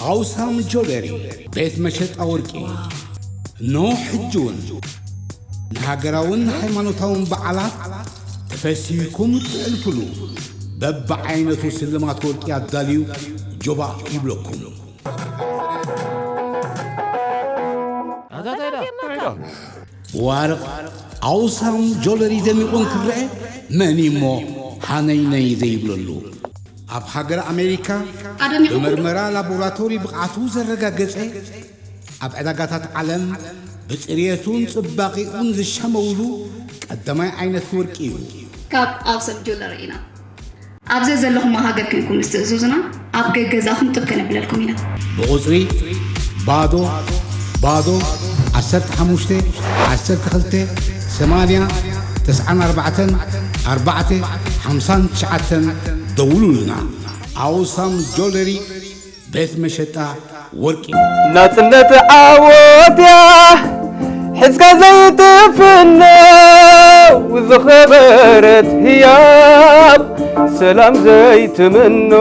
ኣውሳም ጆለሪ ቤት መሸጣ ወርቂ። ኖ ሕጂ እውን ንሃገራውን ሃይማኖታውን በዓላት ተፈሲህኩም እትሕልፉሉ በብዓይነቱ ስልማት ወርቂ ኣዳልዩ ጆባእ ይብለኩም። ብዋርቕ ኣውሳም ጆለሪ ደሚቑ እንክረአ መን እሞ ሃነይነይ ዘይብለሉ? ኣብ ሃገር ኣሜሪካ ብመርመራ ላቦራቶሪ ብቕዓቱ ዘረጋገጸ፣ ኣብ ዕዳጋታት ዓለም ብጽርየቱን ጽባቒኡን ዝሻመውሉ ቀዳማይ ዓይነት ወርቂ እዩ። ካብ ኣውሰም ጆለሪ ኢና። ኣብ ዘዘለኹሞ ሃገር ኮንኩም ምስ ትእዝዙና ኣብ ገገዛኹም ጥብ ከነብለልኩም ኢና። ብቑጽሪ ባዶ ባዶ ዓሰርተ ሓሙሽተ ዓሰርተ ክልተ ሰማንያ ተስዓን ኣርባዕተን ኣርባዕተ ሓምሳን ትሽዓተን ደውሉልና። ኣውሳም ጆለሪ ቤት መሸጣ ወርቂ። ናጽነት ዓወት እያ ሒዝካ ዘይትፍኖ ዝኸበረት ህያብ ሰላም ዘይትምኖ።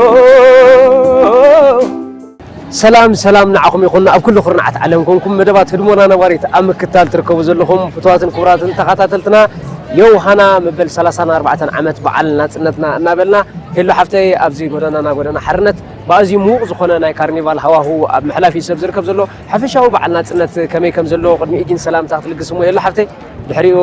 ሰላም ሰላም ንዓኹም ይኹን ኣብ ኩሉ ኩርናዓት ዓለም ኮንኩም መደባት ህድሞና ነባሪት ኣብ ምክታል ትርከቡ ዘለኹም ፍትዋትን ክቡራትን ተኸታተልትና ዮውሃና መበል ሰላሳን ኣርባዕተን ዓመት በዓል ናጽነትና እናበልና ሄሎ ሓፍተይ ኣብዚ ጎደናና ጎደና ሓርነት ብኣዝዩ ምዉቕ ዝኾነ ናይ ካርኒቫል ሃዋሁ ኣብ ምሕላፍ እዩ ሰብ ዝርከብ ዘሎ። ሓፈሻዊ በዓል ናጽነት ከመይ ከም ዘሎ ቅድሚኡ ግን ሰላምታ ክትልግስ እሞ ሄሎ ሓፍተይ ድሕሪኡ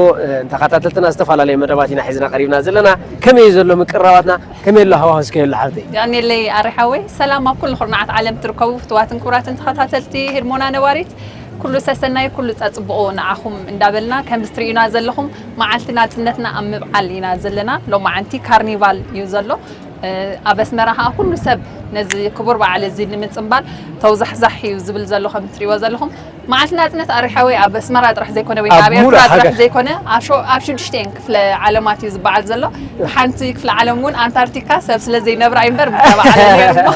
ንተኸታተልትና ዝተፈላለየ መደባት ኢና ሒዝና ቀሪብና ዘለና። ከመይ እዩ ዘሎ ምቅርራባትና? ከመይ ኣሎ ሃዋሁ እስከ ሄሎ ሓፍተይ? የቐንየለይ ኣሪ ሓወይ። ሰላም ኣብ ኩሉ ኩርናዓት ዓለም ትርከቡ ፍትዋትን ክቡራትን ተኸታተልቲ ህድሞና ነባሪት ኩሉ ሰሰናይ ኩሉ ጸጽብቑ ንዓኹም እንዳበልና ከምዚ ትርእዩና ዘለኹም መዓልቲ ናጽነትና ኣብ ምብዓል ኢና ዘለና። ሎማዓንቲ ካርኒቫል እዩ ዘሎ። ኣብ ኣስመራ ከዓ ኩሉ ሰብ ነዚ ክቡር በዓል እዚ ንምጽንባል ተውዛሕዛሕ እዩ ዝብል ዘሎ ከም ትሪእዎ ዘለኹም። መዓልቲ ናጽነት ኣሪ ሓወይ ኣብ ኣስመራ ጥራሕ ዘይኮነ ወይ ኣብ ኣብ ኤርትራ ጥራሕ ዘይኮነ ኣብ ሽዱሽቲኤን ክፍለ ዓለማት እዩ ዝበዓል ዘሎ። ሓንቲ ክፍለ ዓለም እውን ኣንታርክቲካ ሰብ ስለ ዘይነብራ እዩ እምበር ምተበዓለ ነይሩ እሞ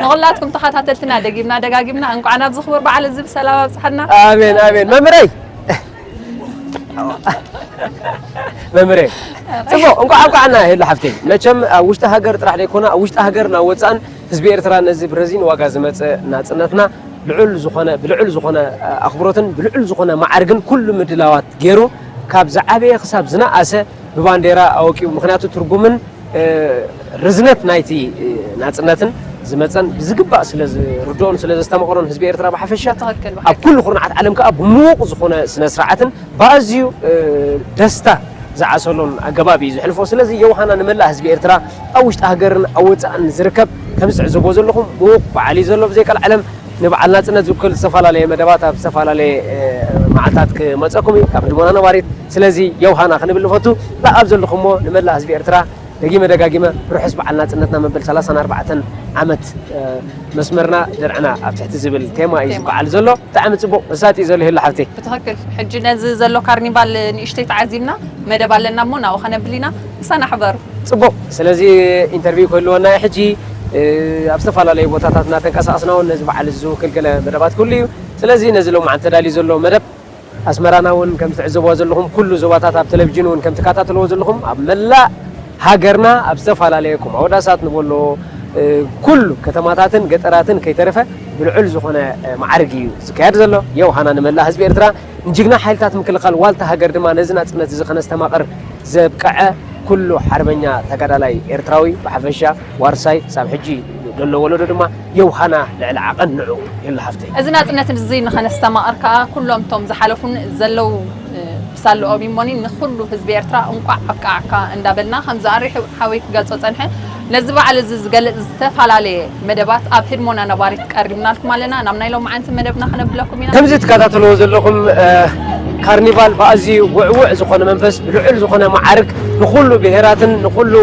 ንኹላትኩም ተኸታተልትና ደጊምና ደጋጊምና እንቋዕ ናብዚ ክቡር በዓል እዚ ብሰላም ኣብጽሓና። ኣሜን ኣሜን መምህረይ መምህረይ ጽቡቕ እንኳዕ እንኳዕ እና ሄሎ ሓፍተይ መቸም ኣብ ውሽጢ ሃገር ጥራሕ ዘይኮነ ኣብ ውሽጢ ሃገር ናብ ወፃእን ህዝቢ ኤርትራ ነዚ ብረዚን ዋጋ ዝመፀ ናፅነትና ልዑል ዝኾነ ብልዑል ዝኾነ ኣኽብሮትን ብልዑል ዝኾነ መዓርግን ኩሉ ምድላዋት ገይሩ ካብ ዝዓበየ ክሳብ ዝነኣሰ ብባንዴራ ኣወቂቡ ምክንያቱ ትርጉምን ርዝነት ናይቲ ናፅነትን ዝመፀን ብዝግባእ ስለ ዝርድኦን ስለ ዘስተማቕሮን ህዝቢ ኤርትራ ብሓፈሻ ኣብ ኩሉ ኩርናዓት ዓለም ከዓ ብምዉቕ ዝኾነ ስነ ስርዓትን ብኣዝዩ ደስታ ዝዓሰሎን ኣገባብ እዩ ዘሕልፎ። ስለዚ የውሃና ንመላእ ህዝቢ ኤርትራ ኣብ ውሽጢ ሃገርን ኣብ ወፃእን ዝርከብ ከምዚ ትዕዘብዎ ዘለኹም ምዉቕ በዓል እዩ ዘሎ። ብዘይ ቀልዓለም ንበዓል ናፅነት ዝውክል ዝተፈላለየ መደባት ኣብ ዝተፈላለየ መዓልታት ክመፀኩም እዩ ካብ ህድሞና ነባሪት። ስለዚ የውሃና ክንብል ንፈቱ። ኣብ ዘለኹሞ ንመላእ ህዝቢ ኤርትራ ደጊመ ደጋጊመ ርሑስ በዓል ናጽነትና መበል ሰላሳን ኣርባዕተን ዓመት መስመርና ደርዕና ኣብ ትሕቲ ዝብል ቴማ እዩ ዝበዓል ዘሎ። ብጣዕሚ ጽቡቕ መሳጢ እዩ ዘሎ ሄሉ ሓብተይ። ብትኽክል ሕጂ ነዚ ዘሎ ካርኒቫል ንእሽተይ ተዓዚብና መደብ ኣለና እሞ ናብኡ ከነብል ኢና። ምሳና ሕበሩ። ጽቡቕ ስለዚ ኢንተርቪው ክህልወና እዩ ሕጂ ኣብ ዝተፈላለዩ ቦታታት እናተንቀሳቐስና እውን ነዚ በዓል እዚ ዝውክል ገለ መደባት ክህሉ እዩ። ስለዚ ነዚ ሎማዓንቲ ተዳልዩ ዘሎ መደብ ኣስመራና እውን ከም ትዕዘብዎ ዘለኹም ኩሉ ዞባታት ኣብ ቴሌቪዥን እውን ከም ትከታተልዎ ዘለኹም ኣብ መላእ ሃገርና ኣብ ዝተፈላለየ ከም ኣወዳሳት ንበሎ ኩሉ ከተማታትን ገጠራትን ከይተረፈ ብልዑል ዝኾነ ማዕርግ እዩ ዝካየድ ዘሎ። የውሃና ንመላእ ህዝቢ ኤርትራ ንጅግና ሓይልታት ምክልኻል ዋልታ ሃገር ድማ ነዚ ናጽነት እዚ ከነስተማቕር ዘብቀዐ ኩሉ ሓርበኛ ተጋዳላይ ኤርትራዊ ብሓፈሻ ዋርሳይ ክሳብ ሕጂ ዘሎ ወለዶ ድማ የውሃና ልዕሊ ዓቐን ንዑ የሉ ሓፍተይ። እዚ ናጽነት እዚ ንኸነስተማቕር ከኣ ኩሎም እቶም ዝሓለፉን ዘለዉ ብሳልኦም እሞኒ ንኹሉ ህዝቢ ኤርትራ እንቋዕ ኣብቅዓካ እንዳበልና ከምዚ ኣሪ ሓወይ ክገልጾ ጸንሐ ነዚ በዓል እዚ ዝገልጽ ዝተፈላለየ መደባት ኣብ ህድሞና ነባሪት ቀሪብናልኩም ኣለና። ናብ ናይ ሎማዓንቲ መደብና ከነብለኩም ኢና። ከምዚ ትከታተልዎ ዘለኹም ካርኒቫል ብኣዝዩ ውዕውዕ ዝኾነ መንፈስ ብልዑል ዝኾነ መዓርግ ንኹሉ ብሄራትን ንኹሉ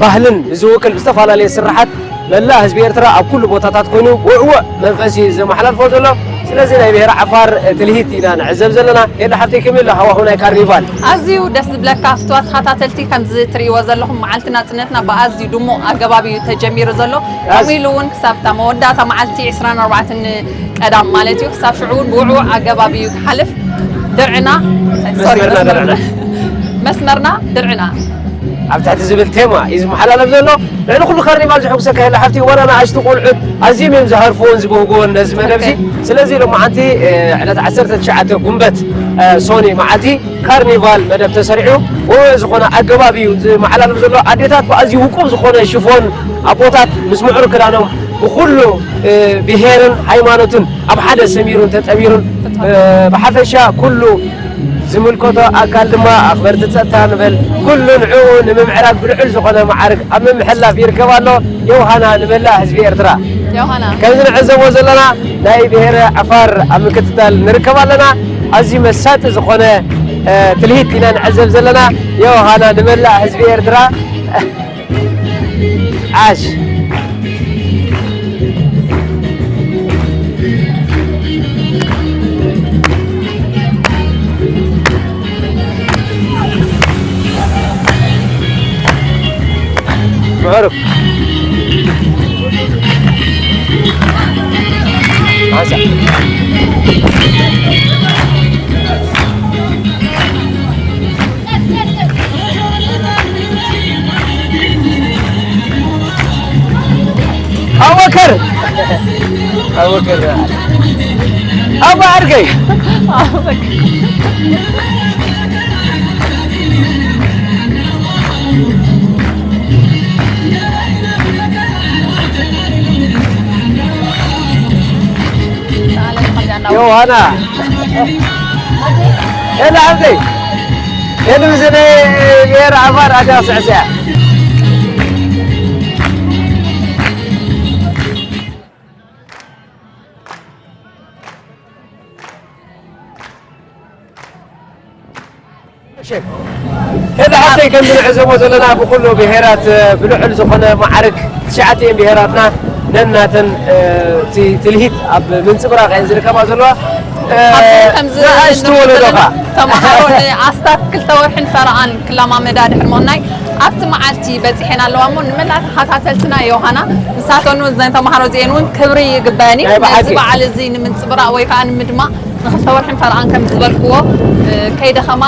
ባህልን ብዝውክል ብዝተፈላለየ ስርሓት መላእ ህዝቢ ኤርትራ ኣብ ኩሉ ቦታታት ኮይኑ ውዕውዕ መንፈስ እዩ ዘመሓላልፎ ዘሎ። ስለዚ ናይ ብሄረ ዓፋር ትልሂት ኢና ንዕዘብ ዘለና። ኤላ ሓፍተይ ከመይ ኣሎ ሃዋሁ ናይ ካርኒቫል? ኣዝዩ ደስ ዝብለካ ፍትዋት ተኸታተልቲ ከምዚ ትርእይዎ ዘለኹም መዓልቲ ናጽነትና ብኣዝዩ ድሙቕ ኣገባብ እዩ ተጀሚሩ ዘሎ። ከምኡ ኢሉ እውን ክሳብ እታ መወዳእታ መዓልቲ ዕስራን ኣርባዕተን ቀዳም ማለት እዩ። ክሳብ ሽዑ እውን ብውዕውዕ ኣገባብ እዩ ክሓልፍ። ድርዕና መስመርና ድርዕና ኣብ ትሕቲ ዝብል ቴማ እዩ ዝመሓላለፍ ዘሎ። ልዕሊ ኩሉ ካርኒቫል ዝሕጉሰካ የለ ሓፍቲ፣ ዋላ ንኣሽቱ ቆልዑት ኣዝዮም እዮም ዝሃርፍዎን ዝብህግዎን ነዚ መደብ እዚ። ኦኬ። ስለዚ ሎማዓንቲ፣ እ፣ ዕለት ዓሰርተ ትሽዓተ ጉንበት፣ እ፣ ሶኒ መዓልቲ ካርኒቫል መደብ ተሰሪዑ፣ ብውዕእ ዝኾነ ኣገባብ እዩ ዝመሓላለፍ ዘሎ። ኣዴታት ብኣዝዩ ውቁብ ዝኾነ ሽፎን፣ ኣቦታት ምስ ምዕሩግ ክዳኖም ብኹሉ፣ እ፣ ብሄርን ሃይማኖትን ኣብ ሓደ ሰሚሩን ተጠሚሩን፣ እ፣ ብሓፈሻ ኩሉ ዝምልከቶ ኣካል ድማ ኣኽበርቲ ጸጥታ ንበል፣ ኩሉ ንዕኡ ንምምዕራግ ብልዑል ዝኾነ መዓርግ ኣብ ምምሕልላፍ ይርከብ ኣሎ። ዮሃና ንመላእ ህዝቢ ኤርትራ። ዮሃና። ከምዚ ንዕዘቦ ዘለና ናይ ብሄረ ዓፋር ኣብ ምክትታል ንርከብ ኣለና። ኣዝዩ መሳጢ ዝኾነ፣ እ፣ ትልሂት ኢና ንዕዘብ ዘለና። ዮሃና ንመላእ ህዝቢ ኤርትራ። ዓሽ። ምዕሩግ። ዓሳ። ኣቡበከር። ኣቡበከር። ኣባ ዓርከይ። ዮሃና። ኤላ ሓብተይ። ኤሉ ዝነ ብሄር ዓፋር ኣዳ ስዕስያ። ሄሎ ሓፍተይ፣ ከምዚ ንዕዘቦ ዘለና ብኩሉ ብሄራት፣ እ፣ ብልዑል ዝኾነ መዓርግ ትሽዓቲኤን ብሄራትና ነናተን፣ እ፣ እቲ ትልሂት ኣብ ምንጽብራቕ እየን ዝርከባ ዘለዋ። እ፣ ኣብዚ ከምዚ ንኣሽቱ ንሪኦ ወለዶ ዘለና ኸኣ። ተምሃሮ ንኣስታት ክልተ ወርሕን ፈረቓን ክለማመዳ ድሕሪ ምቕናይ ኣብቲ መዓልቲ በጺሐን ኣለዋ እሞ ንመላእ ተኸታተልትና ዮሃና ንሳተን እውን እዘን ተምሃሮ እዚኤን እውን ክብሪ ይግበአን እዩ። ናይ ብሓቂ። ነዚ በዓል እዚ ንምንጽብራቕ ወይ ከኣ ንምድማቕ ንክልተ ወርሕን ፈረቓን ከም ዝበልክዎ፣ እ፣ ከይደኸማ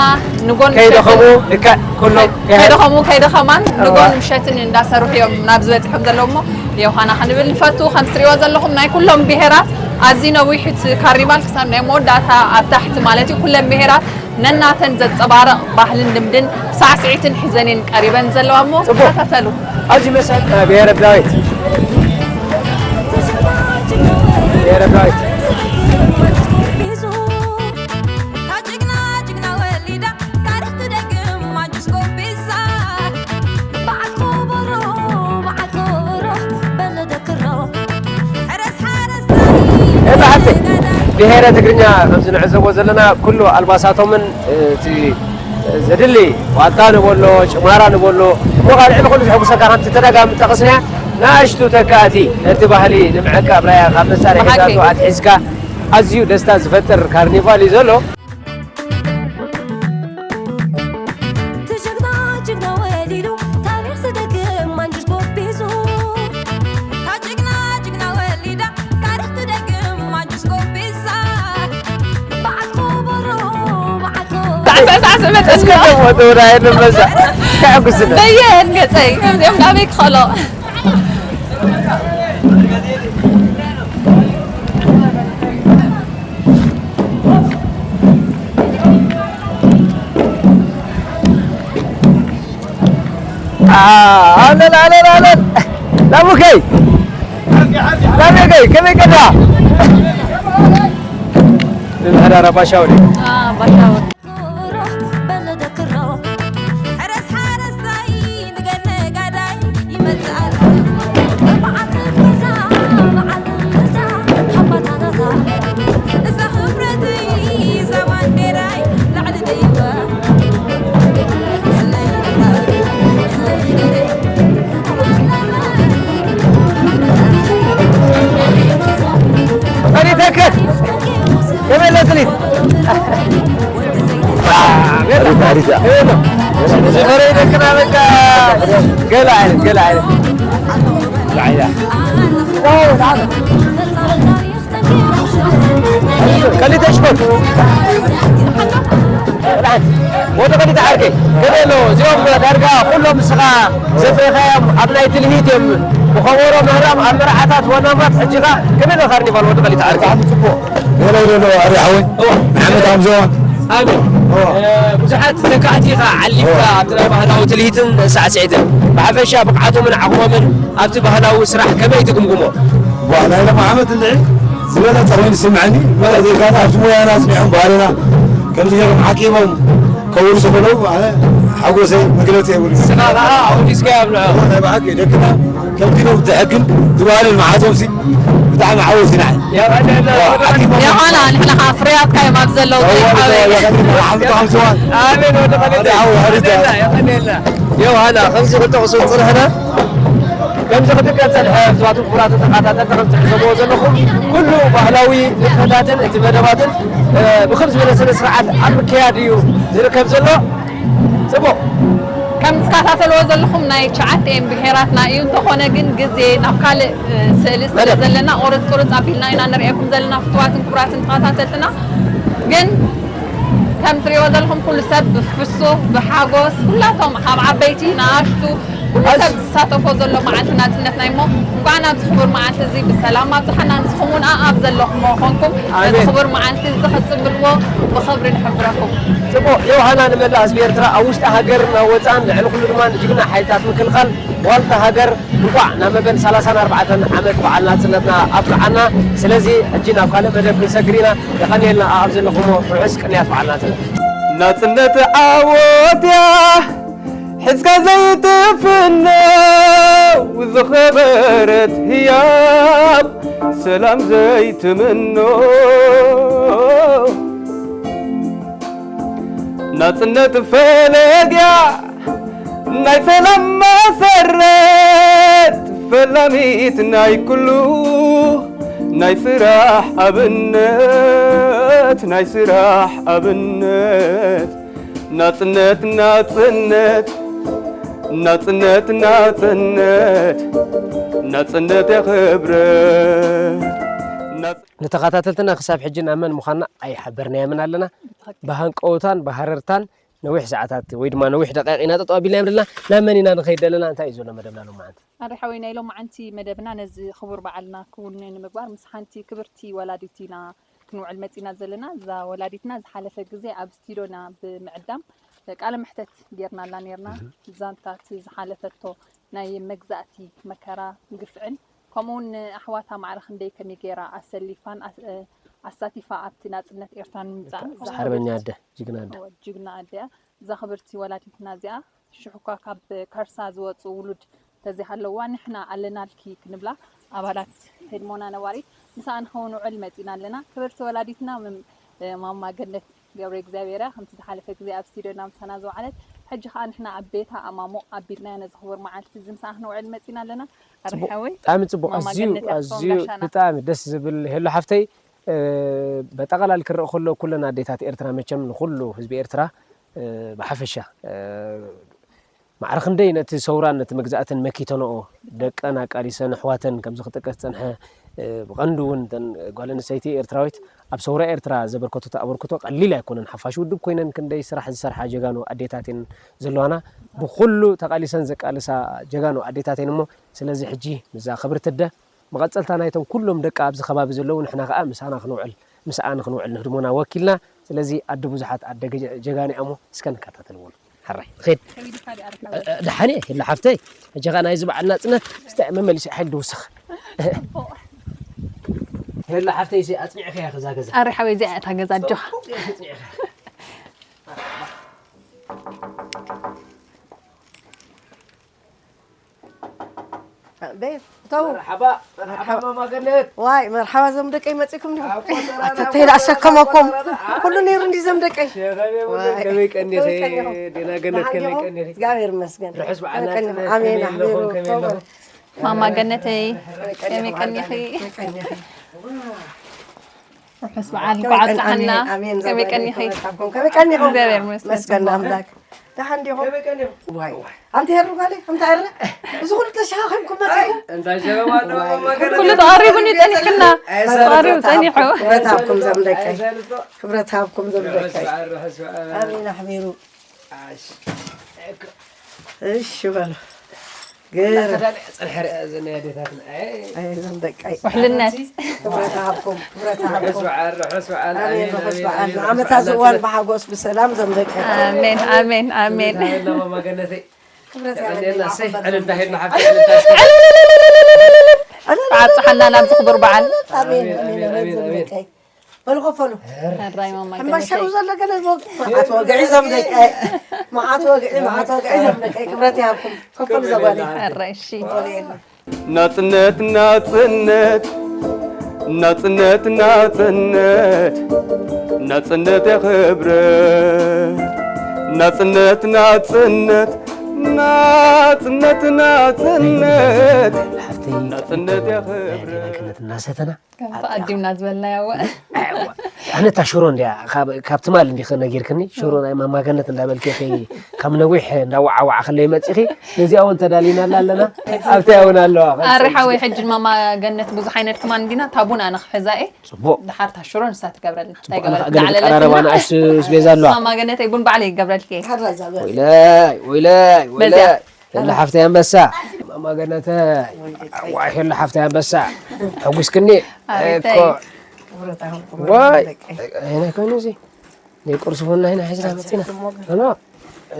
ንጎን ከይደኸሙ፣ ምሸትን ልክዕ፣ ኩሎም ከይ-፣ ከይሃ-፣ ከይደኸሙ፣ ከይደኸማን እዋ። ንጎን ምሸትን እንዳሰርሑ እዮም ናብ ዝበጽሑ ዘለዉ እሞ፣ ዮሃና ክንብል ንፈቱ። ከም ትሪእዎ ዘለኹም ናይ ኩሎም ብሄራት ኣዝዩ ነዊሕ እቲ ካርኒቫል ክሳብ ናይ መወዳእታ ኣብ ታሕቲ ማለት እዩ። ኩለን ብሄራት ነናተን ዘንጸባርቕ ባህልን ልምድን ሳዕስዒትን ሒዘን እየን ቀሪበን ዘለዋ እሞ ጽቡቕ። ተኸታተሉ። ኣብዚ መሰል፣ እ፣ ብሄረ ዳዊት። ብሄረ ዳዊት። ኤላ ሓፍተይ፣ ብሄረ ትግርኛ ከምዚ ንዕዘቦ ዘለና ኩሉ ኣልባሳቶምን፣ እ፣ እቲ ዘድሊ ዋጣ ንበሎ፣ ጭማራ ንበሎ፣ እሞ ካልእ ልዕሊ ኩሉ ዘሐጉሰካ ከምቲ ተደጋሚ ጠቕስናያ፣ ንኣሽቱ ተካእቲ ነቲ ባህሊ ንምዕቃብ ራያ ካብ መሳርሒታቱ ብሓቂ። ኣትሒዝካ ኣዝዩ ደስታ ዝፈጥር ካርኒቫል እዩ ዘሎ። እቲ ጅግና ጅግና ወሊዱ ታሪኽ ዝደግም ማንጁስ ጎቢዙ። እታ ጅግና ጅግና ወሊዳ ታሪኽ ትደግም ማንጁስ ጎቢዛ። በዓል ኮቦሮ፣ በዓል ኮቦሮ። ሳዕሳዕ ሳዕስዕ መጠን እስከ ነው። ደሞ ተወዳይ ንመዛ። ከዕጉስና። በየን ገጸይ፣ ከምዚኦም ናበይ ክኸሎ። ኣለል፣ ኣለል፣ ኣለል። ላሙከይ። ላሙከይ፣ ከመይ ቀዳ? ንምሕዳራ ባሻውሪ። አ፣ ባሻውሪ። በለ ደክሮ፣ ሕረስ ሓረስታይ፣ ንገለ ጋዳይ ይመጽእ ኣሎ። በዓል መዛ፣ በዓል መዛ፣ ሓባታታታ። እዛ ክብረተይ፣ እዛ ባንዴራይ፣ ላዕሊ ደይባ። ፈሪተከ ከመይ ኣሎ ጥሪት? ኣሪፍ፣ ኣሪፍ እያ። ዝፈረይ ደቅና በቃ ገለ ዓይነት፣ ገለ ዓይነት። ቀሊተ ሽኮር። ወዲ ክልተ ዓርከይ ከመይ ኣሎ? እዚኦም ዳርጋ ኩሎም ንስኻ ዘፍረኻዮም ኣብ ናይ ትልሂት እዮም። ብኸበሮ ምህራም ኣብ መርዓታት ወናማት ሕጂ ኸኣ ከመይ ኣሎ ካርኒቫል ወዲ ክልተ ዓርከይ? ብጣዕሚ ጽቡቕ። ሄሎ ሄሎ ሄሎ ኣሪ ሓወይ። እዎ። ንዓመት ኣምዞ። ኣሜን። እዎ። እ፣ ብዙሓት ተካእቲ ኢኻ ዓሊምካ ኣብቲ ናይ ባህላዊ ትልሂትን ሳዕስዒትን። ብሓፈሻ ብቕዓቶምን ዓቕሞምን ኣብቲ ባህላዊ ስራሕ ከመይ ትግምግሞ? ዋ፣ ናይ ሎም ዓመት እንድዒ ዝበለጸ ኮይኑ ይስምዐኒ። ማለት ዘይካና ኣብቲ ሞያና ኣጽኒሖም ባህልና ከምዚ ገይሮም ዓቂቦም ከውርሱ ከለዉ ኣነ ሓጎሰይ መግለጺ የብሉን። ንስኻ ኸኣ ኣውዲስካዮ ኣብ ንዕኦም። ናይ ብሓቂ ደቅና ከምዚ ኢሎም ዝሕግን ዝባህልን መዓዞምሲ ብጣዕሚ ዓወት ኢና። የቐንየልና። ዋ፣ ዓቂቦም ዮሃና፣ ንሕና ኸኣ ፍርያትካ እዮም ኣብ ዘለዉ። ዋ፣ ዋ፣ ዋ፣ ዋ፣ ዓመት ኣምስዋን። ኣሜን፣ ወዲ ኸሊል። ዓው፣ ዓው፣ የቐንየልና፣ የቐንየልና። ዮሃና፣ ከምዚ ክጠቕሱ ዝጸንሕና፣ ከምዚ ክጥቀም ዝጸንሐ፣ ክቡራትን ክቡራትን ተኸታተልቲ፣ ከም ትዕዘብዎ ዘለኹም፣ ኩሉ ባህላዊ ንጥፈታትን እቲ መደባትን፣ እ፣ ብኸም ዝበለ ስነ ስርዓት ኣብ ምክያድ እዩ ዝርከብ ዘሎ። ጽቡቕ። ከም ትከታተልዎ ዘለኹም፣ ናይ ትሽዓቲኤን ብሄራትና እዩ። እንተኾነ ግን፣ ግዜ ናብ ካልእ፣ እ፣ ስእሊ ስለ መደብ። ዘለና፣ ቁርጽ ቁርጽ ኣቢልና ኢና ንርእየኩም ዘለና፣ ፍቱዋትን ክቡራትን ተኸታተልትና። ግን ከም ትርእይዎ ዘለኹም፣ ኩሉ ሰብ ብፍሱህ፣ ብሓጎስ፣ ኩላቶም ካብ ዓበይቲ ንኣሽቱ፣ ኩሉ ሰብ ዝሳተፎ ዘሎ መዓልቲ ናጽነትና እዩ እሞ፣ እንኳዕ ናብዚ ክቡር መዓልቲ እዚ ብሰላም ኣብጽሓና። ንስኹም እውን ኣኣብ ዘለኹሞ ኮንኩም፣ ነዚ ኣሜን። ክቡር መዓልቲ እዚ ክትጽንብልዎ ብኽብሪ ንሕብረኩም። ጽቡቕ ዮሃና፣ ንመላእ ህዝቢ ኤርትራ ኣብ ውሽጢ ሃገርን ኣብ ወጻእን፣ ልዕሊ ኩሉ ድማ ንጅግና ሓይልታት ምክልኻል ዋልታ ሃገር እንኳዕ ናብ መበል ሰላሳን ኣርባዕተን ዓመት በዓል ናጽነትና ኣብቅዓና። ስለዚ ሕጂ ናብ ካልእ መደብ ክንሰግር ኢና። የቐንየልና ኣኣብ ዘለኹሞ ርሑስ ቅንያት በዓል ናጽነት። ናጽነት ዓወት እያ ሒዝካ ዘይትፍኖ፣ ዝኸበረት ህያብ ሰላም ዘይትምኖ። ናጽነት ፈለግያ ናይ ሰላም መሰረት፣ ፈላሚት ናይ ኩሉ ናይ ስራሕ ኣብነት፣ ናይ ስራሕ ኣብነት። ናጽነት፣ ናጽነት፣ ናጽነት፣ ናጽነት፣ ናጽነት የኽብረት። ናጽ- ንተኸታተልትና ክሳብ ሕጂ ናብ መን ምዃንና ኣይሓበርናዮምን ኣለና። ብትኽክል። ብሃንቀውታን ብሃረርታን ነዊሕ ሰዓታት ወይ ድማ ነዊሕ ደቃይቕ ኢና ጠጠው ኣቢልና እዮም ዘለና። ናብ መን ኢና ንኸይድ ዘለና? እንታይ እዩ ዘሎ መደብና ሎማዓንቲ? ኣረ ሓወይ፣ ናይ ሎማዓንቲ መደብና ነዚ ክቡር በዓልና ክውንዮ ንምግባር ምስ ሓንቲ ክብርቲ ወላዲት ኢና ክንውዕል መጺና ዘለና። እዛ ወላዲትና ዝሓለፈ ግዜ ኣብ ስቱዲዮና ብምዕዳም ቃለ መሕተት ጌርናላ ኔርና። እህ። ዛንታ እቲ ዝሓለፈቶ ናይ መግዛእቲ መከራ፣ ግፍዕን፣ ከምኡ እውን ንኣሕዋታ ማዕረ ክንደይ ከመይ ጌራ ኣሰሊፋን ኣስ-፣ እ፣ ኣሳቲፋ ኣብቲ ናጽነት ኤርትራ ንምምጻእ እዛ ሓርበኛ ክብርቲ ኣደ፣ ጅግና ኣደ። እወ፣ ጅግና ኣደ እያ። እዛ ክብርቲ ወላዲትና እዚኣ ሽሕኳ ካብ ከርሳ ዝወጹ ውሉድ እንተዘይሃለዋ፣ ንሕና ኣለናልኪ ክንብላ ኣባላት ህድሞና ነባሪት ምሳኣ ንኸውንዕል መጺና ኣለና። ክብርቲ ወላዲትና መም-፣ ማማ ገነት ገብረ እግዚኣብሔር እያ፣ ከምቲ ዝሓለፈ ግዜ ኣብ ስቱዲዮና ምሳና ዝወዓለት። ሕጂ ከኣ ንሕና ኣብ ቤታ ኣማሙቕ ኣቢልናዮ ነዚ ክቡር መዓልቲ እዚ ምሳኣ ክንውዕል መጺና ኣለና። ኣረ ጽቡቕ፣ ሓወይ፣ ብጣዕሚ ጽቡቕ። ማማ ኣዝዩ፣ ገነት እያ ኣዝዩ ትኸውን ጋሻና። ብጣዕሚ ደስ ዝብል ሄሎ ሓፍተይ። እ፣ በጠቓላሊ ክረእ ከሎ ኩለን ኣዴታት ኤርትራ መቸም ንኹሉ ህዝቢ ኤርትራ፣ እ፣ ብሓፈሻ፣ እ፣ ማዕረ ክንደይ ነቲ ሰውራን ነቲ መግዛእትን መኪተንኦ፣ ደቀን ኣቃሊሰን፣ ኣሕዋተን ከምዚ ክጥቀስ ዝጸንሐ፣ እ፣ ብቐንዱ እውን እተን ጓል ኣንስተይቲ ኤርትራዊት ኣብ ሰውራ ኤርትራ ዘበርከቱት ኣበርክቶ ቀሊል ኣይኮነን። ሓፋሽ ውድብ ኮይነን ክንደይ ስራሕ ዝሰርሓ ጀጋኑ ኣዴታት እየን ዘለዋና። ብኹሉ ተቓሊሰን ዘቃልሳ ጀጋኑ ኣዴታት እየን እሞ፣ ስለዚ ሕጂ ምስዛ ክብርቲ ኣደ መቐጸልታ ናይቶም ኩሎም ደቂ ኣብዚ ከባቢ ዘለዉ ንሕና ከኣ ምሳና ክንውዕል፣ ምስኣ ንኽንውዕል ንህድሞና ወኪልና። ስለዚ ኣደ ብዙሓት ኣደ ገ-፣ ጀጋኑ እያ እሞ እስከ ንከታተልዎ። ሕራይ፣ ንኸይድ። ከቢድካ ድኣ ኣርካቢ። እ፣ እ፣ ደሓን እየ፣ ሄሎ ሓፍተይ። ሕጂ ኸኣ ናይዚ በዓል ናጽነት፣ እስቲ መመሊሰ ሓይል ድውስኽ። ጽቡቕ። ሄሎ ሓፍተይ፣ እዚ ኣጽኒዕካያ ከዛ ገዛ። ኣረ ሓወይ፣ እዚኣ እታ ገዛ ኣጆኻ። ጽቡቕ እያ ኣጽኒዕካ። ቤት፣ እተው። መርሓባ፣ መርሓባ መርሓባ። ማማ ገነት። ዋይ፣ መርሓባ፣ ዞም ደቀይ መጺእኩም ዲኹም? ኣብ ቆጸራና፣ ኣተተይ ደኣ ኣብ ኣሸከመኩም። ቆጸራና። ኩሉ ነይሩ እንዲ ዞም ደቀይ። ሸኸም የብሉን። ዋይ። ከመይ ቀኒኺ? ከመይ ቀኒኹም? ዴና ገነት፣ ደሓን ከመይ ዲኹም? ቀኒኺ? እግዚኣብሔር ይመስገን። ርሑስ በዓል ከመይ ቀኒኹም? ናጽነት፣ ኣሜን፣ ከመይ ኣለኹም? ኣሕቢሩ። ከመይ ተው። ኣለኹም? ማማ ገነተይ፣ ከመይ ቀኒኹም? ከመይ ቀኒኺ? ርሑስ በዓል፣ ከመይ እንኳዕ ቀን-፣ ኣብጽሓና። ኣሜን፣ ኣሜን። ከመይ ቀኒኺ? ከመይ ቀኒኹም? ከመይ ቀኒኹም? እግዚኣብሔር ይመስገን። መስገን ኣምላክ። ደሓን ዲኹም? ከመይ ቀኒኹም? ዋይ። ኣንቲ ሄሩ ጋሌ፣ ኣንቲ ሄረ? እዚ ኩሉ ተሸኻኺምኩም መጺኹም? እንታይ ሸኸማ ኣለዎ? ዋይ። መገረድ ኩሉ ተቐሪቡ እንዩ ጸኒሕና። ኣይ፣ ተቐሪቡ ጸኒሑ። ክብረት ሃብኩም ዘምደቀይ። ኣይ፣ ዘልጦ። ክብረት ሃብኩም ርሑስ ዘምደቀይ። በዓል፣ ርሑስ በዓል። ኣሜን ኣሕቢሩ። ኣሽ። እሺ በሉ። ገረ። ተዳለ ጸንሐ ርኣ ዘነ ኣዴታትና። ኣይ። ኣይ ዘምደቀይ። ውሕልነት። ክብረት ሃብኩም፣ ክብረት ርሑስ ሃብኩም። በዓል፣ ርሑስ በዓል። ኣሜን ኣሜን፣ ርሑስ ኣሜን፣ በዓል። ርሑስ ንዓመታ በዓል። ዝዋል ብሓጎስ ብሰላም ዘምደቀይ። ኣሜን ኣሜን ኣሜን። ክብረት ሃበልና ማማ ገነተይ። ክብረት የቐንየልና፣ ያቐንየልና፣ ሰይ፣ ክበር ዕልልታ ሄድና ዘምደቀይ። ሓብቲ፣ ዕልልታ። ዕልልልልልልልልል። ብዓብጽሓና ናብዚ ክቡር በዓል። ኣሜን፣ ኣሜን፣ ኣሜን፣ ኣሜን ኣሜን፣ ኣሜን ኣሜን። ዘምደቀይ። በሉ ከፈሉ። ሕራይ ማማ ሕምባሻ ገነተይ። ሩ ዘሎ ገለ ሞ-፣ መዓት ወግዒ ዞም ደቀይ። መዓት ወግዒ፣ መዓት ወግዒ ዞም ደቀይ። ክብረት ይሃብኩም። ከፈሉ ዘጓሊ። ሕራይ እሺ። ናጽነት ናጽነት ናጽነት ናጽነት ናጽነት የኽብረ ናጽነት ናጽነት ናጽነት ናጽነት ሓፍተይ ናጽነት የኽብረ ገነት እናሰተና ከም ተቐዲምና ዝበልናዮ እወ። ኣነ እታ ሽሮ እንድያ ካብ- ካብ ትማል እንዲኸ ነጊርክኒ ሽሮ ናይ ማማገነት እንዳበልኪ ኢኺ ካብ ነዊሕ እንዳወዓዋዕ ከለይ መፂኺ ነዚኣ እውን ተዳሊናላ ኣለና ኣብቲያ እውን ኣለዋ ኣረ ሓወይ ሕጂ ማማ ገነት ብዙሕ ዓይነት ክማን እንዲና እታ ቡን ኣነ ክሕዛ እየ ጽቡቅ ድሓር እታ ሽሮ ንሳ ትገብረልና እንታይ ገበረት ገለ ዝቀራረባ ንኣሽቱ ስቤዛ ኣለዋ ማማ ገነተይ ቡን ባዕለይ ይገብረልኪ እየ ወይለይ ወይለይ በዚያ ወይለይ ሄሎ ሓፍተይ ኣንበሳ ማማ ገነተይ ኣዋይ ሄሎ ሓፍተይ ኣንበሳ ሕጉስክኒ ኣቤተይ እኮ ዋይ ኣይነ ኮይኑ እዚ ናይ ቁርሲ ቡና ኢና ሒዝና መፂና ኖ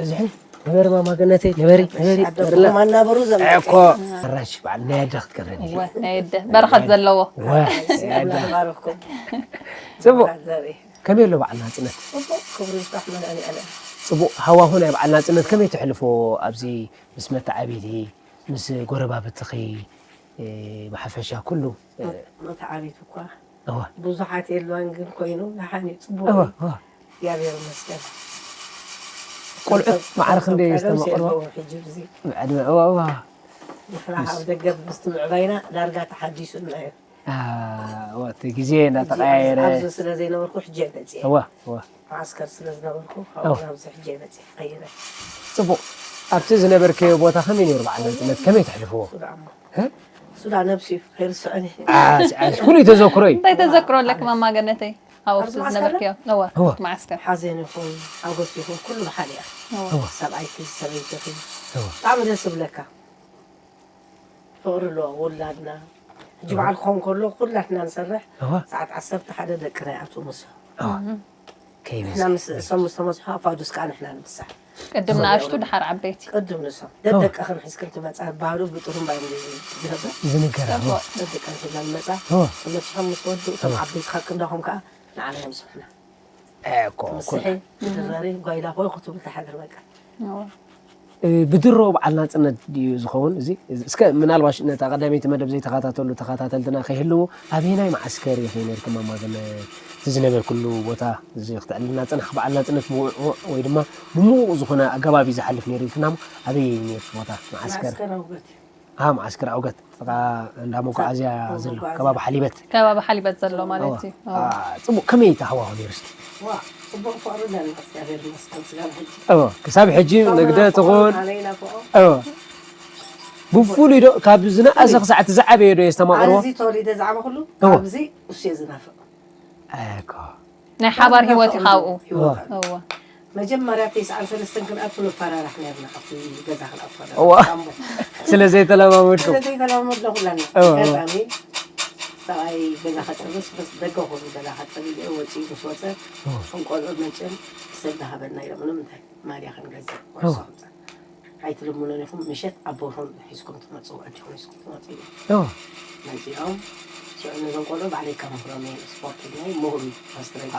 እዚ ንበሪ ማማ ገነተይ ንበሪ ንበሪ ንበርላ ኣናበሩ ዘሎ እኮ ኣራሽ በዓል ናይ ኣደ ክትገብረኒ እወ ናይ ኣደ በረኸት ዘለዎ ወ ናይ ኣደ ባረኩም ጽቡቅ ዘርኢ ከመይ ኣሎ በዓል ናፅነት ጽቡቅ ክብሪ ይስራሕ መድኃኒዓለም ጽቡቅ ሃዋሁ ናይ በዓል ናፅነት ከመይ ተሕልፎ ኣብዚ ምስ መተዓቢቲ ምስ ጎረባብትኺ ብሓፈሻ ኩሉ መተዓቢት እኳ እዋ ብዙሓት የለዋን ግን ኮይኑ ደሓን እዩ ጽቡቅ እዋ እዩ እዋ እግዚኣብሔር ይመስገን ቆልዑት ማዕረ ክንደይ ቀደም ዝተመቕርቦ ሲልኩም ሕጂ ብዚ ብዕድመ እዋ እዋ ንሕና ካብ ደገ ምስ ምዕባይና ዳርጋ ተሓዲሱና እዩ እዋ እቲ ግዜ እናተቐያየረ ኣብዚ ስለ ዘይነበርኩ ሕጂ እየ መፅየ እዋ እዋ መዓስከር ስለ ዝነበርኩ ካብኡ ናብዚ ሕጂ እየ መፅየ ቀይረ ፅቡቕ ኣብቲ ዝነበርከዮ ቦታ ከመይ ነይሩ በዓል ናፅነት ከመይ ተሕልፍዎ ሱዳ እሞ እ? ሱዳ ነብሲ እዩ ከይርስዖን እዩ ኣሽ- ኣሽ- ፍሉይ ተዘክሮ እዩ እንታይ ተዘክሮ ኣለክ ማማ ገነተይ ኣብ ኣብዚ ኦፍስ ማዕስከር ዝነበርክዮ እወ እወ። እቲ ማዓስከር ሓዘን ይኹን ሓጎስ ይኹን ኩሉ ብሓደ እያ እወ። ሰብኣይኪ ሰበይትኺ እወ። ብጣዕሚ ደስ ዝብለካ ፍቕሪ ኣለዎ ውላድና ሕጂ በዓል ክኸውን ከሎ ኩላትና ንሰርሕ እወ። ሰዓት ዓሰርተ ሓደ ደቅና ይኣትዉ ምስ እወ። ከይበዝሕ ንሕና ምስ እሶም ምስ ተመዝሑ ኣፋዱስ ከዓ ንሕና ንምሳሕ ቅድም ንኣሽቱ ድሓር ዓበይቲ ቅድም ንሶም ደደቀኽን ሒዝክን ትመፃ ባህሉ ብጥሩምባ እዮም ዝህብ ዝንገር እወ። ደደቀን ሒዝና ንመፃ እወ። ተመሲሖም ምስ ወዱ እቶም ዓበይቲ ካብ ክንዳኹም ከዓ ንዓና እዮም ዝስሕና እኮ ትምስሒ ትድረሪ ጓይላ ኾይ ክትብል ተሓድር በቃ ብድሮ በዓል ናፅነት ድዩ ዝኸውን እዚ እስከ ምናልባሽ ነታ ቀዳመይቲ መደብ ዘይተኸታተሉ ተኸታተልትና ከይህልዉ ኣበየናይ መዓስከር ኢኺ ነርኪ ማማ ገነት እቲ ዝነበርክሉ ቦታ እዚ ክትዕልልና ፅናሕ በዓል ናፅነት ብውዕውዕ ወይ ድማ ብምዉቕ ዝኾነ ኣገባብ እዩ ዝሓልፍ ነይሩ ኢልክና እሞ ኣበይ ነርኪ ቦታ መዓስከር መዓስከር ኣውገት እዩ ኣ መዓስከር ኣውገት ጥቓ እንዳ መጓዓዝያ ዘሎ ከባቢ ሓሊበት ከባቢ ሓሊበት ዘሎ ማለት እዩ ፅቡቅ ከመይ ተሃዋሁ ነይሩ እስኪ ዋ ፅቡቅ ፍቅሪ ኣለና እግዚኣብሔር ይመስገን ስጋብ ሕጂ እወ ክሳብ ሕጂ ንግደ ትኹን ኣነ ይናፍቆ እወ ብፍሉይ ዶ ካብ ዝነኣሰ ክሳዕ እቲ ዝዓበየ ዶ የስተማቅርዎ ኣዚ ተወሊደ ዝዓበ ኩሉ እወ ካብዚ እሱ እየ ዝናፍቅ ኣኮ ናይ ሓባር ህይወት እዩ ካብኡ ህይወት እወ መጀመርያ ተስዓን ሰለስተን ክንኣቱ ንፈራራሕ ነርና ኣብቲ ገዛ ክንኣቱ ከለና እዋ። ኣምቦ። ስለ ዘይተለማመድኩም። ስለ ዘይተለማመድና ኩላና። እዋ፣ እዋ። ኣጋጣሚ ሰብኣይ ገዛ ከፅርስ በስ ደገ ኮይኑ ገዛ ከፅርስ ኢለ ወፂኡ ምስ ወፀ እዋ። እቶም ቆልዑ መፅኦም ሰብ ዝሃበና ኢሎም ምንም እንታይ ማልያ ክንገዝእ እዋ። ወርሶም ፀ ኣይትልምኑን ኢኹም ምሸት ኣብ በርሆም ሒዝኩም ትመፅኡ ኣዲኹም ሒዝኩም ትመፅኡ ኢሎም እዋ። መፂኦም ሽዑ ነዞም ቆልዑ ባዕለይ ከምህሮም እየ ስፖርት ኢልናይ ምሁር እዩ ፓስትረኛ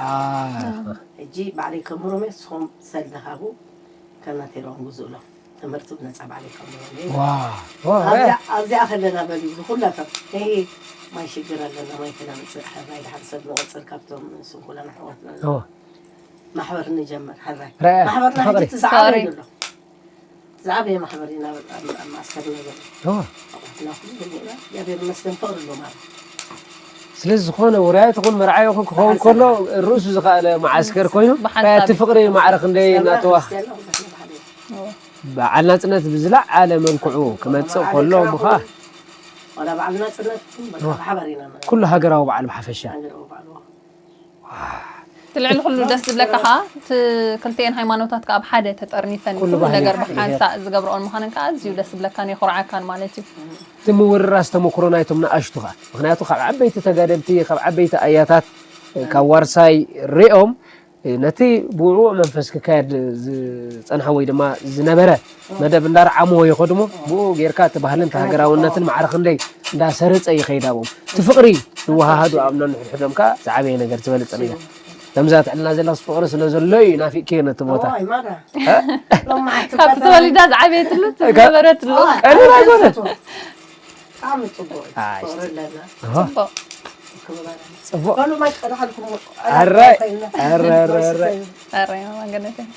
ሕጂ ባዕለይ ከምህሮም እየ ንስኹም ሰልዲ ሃቡ ከናቴራኦም ግዝእሎም ትምህርቲ ብነፃ ባዕለይ ከምህሮም እየ ኣብዚኣ ከለና በል ይብሉ ኩላቶም ይ ማይ ሽግር ኣለና ማይ ከናምፅእ ሕራይ ድሓን ሰብ ንቆፅር ካብቶም ስንኩላን ኣሕዋትና ኣለዉ ማሕበር ንጀምር ሕራይ ማሕበርና ሕጂ ትዛዕበ ይብሎ ዝዓበየ ማሕበር ኢና ኣብ ማእስከርና ዘሎ ኣሕዋትና ኩሉ ጀሚዕና እግዚኣብሔር ይመስገን ፍቅሪ ኣሎ ማለት ስለዚ ዝኾነ ውራያት ይኹን መርዓ ይኹን ክኸውን ከሎ ርእሱ ዝኸኣለ መዓስከር ኮይኑ እቲ ፍቅሪ ማዕረ ክንደይ እናተዋ በዓል ናጽነት ብዝለዓለ መልክዑ ክመጽእ ከሎ ምኻ ዋላ በዓል ናጽነት በቃ ብሓባር ኢና ማለት ኩሉ ሃገራዊ በዓል ብሓፈሻ። ትልዕሊ ኩሉ ደስ ዝብለካ ከዓ እቲ ክልቲኤን ሃይማኖታት ከዓ ኣብ ሓደ ተጠርኒፈን ኩሉ ነገር ብሓንሳእ ዝገብርኦን ምዃነን ከዓ ኣዝዩ ደስ ዝብለካን የኹርዓካን ማለት እዩ። እቲ ምውርራስ ተመክሮ ናይቶም ንኣሽቱ ከዓ ምክንያቱ ካብ ዓበይቲ ተጋደልቲ ካብ ዓበይቲ ኣያታት ካብ ዋርሳይ ሪኦም ነቲ ብውዕዉዕ መንፈስ ክካየድ ዝጸንሐ ወይ ድማ ዝነበረ መደብ እንዳረዓምዎ ይኸዱ እሞ ብኡ ጌርካ እቲ ባህልን እቲ ሃገራውነትን ማዕረ ክንደይ እንዳሰረጸ ይኸይድ ኣብኦም። እቲ ፍቕሪ ዝወሃሃዱ ኣብ ነንሕድሕዶም ከኣ ዝዓበየ ነገር ዝበለጸ ነገር። ከምዛ ትዕልና ዘለኽስ ፍቕሪ ስለ ዘሎ እዩ ናፊቅክዮ ነቲ ቦታ። እዋይ ማራ። እ? ሎማዓንቲ ካብቲ ፈተና ተወሊዳ ዝዓበየትሉ እቲ ካብ ዝነበረትሉ። እዋይ፣ ቀሊል ኣይኮነን። ብጣዕሚ ጽቡቕ እዩ። ኣይ፣ ፍቕሪ ኣለና። እሆ። ጽቡቕ። ጽቡቕ። በሉ ማይ ቀዳሓልኩም። ኣረ፣ ኣረ፣ ኣረ፣ ኣረ። ኣረ፣ ማማ ገነተይ።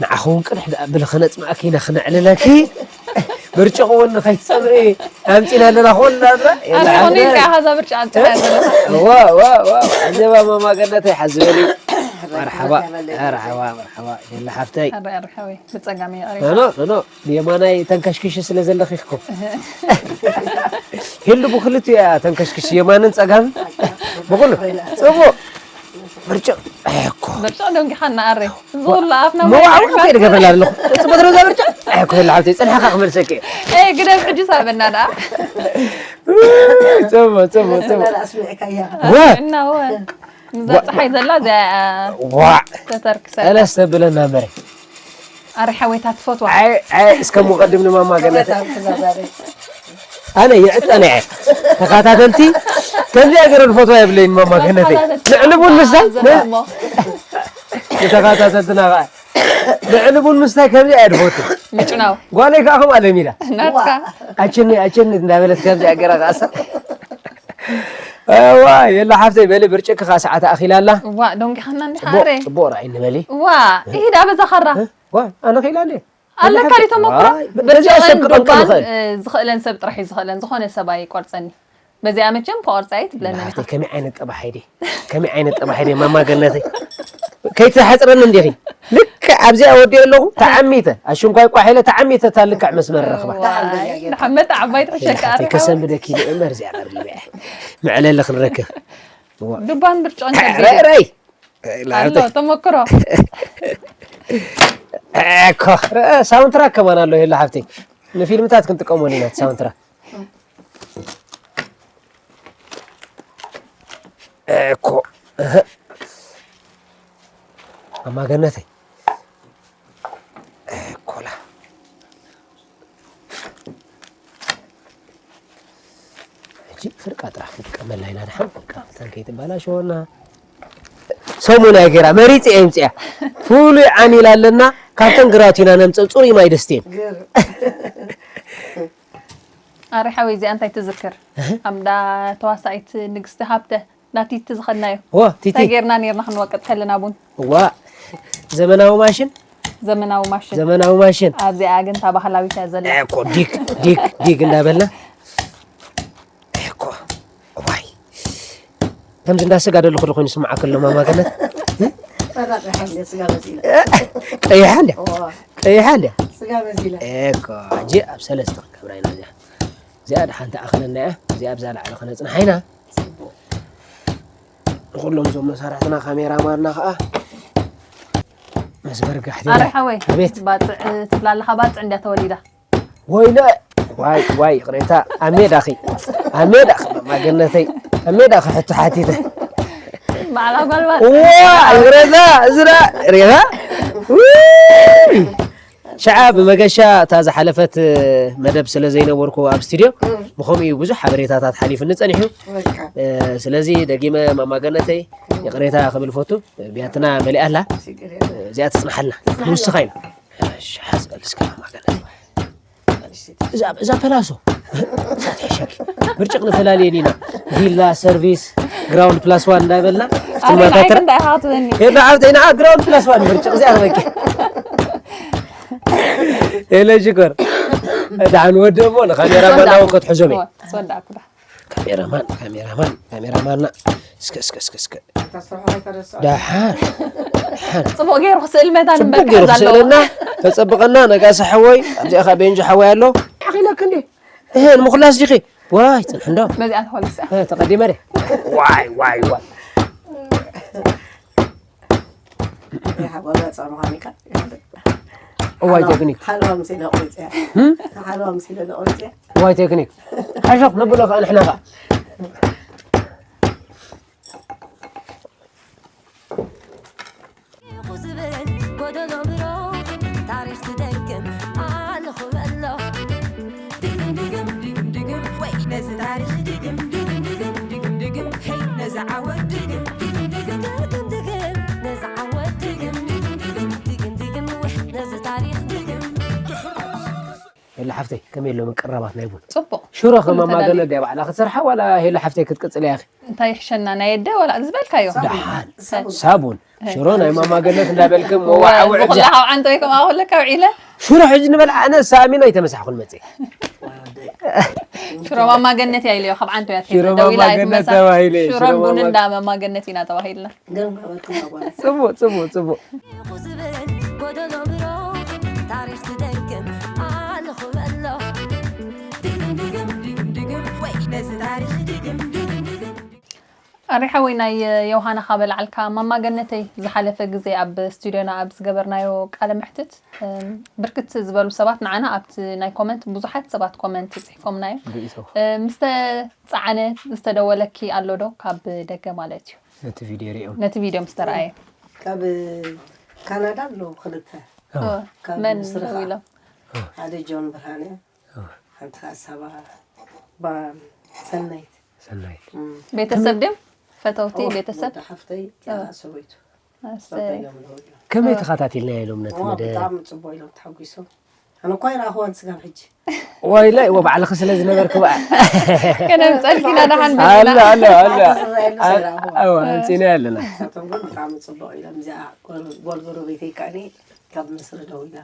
ንዓኺ እውን ቅድሕ ደኣ ብሊ ከነጽምዓኪ ኢና ክነዕልለኪ። ብርጭቕ እውን ንኸይትጸምዒ ኣምጺና ኣለና። ኮላ ኣድራ ኣነ ኾነ ኢልካ ኢኻ እዛ ብርጭቕ ኣምጺኻ ዘለኻ። ዋ ዋ ዋ። ኣጀባ ማማ ገነተይ ሓዚ በሊ። መርሓባ መርሓባ መርሓባ። የላ ሓፍተይ። ኣረ ኣረ ሓወይ ብጸጋም እየ ቀሪብካ። ኖ ኖ ኖ። ብየማናይ ተንከሽክሽ ስለ ዘለኺ እኮ። ሂሉ ብክልቲኡ እያ ተንከሽክሽ፣ የማንን ጸጋምን። ብኩሉ። ጽቡቕ። ብርጭቕ። ኣይ እኮ። ብርጭቕ ደንጊኻና ኣረ። ዝኹሉ ኣፍና መዋዕውዕ እኮ ይድገፈላ ኣለኹ። ጽቡቕ ትረዛ ብርጭቕ። ኣይ እኮ፣ የላ ሓብተይ፣ ጽንሓኻ ክመልሰኪ እየ። ኤ፣ ግደፍ ሕጂ ሳበና ደኣ። ጽቡቕ፣ ጽቡቕ፣ ጽቡቕ። ኣስሚዕካያ። ወ። እና ወ። ምዛ ዋ- ፀሓይ ዘላ እዚኣ እያ ዋዕ ተተርክሰ። ቀለስ ተብለና እምበረ። ኣረ ሓወይታ ትፈትዋ። ኣይ ኣይ እስከ ሙቀድም ንማማ ገነተ። ኣነ ይዕጠነ እየ። ተኸታተልቲ ከምዚኣ ገይረ ዝፈትዋ የብለይን ማማ ገነተይ። ተኸታተልቲ ልዕሊ ቡን ምስታይ ዘለሞ። ንተኸታተልትና ከዓ ልዕሊ ቡን ምስታይ ከምዚኣ እየ ዝፈቱ። ምጭናው። ጓለይ ከዓ ከምኣ ለሚዳ። ናትካ። ኣችኒ ኣችኒ እንዳበለት ከምዚኣ ገይራ ከዓ እዋ የላ ሓፍተይ በሊ ብርጭቅ ከዓ ሰዓት ኣኺላ ኣላ። እዋ ዶንጊኻና እንዲኻ ጽቡቅ ኣረ። ጽቡቅ ራእይ ንበሊ። እዋ ኢሂድ ኣበዛ ኻራ። እ? ዋ ኣነ ኺላ እንዴ? ኣለካ ዲዩ ተመክሮ? ዋይ፣ በዚኣ ሰብ ብርጭቕን ክጠልጦ ዱባን ዝኽእል። እ፣ ዝኽእለን ሰብ ጥራሕ እዩ ዝኽእለን። ዝኾነ ሰብ ኣይቆርጸኒ። በዚኣ መቸም ክቆርጻ እየ ትብለኒ ኢኻ። ናተይ ከመይ ዓይነት ጠባሓይ ድየ? ከመይ ዓይነት ጠባሓይ ድየ? ማማ ገነተይ። ከይትሓጽረኒ እንዲኺ። ልክዕ ኣብዚኣ ወዲኦ ኣለኹ፣ ተዓሚተ። ኣሽንኳይ ቋሕ ኢለ ተዓሚተ እታ ልክዕ መስመር ረኽባ። ዋይ፣ ንሓመድ ዓባይ ትሕሸካ ያሓተይ ኣርሓ። ከሰንብደኪ ኢለ እምበር እዚኣ ቀሪበ እየ። መዕለሊ ክንረክብ። ዋ። ዱባን ብርጭቕን ከቢድ እዩ። ራይ፣ ራይ። ኣሎ፣ ተመክሮ። እኮ፣ ሳውንድ ትራክ ከማን ኣሎ፣ የላ ሓፍተይ። ንፊልምታት ክንጥቀመሉ ኢና፣ እቲ ሳውንድ ትራክ። እኮ፣ እህ። ማማ ገነተይ። እኮላ። ሕጂ ፍርቃ ጥራሕ ክንጥቀመላ ኢና፣ ደሓን ፍርቃ መታን ከይትበላሸወና። ሰሙን ኣይ ገይራ፣ መሪጸ እየ ኣምጺኣ። ፍሉይ ዓሚል ኣለና፣ ካብተን ግራውት ኢና ነምጽእ፣ ጽሩይ ማይ ደስትየን። ኣረ ሓወይ፣ እዚኣ እንታይ ትዝክር? እህ። ኣምዳ ተዋሳኢት ንግስቲ ሃብተ። ናቲቲ ዝኸድናዮ። ዋ፣ ቲቲ። እንታይ ጌርና ኔርና ክንወቅጥ ከለና ቡን? ዋ፣ ዘመናዊ ማሽን? ዘመናዊ ማሽን። ዘመናዊ ማሽን። ኣብዚኣ ግን እታ ባህላዊት እያ ዘላ። እኮ ዲግ፣ ዲግ፣ ዲግ እንዳበልና። እኮ፣ ዋይ። ከምዚ እንዳሰጋደልኩ ዶ ኮይኑ ይስምዓካ ኣሎ ማማ ገነት? እ? ፈራቂ ሓይለ ስጋ መሲላ። ቀይሓ እንድያ? ዋ። ቀይሓ እንድያ? ስጋ መሲላ። እኮ፣ ሕጂ ኣብ ሰለስተ ክንገብራ ኢና እዚኣ። እዚኣ ደሓን ትኣኽለና እያ። እዚኣ ኣብዛ ላዕሊ ከነጽንሓ ኢና። ንኹሎም እዞም መሳርሕትና ካሜራ ማንና ከዓ መስመር ጋሕቴና። ኣረ ሓወይ፣ ኣቤት። ባጽዕ ትብላ ኣለኻ፣ ባጽዕ እንድያ ተወሊዳ። ወይለ፣ ዋይ፣ ዋይ፣ ይቕሬታ፣ ኣብ ሜዳኺ፣ ኣብ ሜዳኺ፣ ማማ ገነተይ፣ ኣብ ሜዳኺ ሕቶ ሓቲተ። በዓላ ጓል ባጽዕ። ዋ፣ ይቕሬታ፣ እዝራ፣ ሬታ። ውይ። ሽዓ ብመገሻ እታ ዝሓለፈት መደብ ስለ ዘይነበርኩ ኣብ ስቱድዮ፣ እም። ብኸምኡ እዩ ብዙሕ ሓበሬታታት ሓሊፉኒ ጸኒሑ። በቃ። እ፣ ስለዚ ደጊመ ማማ ገነተይ ይቕሬታ ክብል ፈቱ። ብያትና መሊኣ ኣላ። ችግር የለም። እዚኣ ትጽንሓልና። ትጽንሓልና። ንውስኻ ኢና። እሺ፣ ሓዝ በል እስከ ማማ ገነተይ። እዛ፣ እዛ ፐላሶ። እዛ ትሕሸኪ። ብርጭቕ ንፈላልየን ኢና። ቪላ፣ ሰርቪስ፣ ግራውንድ ፕላስ ዋን እንዳበልና። ኣረ፣ ንዓይ ትማታተር-፣ ግን እንታይ ኢኻ ክትብለኒ? ሄድና ዓብተይ፣ ንዓ ግራውንድ ፕላስ ዋን ብርጭቕ እዚኣ ትበቂ። ኤለ ሽኮር። ደሓን ወዲ እሞ ንካሜራ ማን ኣወከት ሕዞም እየ። እወ፣ ስወዳእኩ ዳ። ካሜራማን፣ ካሜራማን፣ ካሜራማንና። እስከ፣ እስከ፣ እስከ፣ እስከ። ተስርሖ ከይተረስዖ። ደሓን፣ ደሓን። ጽቡቕ ገይሩ ክስእል መታን ጽቡቅ እምበር ገይሩ ክሕዝ ኣለዎ። ክስእለና። ተጸብቐና፣ ነጋሲ ሓወይ። ኣብዚኣ ኸዓ ቤንጂ ሓወይ ኣሎ። ሓኺለክ እንዴ? እህ፣ ንምኹላስ ዲኺ? ዋይ፣ ጽንሕ እንዶ። በዚኣ ተኾልሳ። እህ፣ ተቐዲመ ደ። ዋይ፣ ዋይ፣ ዋይ። ይሓጎላ ጸምኻ ሚካ። እዋይ፣ ቴክኒክ። ሓለዋ ምስ ኢለ ቆሪጽያ። ሓለዋ ምስ ኢለ ቆሪጽያ። እዋይ፣ ቴክኒክ። ሓሾኽ ነብሎ ኸዓ ንሕና ኸዓ። ኢኹ ዝብል ጎደሎ ምሮ ታሪኽ ትደግም ኣለኹ በሎ። ድግም ድግም ድግም ድግም ወይ ነዚ ታሪኽ ድግም ድግም ድግም ድግም ድግም ሄይ ነዚ ዓወት ድግም ድግም ድግም ድግም ድግም ነዚ ዓወት ድግም ድግም ድግም ድግም ድግም ወይ ነዚ ታሪኽ ድግም። የለ ሓፍተይ፣ ከመይ ኣሎ ምቅርራባት ናይ ቡን? ጽቡቕ። ሽሮ ኩሉ ከማማገለ ተዳልዩ። ድያ ባዕላ ክትሰርሓ ዋላ ሄለ ሓፍተይ ክትቅጽል እያ? እንታይ ይሕሸና ናይ ኣደ ዋላ ዝበልካዮ? ደሓን ሳቡን። ሳቡን ሽሮ ናይ ማማገነት እንዳበልክ ዝኹላ መዋዓውዕ ካብ ዓንተ ወይ ከም ኣኹለካ ውዒለ ሽሮ ሕጂ ንበልዓ ኣነ ሳሚኖ ኣይተመሳሕኩን መጽእ ሽሮ ማማገነት እያ ኢለዮ ካብ ዓንተ እያ ሽሮ ትሄድ ደው ኢላ ማማገነት ኣይትመሳ ተባሂለ ሽሮ ሽሮ ቡን ማማ- እንዳ ማማገነት ኢና ተባሂልና ገም ገበርኩ ማጓለት። ጽቡቅ ጽቡቅ ጽቡቅ ኢኹ ዝብል ጎደሎ ምሮ ታሪኽ ትደግም ኣለኹ በሎ። ድግም ድግም ድግም ድግም ወይ ነዚ ታሪኽ ድግም ድግም ድግም ድግም። ኣሬ ሓወይ ናይ ዮሃና ካበልዓልካ ማማገነተይ ዝሓለፈ ግዜ ኣብ ስቱድዮና ኣብ ዝገበርናዮ ቃለ መሕትት እም፣ ብርክት ዝበሉ ሰባት ንዓና ኣብቲ ናይ ኮመንት ብዙሓት ሰባት ኮመንት ጽሒፎምና እዮም ርእይቶ እ፣ ምስ ተጻዕነ ዝተደወለኪ ኣሎ ዶ ካብ ደገ ማለት እዩ ነቲ ቪድዮ ሪኦም ነቲ ቪድዮ ምስ ተረኣየ ካብ ካናዳ ኣለዉ ክልተ ካብ መን ምስርኻ ኢሎም ሓደ ጆን ብርሃነ ሓንቲ ከዓ ሳባ ባ- ሰናይት ሰናይት እም። ቤተሰብ ድም ፈተውቲ ኦ፣ ቤተሰብ ወዲ ሓፍተይ ያ ሰበይቱ ኣሰይ። ጸበይ ኢሎም ደው ኢሎም ከመይ ተኸታቲልናዮ ሎምነት ዋ መደ ብጣዕሚ ጽቡቅ ኢሎም ተሓጒሶም ኣነ እኳ ይረኣኽዋን ስጋብ ሕጂ ዋይላይ ወባዕልኺ ስለ ዝነበርክ በኣ ከነምፀልኪ ኢና ደሓን ኣሎ በልና ኣሎ ኣሎ ዝረኣየሉ ሰይረኣኽዋ ኣዎ ኣምፂና ኣለና ንሳቶም ግን ብጣዕሚ ጽቡቅ ኢሎም እዚኣ ጎል ጎረቤተይ ከዓኒ ካብ ምስሪ ደው ኢላ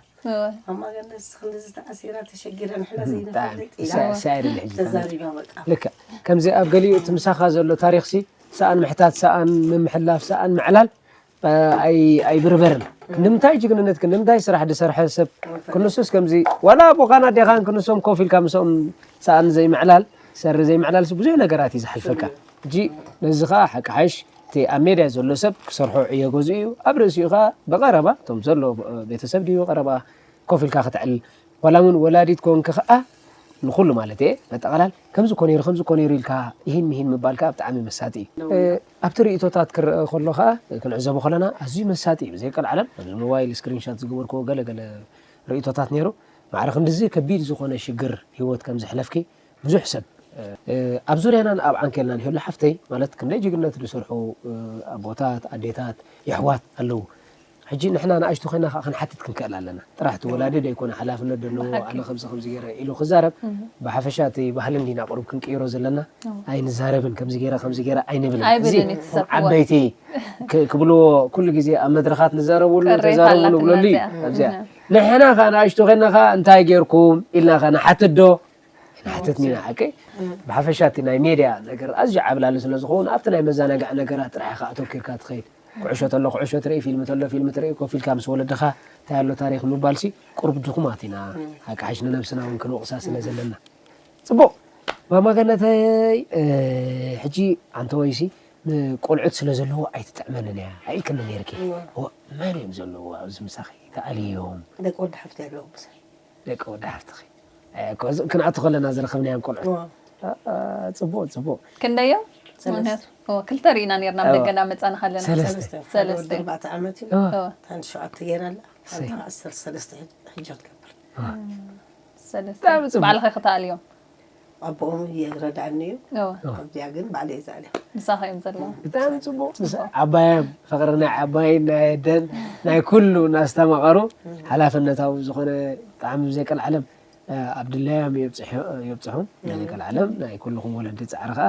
ኣማገነስ ክንድዚ ተኣሲራ ተሸጊረ ንሕና ዘይንፈልጥ ኢላ ሳይሪ ልሕጂ ተዛሪባ በቃ ልክዕ ከምዚ ኣብ ገሊኡ እቲ ምሳኻ ዘሎ ታሪኽሲ ሰኣን ምሕታት ሰኣን ምምሕላፍ ሰኣን ምዕላል ኣይብርበርን ክንዲ ምንታይ ጅግንነት ክንዲ ምንታይ ስራሕ ዝሰርሐ ሰብ ክንሱስ ከምዚ ዋላ ኣቦኻን ኣዴኻን ክንሶም ኮፍ ኢልካ ምስኦም ሰኣን ዘይምዕላል ሰሪ ዘይምዕላል ብዙሕ ነገራት እዩ ዝሓልፈካ ሕጂ ነዚ ከዓ ሓቂ ሓሽ እቲ ኣብ ሜድያ ዘሎ ሰብ ክሰርሖ ዕዮ ገዝኡ እዩ ኣብ ርእሲኡ ከዓ ብቐረባ እቶም ዘሎ ቤተሰብ ድዩ ቀረባ ኮፍ ኢልካ ክትዕል ዋላ እውን ወላዲት ኮንክ ከዓ ንኩሉ ማለት እየ መጠቓላል ከምዚ ኮ ነይሩ ከምዚ ኮ ነይሩ ኢልካ ይህን ምሂን ምባል ከዓ ብጣዕሚ መሳጢ እዩ ኣብቲ ርእቶታት ክረአ ከሎ ከዓ ክንዕዘቦ ከለና ኣዝዩ መሳጢ እዩ ብዘይቀልዓለም ኣብዚ ሞባይል ስክሪንሻት ዝገበርክዎ ገለገለ ርእቶታት ነይሩ ማዕረ ክንድዚ ከቢድ ዝኾነ ሽግር ህይወት ከም ዘሕለፍኪ ብዙሕ ሰብ ኣብ ዙርያናን ኣብ ዓንኬልናን ይህሉ ሓፍተይ ማለት ክንደይ ጅግነት ዝሰርሑ ኣቦታት ኣዴታት የሕዋት ኣለዉ ሕጂ ንሕና ንኣሽቱ ኮይና ከዓ ክንሓትት ክንክእል ኣለና ጥራሕ እቲ ወላዲ ደይኮነ ሓላፍነት ዘለዎ ኣነ ከምዚ ከምዚ ገይረ ኢሉ ክዛረብ ብሓፈሻ እቲ ባህሊ እንዲና ቁሩብ ክንቅይሮ ዘለና ኣይንዛረብን ከምዚ ገይረ ከምዚ ገይረ ኣይንብልን እዚ ኣይብልን እቲ ሰብ ዓበይቲ ክ- ክብልዎ ኩሉ ግዜ ኣብ መድረኻት ንዛረብሉ ቅሬታ ተዛረቡ ኣላትና ንብለሉ እዩ እዚኣ። ኣብዚኣ ንሕና ከዓ ንኣሽቱ ኮይና ከዓ እንታይ ገይርኩም ኢልና ከዓ ንሓትት ዶ ንሓትት ኢና ሓቂ ብሓፈሻ እቲ ናይ ሜድያ ነገር ኣዝዩ ዓብላሊ ስለ ዝኸውን ኣብቲ ናይ መዘናግዒ ነገራት ጥራሕ ከዓ ኣተኪርካ ትኸይድ ኩዕሾ ተሎ ኩዕሾ ትርኢ ፊልም ተሎ ፊልም ትርኢ ኮፍ ኢልካ ምስ ወለድኻ እንታይ ኣሎ ታሪክ ምባልሲ ቁሩብ ድኹማት ኢና ሓቂ ሓሽ ንነብስና እውን ክንወቕሳ ስለ ዘለና ፅቡቕ ማማ ገነተይ ሕጂ ኣንተ ወይሲ ቆልዑት ስለ ዘለዎ ኣይትጥዕመንን እያ ኣይልክኒ ነርኪ መን እዮም ዘለዎ ኣብዚ ምሳኺ ተኣልዮም ደቂ ወዲ ሓፍቲ ኣለዉ ብሰ ደቂ ወዲ ሓፍትኺ ክንኣቱ ከለና ዝረኸብናዮም ቆልዑት ፅቡቕ ፅቡቕ ክንደዮም ምክንያቱ ክልተ ርኢና ነርና ደገና መፃና ከለና ሰለስተ ሰለስተ ኣርባዕተ ዓመት እዩ እዋ። ሓንቲ ሸውዓተ ገይራ ኣላ ሓንቲ ዓሰርተ ሰለስተ ሕጃ ትገብር ሰለስተ ባዕልኸ ክተኣልዮም ኣቦኦም የረድኣኒ እዩ እዋ። ኣብዚኣ ግን ባዕለ እየ ዝኣልያ ምሳኸ እዮም ዘለዉ ብጣዕሚ ፅቡቅ ምስ ዓባዮም ፍቅሪ ናይ ዓባይን ናይ ኣደን ናይ ኩሉ እናስተማቐሩ ሓላፍነታዊ ዝኾነ ብጣዕሚ ብዘይቀልዓለም ኣብ ድላዮም የብፅሖም ብዘይቀልዓለም ናይ ኩልኹም ወለዲ ፃዕሪ ከዓ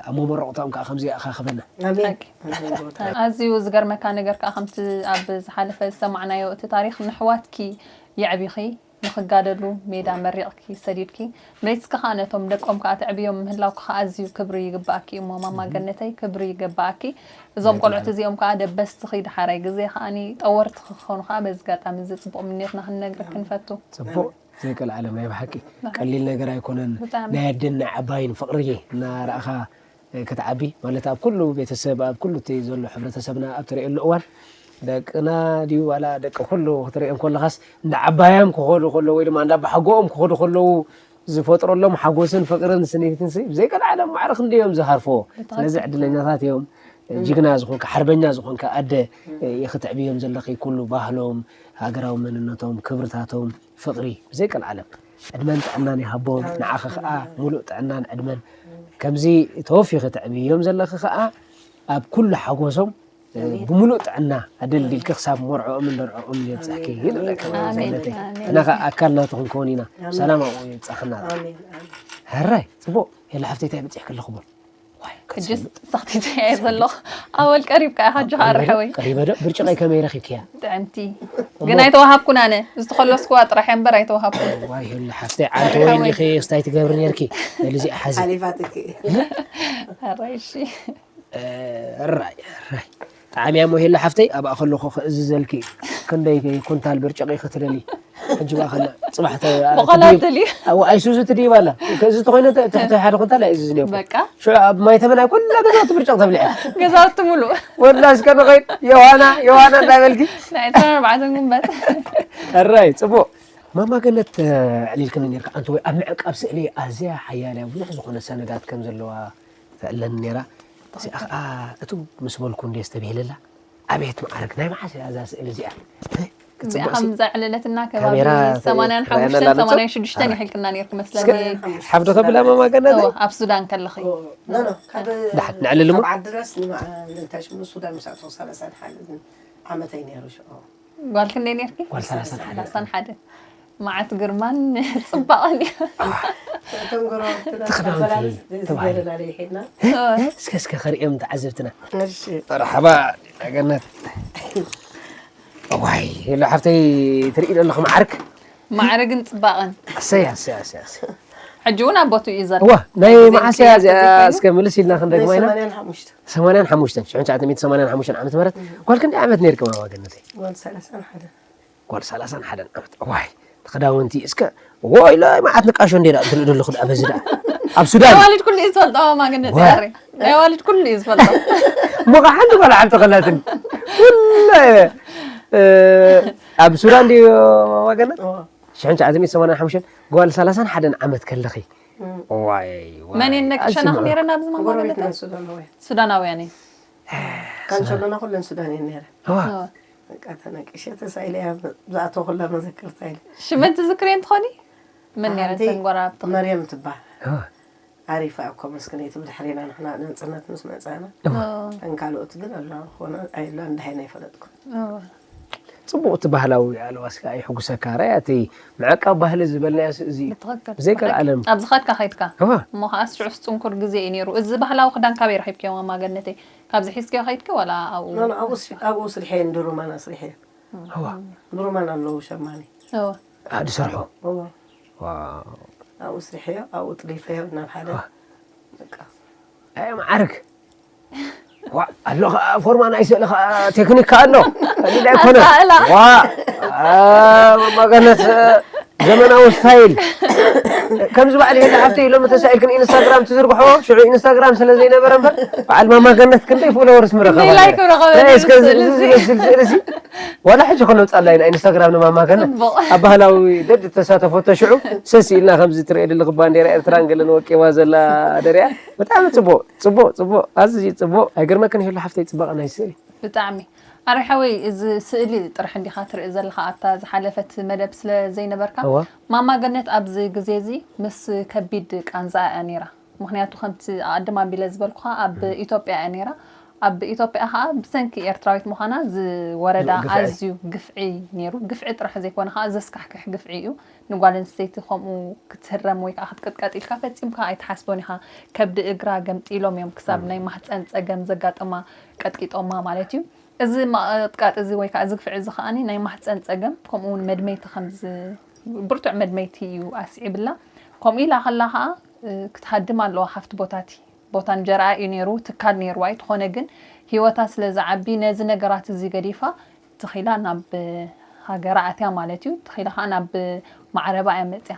ኣብ መመረቕታኦም ከዓ ከምዚ ኣኻኽበና ኣሜን ኣዝዩ ዝገርመካ ነገር ከዓ ከምቲ ኣብ ዝሓለፈ ዝሰማዕናዮ እቲ ታሪክ ንሕዋትኪ የዕቢኺ ንኽጋደሉ ሜዳ መሪቕኪ ሰዲድኪ፣ መሊስኪ ከኣ ነቶም ደቆም ከኣ ተዕብዮም ምህላውኪ ከኣ ኣዝዩ ክብሪ ይግባኣኪ እሞ ማማ ገነተይ፣ ክብሪ ይግባኣኪ። እዞም ቆልዑት እዚኦም ከኣ ደበስትኺ፣ ደሓራይ ግዜ ከኣኒ ጠወርትኺ ክኾኑ ከኣ በዚ ኣጋጣሚ እዚ ጽቡቕ ምንዮትና ክንነግረኪ ንፈቱ። ጽቡቕ። ዘይቀልዓለም ናይ ብሓቂ ቀሊል ነገር ኣይኮነን። ናይ ኣደን ናይ ዓባይን ፍቕሪ እናረኣኻ ክትዓቢ ማለት ኣብ ኩሉ ቤተሰብ ኣብ ኩሉ እቲ ዘሎ ሕብረተሰብና ኣብ ትርእየሉ እዋን ደቅና ድዩ ዋላ ደቂ ኩሉ ክትርእዮም ከለኻስ እንዳ ዓባያም ክኸዱ ከለዉ ወይ ድማ እንዳ ኣባሓጎኦም ክኸዱ ከለዉ ዝፈጥረሎም ሓጎስን ፍቕርን ስኒትን ሲ ብዘይቀልዓለም ማዕረ ክንደዮም ዝሃርፎ። ስለዚ ዕድለኛታት እዮም። ጅግና ዝኾንካ ሓርበኛ ዝኾንካ ኣደ ኢኺ ተዕብዮም ዘለኺ ኩሉ ባህሎም ሃገራዊ መንነቶም ክብርታቶም ፍቕሪ ብዘይቀልዓለም ዕድመን ጥዕናን ይሃቦም። ንዓኺ ኸዓ ሙሉእ ጥዕናን ዕድመን ከምዚ ተወፊኺ ተዕብዮም ዘለኺ ኸዓ ኣብ ኩሉ ሓጎሶም ብሙሉእ ጥዕና ኣደልዲልኪ ክሳብ መርዕኦምን ደርዕኦምን የብፅሕኪ ይብለካ። ንሕና ኸዓ ኣካል ናቱ ክንከውን ኢና። ሰላም ኣብኡ የብፅሕና። ሕራይ ፅቡቕ የለ ሓፍተይ ታይ በፂሕኪ ኣለኹ በል። ሕጅስ ሰኽቲተያ ዘለኹ ኣወል ቀሪብካ ኢኻ ኣጆኻ ኣረ ሓወይ። ቀሪበ ዶ ብርጭቐይ ከመይ ረኺብክያ? ጥዕምቲ ግን ኣይተዋሃብኩን ኣነ ዝተኸለስኩዋ ጥራሕ እያ እምበር ኣይተዋሃብኩን። ዋይ ሄሉ ሓፍተይ ዓንተ ወይን ኢኺ እስታይ ትገብሪ ነርኪ? በሊ እዚኣ ሓዚ። ሓሊፋትኪ። ኣራይ እሺ። ራይ ራይ ጣዕሚ እሞ ሄሉ ሓፍተይ ኣብኣ ከለኹ ክእዝዘልኪ። ክንደይ ኩንታል ብርጭቕ ኢኺ ትደሊ? ሕጂ በኣ ከላ ፅባሕ ተ- በቆላ ትድይብ- ትደሊ? ኣብኡ ኣይሱዙ ትድይብ ኣላ። እዚ ተኮይነ ተ- ትሕቲ ሓደ ኩንታል ኣይእዝዝን እየ እኮ። በቃ ሽዑ ኣብ ማይ ተመን ኩላ ገዛውቲ ብርጭቕ ተብሊዐ። ገዛውቲ ሙሉእ። ወላ እስከ ንኸይድ ዮሃና ዮሃና እንዳበልኪ። ናይ ዕስራን ኣርባዕተን ጉንበት። ሕራይ ፅቡቕ። ማማ ገነት ኣዕሊልክኒ ነርካ ኣንቲ ወይ ኣብ ምዕቃብ ስእሊ ኣዝያ ሓያል እያ ብዙሕ ዝኾነ ሰነዳት ከም ዘለዋ ተዕለኒ ነይራ። እዚኣ ከዓ እቱ ምስ በልኩ እንድየ ዝተብሂለላ። ኣቤት መዓርግ ናይ መዓስ እያ እዛ ስእሊ እዚኣ? እዚኣ ከም ዘዕለለትና ከባቢ ሰማንያን ሓሙሽተን ሰማንያን ሽዱሽተን ይሕልክና ነርኩ መስለኒ። ሓፍዶ ከብላ መማገና ኣብ ሱዳን ከለኺ ዳሓት ንዕልል እሞ ዓዲ ድረስ ንምንታይ ሽሙ ሱዳን ምስ ኣተኹ ሰላሳን ሓደን ዓመተይ ነይሩ ሽዑ። ጓል ክንደይ ነርኪ? ጓል ሰላሳን ሓደን። ሰላሳን ሓደን። መዓት ግርማን ጽባቐን እዩ። እስከ እስከ ከርእዮም ተዓዘብትና። መርሓባ ገነት። ዋይ ሄሎ ሓፍተይ ትርኢ ዘለኹ መዓርግ። መዓርግን ጽባቐን። ኣሰይ ኣሰይ ኣሰይ ኣሰይ። ሕጂ እውን ኣብ ቦትኡ እዩ ዘሎ። እዋ ናይ መዓስ እያ እዚኣ እስከ ምልስ ኢልና ክንደግማ ኢና። ሰማንያን ሓሙሽተን ሽሕን ትሽዓተ ሚእትን ሰማንያን ሓሙሽተን ዓመተ ምህረት ጓል ክንደይ ዓመት ነርኪ ማማ ገነተይ? ጓል ሰላሳን ሓደን። ጓል ሰላሳን ሓደን ዓመት እዋይ እቲ ክዳውንቲ እስከ እዋይ ኢለ መዓት ንቃሾ እንዴ ትርኢ ዘለኹ ደኣ በዚ ደኣ ኣብ ሱዳን ናይ ዋልድ ኩሉ እዩ ዝፈልጦ ማግነት ያሬ ናይ ዋልድ ኩሉ እዩ ዝፈልጦ እሞ ከዓ ሓንቲ ጓል ዓብቲ ከላትኒ ኩለ ኣብ ሱዳን ድዩ ማማ ገነት ሽሕን ትሽዓተ ሚእትን ሰማንያን ሓሙሽተን ጓል ሰላሳን ሓደን ዓመት ከለኺ እዋይ እዋይ መን እየን ነቅሸናኹ ነይረን ኣብዚ ማማ ገነት ሱዳናውያን እዩ ካንቸሎና ኩለን ሱዳን እየን ነይረን እዋ በቃ ተነቂሸ ተሳኢለ እያ ዝኣተኹላ መዘክርታ ኢለ። ሽመን ትዝክርየን ትኾኒ? መን ነይረን ሓንቲ እተን ጎረባብትኺ? መርየም ትበሃል። እዋ። ዓሪፋ እኮ መስክነይቲ ብድሕሪና ንሕና ነንጽነት ምስ መጻና። እዋ። እተን ካልኦት ግን ኣለዋ ክኾና ኣይብላን ደሃይና ኣይፈለጥኩን። እዋ። ጽቡቕ እቲ ባህላዊ ኣልባስካ የሕጉሰካ። ራያ እቲ ምዕቃብ ባህሊ ዝበልናዮ እዚ እዩ። ብትኽክል። ብዘይቀልዓለም። ኣብ ዝኸድካ ኸይድካ። እዋ። እሞ ኸዓ ሽዑስ ጽንኩር ግዜ እዩ ነይሩ። እዚ ባህላዊ ክዳን ካበይ ረኺብክዮ ማማ ገነተይ? ካብዚ ሒዝክዮ ከይድኪ ዋላ ኣብኡ? ኖ፣ ኖ፣ ኣብኡ ኣስ- ኣብኡ ስርሐ እየ ንድሩማን ኣስሪሐ እየ። እዋ። ድሩማን ኣለዉ ሸማኒ። እዎ። ኣ ድሰርሖ። እዎ። ዋው። ኣብኡ ስርሐዮ፣ ኣብኡ ጥሊፈዮ ናብ ሓደ። እዋ። በቃ። ኣይ መዓርግ። ዋ ኣሎ ኸዓ ፎርማ ናይ ስእሊ ኸዓ ቴክኒክ ከኣ ኣሎ። ቀሊል ኣይኮነ። ኣሳእላ። ዋ ኣ፣ መገነት ዘመናዊ ስታይል ከምዚ ባዕል ሄደ ሓፍተይ ሎሚ ተሳኢልክን ኢንስታግራም ትዝርግሖ ሽዑ ኢንስታግራም ስለ ዘይነበረ እምበር በዓል ማማ ገነት ክንደይ ፎሎወርስ ምረኸባ ላይክ ነይረ። ምረኸበ ናይ እስከ ነይሩ እዚ ስእሊ እዚ። ዝመስል ስእሊ እዚ ዋላ ሕጂ ከነውፅኣላ ኢና ኢንስታግራም ንማማ ገነት ጽቡቕ። ኣብ ባህላዊ ደድ ተሳተፎቶ ሽዑ ሰስ ኢልና ከምዚ ትርእየ ዘለኺ ባንዴራ ኤርትራን ገለን ወቂባ ዘላ ደሪያ ብጣዕሚ ጽቡቕ ጽቡቕ ጽቡቕ ኣዝዩ ጽቡቕ ኣይገርመክን ሄሉ ሓፍተይ ጽባቐ ናይ ስእሊ ብጣዕሚ ኣረ ሓወይ እዚ ስእሊ ጥራሕ እንዲኻ ትርኢ ዘለኻ ኣብታ ዝሓለፈት መደብ ስለ ዘይነበርካ እዋ። ማማ ገነት ኣብዚ ግዜ እዚ ምስ ከቢድ ቃንዛ እያ ነይራ ምኽንያቱ ከምቲ ኣቐድም ኣቢለ ዝበልኩኻ ኣብ ኢትዮጵያ እያ ነይራ ኣብ ኢትዮጵያ ኸዓ ብሰንኪ ኤርትራዊት ምዃና ዝወረዳ ግፍዒ። ኣዝዩ ግፍዒ ነይሩ ግፍዒ ጥራሕ ዘይኮነ ኸዓ ዘስካሕክሕ ግፍዒ እዩ ንጓል ኣንስተይቲ ከምኡ ክትህረም ወይ ከዓ ክትቅጥቀጥ ኢልካ ፈጺምካ ኣይትሓስቦን ኢኻ ከብዲ እግራ ገምጢሎም እዮም ክሳብ ናይ ማህፀን ፀገም ዘጋጥማ ቀጥቂጦማ ማለት እዩ እዚ ምቕጥቃጥ እዚ ወይ ከዓ እዚ ግፍዒ እዚ ከዓኒ ናይ ማህፀን ፀገም ከምኡ እውን መድመይቲ ከም ዝ- ብርቱዕ መድመይቲ እዩ ኣስዒብላ። ከምኡ ኢላ ከላ ከዓ ክትሃድም ኣለዋ። ሃፍቲ ቦታቲ ቦታ እንጀራኣ እዩ ነይሩ፣ ትካል ነይርዋ እዩ። ተኾነ ግን ህይወታ ስለ ዝዓቢ ነዚ ነገራት እዚ ገዲፋ ትኺላ ናብ ሃገራ ኣትያ ማለት እዩ። ትኺላ ከዓ ናብ ማዕረባ እያ መፅያ።